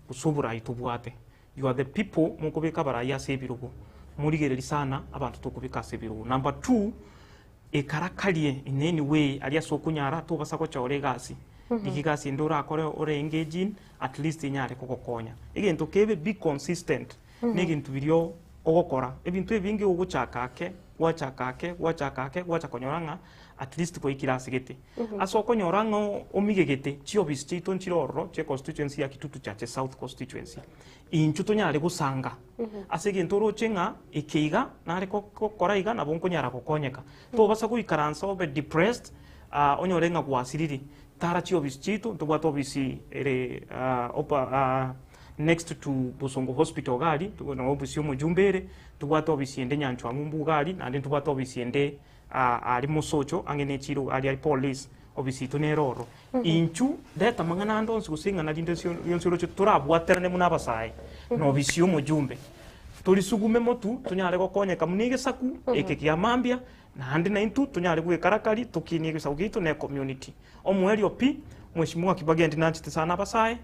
gose oborai tobwate, you are the people mokobeka abarai ase ebirogo, morigereria sana abanto tokobeka ase ebirogo. Number two, ekarakarie in any way aria ase okonyara tobasa gochora egasi, rigia egasi ende orakore ore engage in, at least enyare kogokonya. Egento kebe be consistent. Negento biria ogokora, ebinto ebinge ogochaka ake, gwachaka ake, gwachaka ake, gwacha konyora ng'a at least gwaikire ase gete. Ase okonyora ng'a omigegete, chiofisi chiaito nchire ororo chia econstituency ya Kitutu Chache South constituency. Intwe tonyare gosanga ase egento oroche ng'a eke iga nare gokora iga nabo nkonyara gokonyeka. Tobasa goikaransa obe depressed onyore ng'a gwasiriri. Tara chiofisi chiaito, ntobwate ofisi ere opa Next to Bosongo Hospital iga aria, noo ofisi ya omojumbe ere, ntobwate ofisi ende Nyanchwang'u Mbuga aria, naende ntobwate ofisi ende aria Mosocho ang'e ne echiro aria Police, ofisi yaito nere ororo. Inchu reta amang'ana ande onsi gose ing'ana rinde rionsi oroche torabwaterane buna abasae na ofisi ya omojumbe. Torisugume motwe tonyare gokonyeka buna egesaku eke kia mambia, naende naintwe tonyare goekarakari tokinie egesaku giaito na ecommunity. Omoerio pi, Mweshimiwa Kibagendi nanchete sana abasae,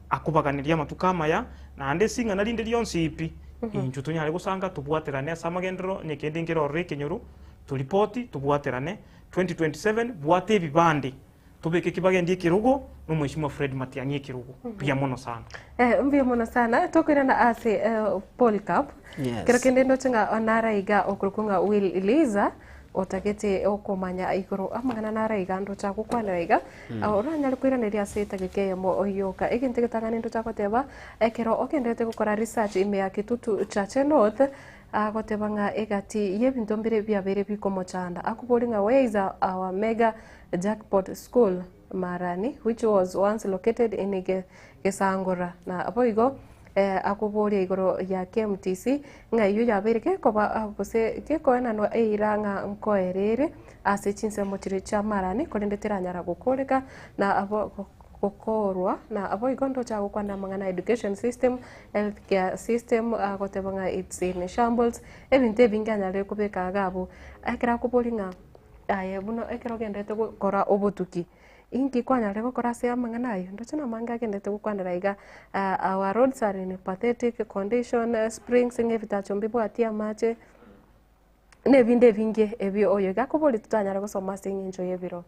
akobaganeria amatuko amaya, naende ase ing'ana rinde rionsi pi, intwe tonyare gosanga tobwaterane ase amagenderero onye kende nkere ororo ekenyoro, toripoti tobwaterane, 2027 bwata ebibande, tobeke Kibagendi ekerogo, na Omweshimiwa Fred Matiang'i ekerogo. Mbuya mono sana. Eh, mbuya mono sana. Tokoirana ase eh, Polycarp. Yes. Kero kende ndoche ng'a nara iga okorokwa ng'a Will Liza Otagete okomanya igoro amang'ana naro iga ndocha gokwanera iga, oranyare koiraneria ase etageka eyemo yoka. Egento egetang'ani ndocha goteba, ekero ogendererete gokora research ime ya Kitutu Chache North, agoteba ng'a egati y'ebinto mbire biabeire bikomochanda. Akoboria ng'a where is our mega jackpot school Marani which was once located in Gesangora na boigo akoboria igoro ya KMTC ng'a eyio yabeire gekoba gose gekoenanwa eira ng'a nkoera ere ase chinsemo chiria chi'amarani korende teranyara gokoreka na gokorwa na boigo ndoche agokwana amang'ana a education system, health care system agoteba ng'a it's in shambles ebinto ebinge anyarire kobeka iga abwo. Ekero akoboria ng'a aye buna ekero ogenderete gokora obotuki. Inki kwanyarire gokora ase amang'ana ayio? Ndoche namange agenderete gokwanera iga, our roads are in pathetic condition, springs ng'a ebitacho mbibwati amache, na ebinde ebinge ebio oyo iga akoboria totanyare gosoma ase eng'encho y'ebiro.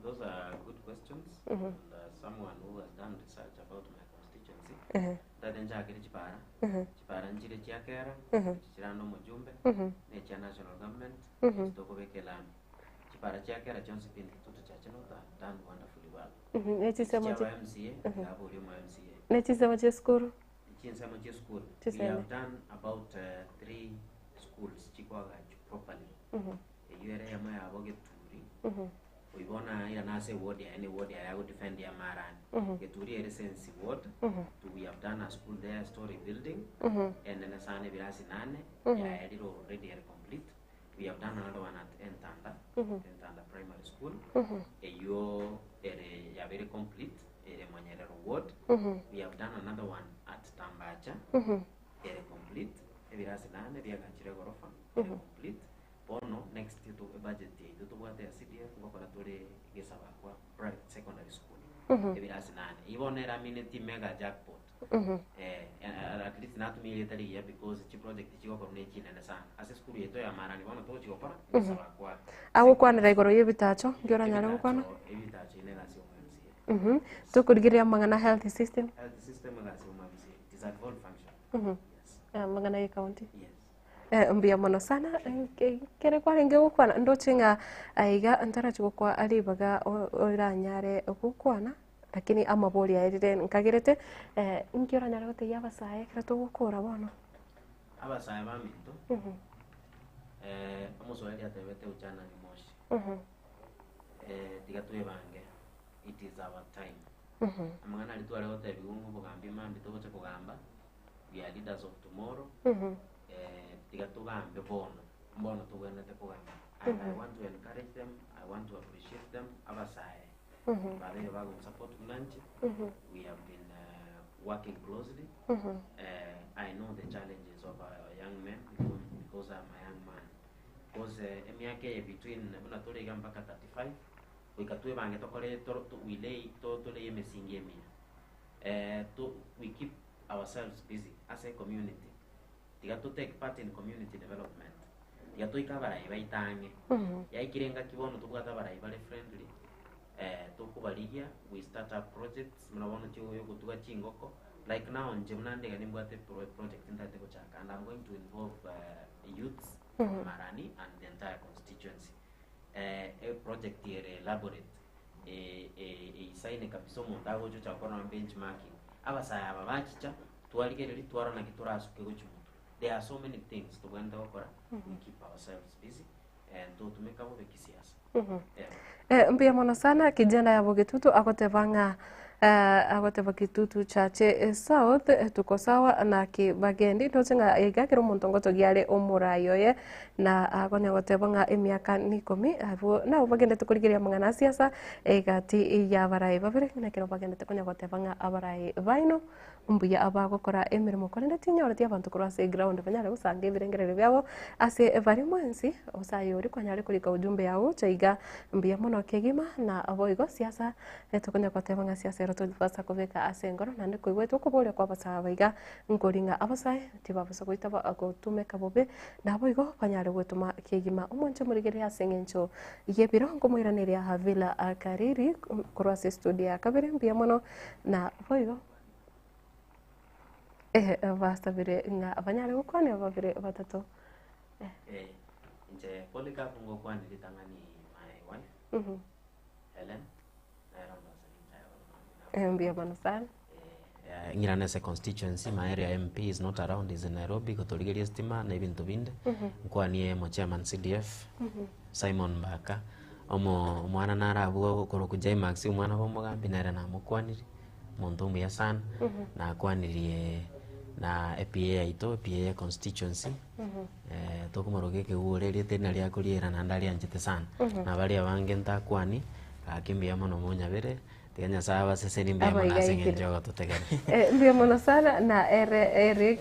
Those are good questions and as someone who has done research about my constituency ntagete nchakere chipara chipara nchire chia kera echi chirande omojumbe na echia national government echi tokobeka elami Chipara chia kera chionsi pi Kitutu Church North have done wonderfully well. Ne chinsemo Chia chi aba MCA, ngaboria omo MCA. ne chinsemo chia esukuru. Chinsemo chia esukuru. We Chiseme. have done about uh, three schools chikwagachwa properly. Eyio ere eyemo yabo Geturi. Oyio bono airana ase eward yaye ne eward yaye agodefend ya Marani. Geturi ere Sensi ward. To we have done a school there, story building. Enene sana ebirasi nane. Yaerire already ere complete. We have done another one at Entanda, Entanda Primary School. Eyio ere yabeire complete, ere Monyerero Ward. We have done another one at Tambacha, ere complete, ebirasi nane biagachire egorofa, ere complete. Bono next to ebudget yaito tobwate ya CDF ngokora tore Gesabakwa Private Secondary School, ebirasi nane. Eyio bono eraminetie mega jackpot. Eh, at least natumia erieta rigiya because chiproject chigokorwa ne chinene sana. Ase esukuru yaito ya Marani bono togochi gokora, ngesaba kwa. Agokwanera igoro y'ebitacho, nki oranyare gokwana? Ebitacho, ebitacho ine egasi ya omo MCA. Tokorigereria amang'ana health system. Health system egasi ya omwabisi it is a devolved function. Yes. Amang'ana ya ecounty. Yes. Mbuya mono sana, kere kwarenge gokwana ndoche ng'a aiga ntarachi gokwa ribaga oranyare gokwana, lakini amabori aerire nkagerete, inki oranyare gotebia abasae ekero togokora bono? Abasae baminto, omoswahili atebete ujana ni moshi. Tiga twebange, it is our time. Amang'ana aria tware gotebiwa ng'a obogambi mambia togocha kogamba, we are leaders of tomorrow, tiga togambe bono, mbono tobwenerete kogamba. And I want to encourage them, I want to appreciate them, abasae babeire bagonsupport buna inche, we have been working closely, I know the challenges of our young men because I'm a young man. Because emiaka eye between buna tore iga mpaka 35, goika twebange tokore toro we lay to tolay emesingi emiya. To we keep ourselves busy ase ecommunity, tiga to take part in community development, tiga toike abarai baito ang'e. Yaikire engaki bono tobwate abarai bare friendly, tokobarigia we start up projects buna bono chio ogotuga chingoko, like now inche buna nde iga nimbwate pro project ntagete gochaka and I'm going to involve youths of Marani and the entire constituency. Eproject ere elaborate eisaine kabisa omonto agocha ocha gokora nonye benchmarking. Abasae aba bachicha, twarigereria twarora naki torasuke gochia motwe. There are so many things tobwenerete gokora, we keep ourselves busy and totumeka bobe kisiasa. Yeah. Mbuya mono sana kijana ya Bogetutu agoteba ng'a agoteba Kitutu Chache South tuko sawa naki bagendi ndoche ng'a iga kera omonto ngotogia are omorai oye na akonya goteba ng'a emiaka nikomi abwo nabo bagendete korigereria amang'ana a siasa egati ya abarai babere ng'a ekero bagendete konya goteba ng'a abarai baino mbuya abagokora emeremo korende tinyoreti abanto korwa ase eground banyare gosanga ebirengererio biabo ase bare mwensi gose aye oria kwanyare korika ujumbe yago gocha iga mbuya mono kegima na boigo siasa tokonya goteba ng'a siasa ero tobasa kobeka ase engoro naende koigwete okoboria kwa abasae aba iga nkori ng'a abasae tibabasa goitaba gotumeka bobe naboigo banyare gwetoma kegima. Omwanche omorigereria ase eng'encho y'ebiro nkomoiraneria Havila Kariri korwa ase estudio ya kabere mbuya mono na boigo basabire ng'a banyare gokwania babere batato. Inche Polycarp ngokwania ritang'ani my wife Helen nere ondoserie enchae bono mambia Eh, mbuya mono sana. Ng'irane ase constituency, my area MP is not around, is in Nairobi gotorigeria estima na ebinto binde. Nkwanie omo chairman CDF, Simon Mbaka, omo omwana nare abwo okorokwa Jaymax omwana bwa omogambi nere namokwanirie, omonto omuya sana, nakwanirie na ePA yaito, ePA ya constituency, tokomoroka ekegure erieta eri nario akoriera naende arianchete sana. Na baria abange ntakwani, gaki mbuya mono monyabere, tiga Nyasaye abasesenie mbuya mono ase eng'encho ya ogototegerera. Mbuya mono sana na ere Eric.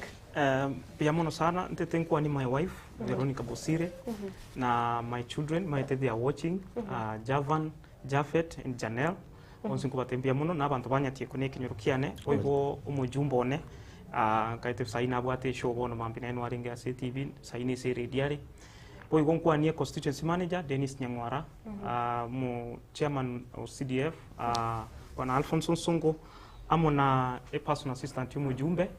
Mbuya mono sana, ntete nkwanie my wife Veronica Bosire na my children maete they are watching Javan, Japhet and Janelle bonsi nkobatebia mbuya mono na abanto ba Nyatieko na ekenyoro kiane boigo omojumbe one nkaete saii nabwate eshow bono mambia naye nwarenge ase etv saii nese eredio are boigo nkwanie constituency manager Dennis Nyang'wara mo chairman o CDF bwana Alphonse Onsongo amo na epersonal assistant y'omojumbe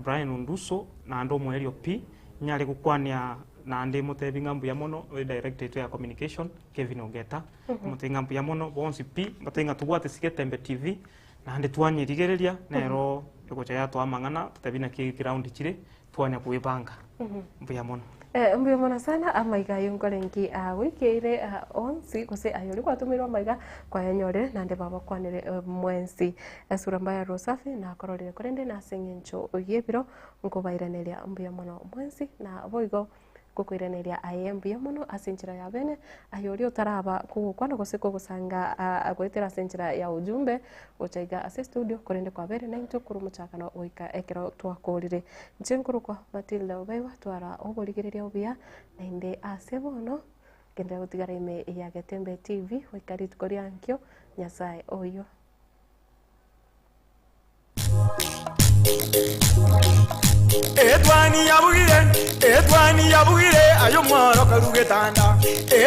Brian Onduso naende omoerio pi nyare gokwania naende motebi ng'a mbuya mono director oito ya communication Kevin Ogeta motebi ng'a mbuya mono bonsi pi mbatebie ng'a tobwate Sigetembe TV naende twanyerigereria nero egocha yatoa amang'ana totebi naki eground chire twanya kwebanga mbuya mono. Mbuya mono sana amaiga ayio nkorenki agoikeire onsi gose aye oria gwatomeirwe amaiga kwayanyorire naende babakwanere mwensi. Esura mbaya Rosafi nakororire korende nase eng'encho y'ebiro nkobairaneria mbuya mono mwensi na boigo Ngokoiraneria aye mbuya mono ase enchera ya bene, aye oria otaraba kogokwana gose kogosanga goetera ase enchera ya ujumbe gocha iga ase estudio, korende kwabeire naintwe korwa omochakano goika ekero twakorire. Inche nkorokwa Matilda Obeiwa, twara oborigereria obuya naende ase bono genderera gotigara ime ya Getembe TV goika rituko ria nkio, Nyasae oyio. Etwani yabugire, etwani yabugire, aye omworo karu getanda.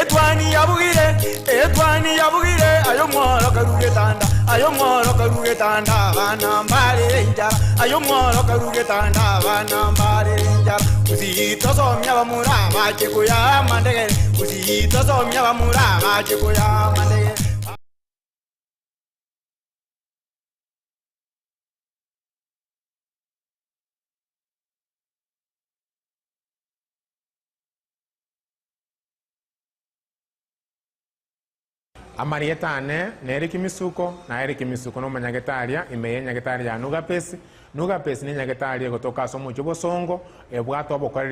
Etwani yabugire, etwani yabugire, aye. Ayo mworo karugetanda, ayo mworo karugetanda, abana mbarere enchara. Ayo mworo karugetanda, abana mbarere enchara. Usitosomia bamura bache koyama ndegere, usitosomia bamura bache koyama ndegere. Amarieta ane nere Kimisuko, na Eric Misuko nomonyagetaria ime ye enyagetari ya Nugapesi. Nugapesi ne enyagetari egotoka ase omochie Bosongo, ebwate obokoreri.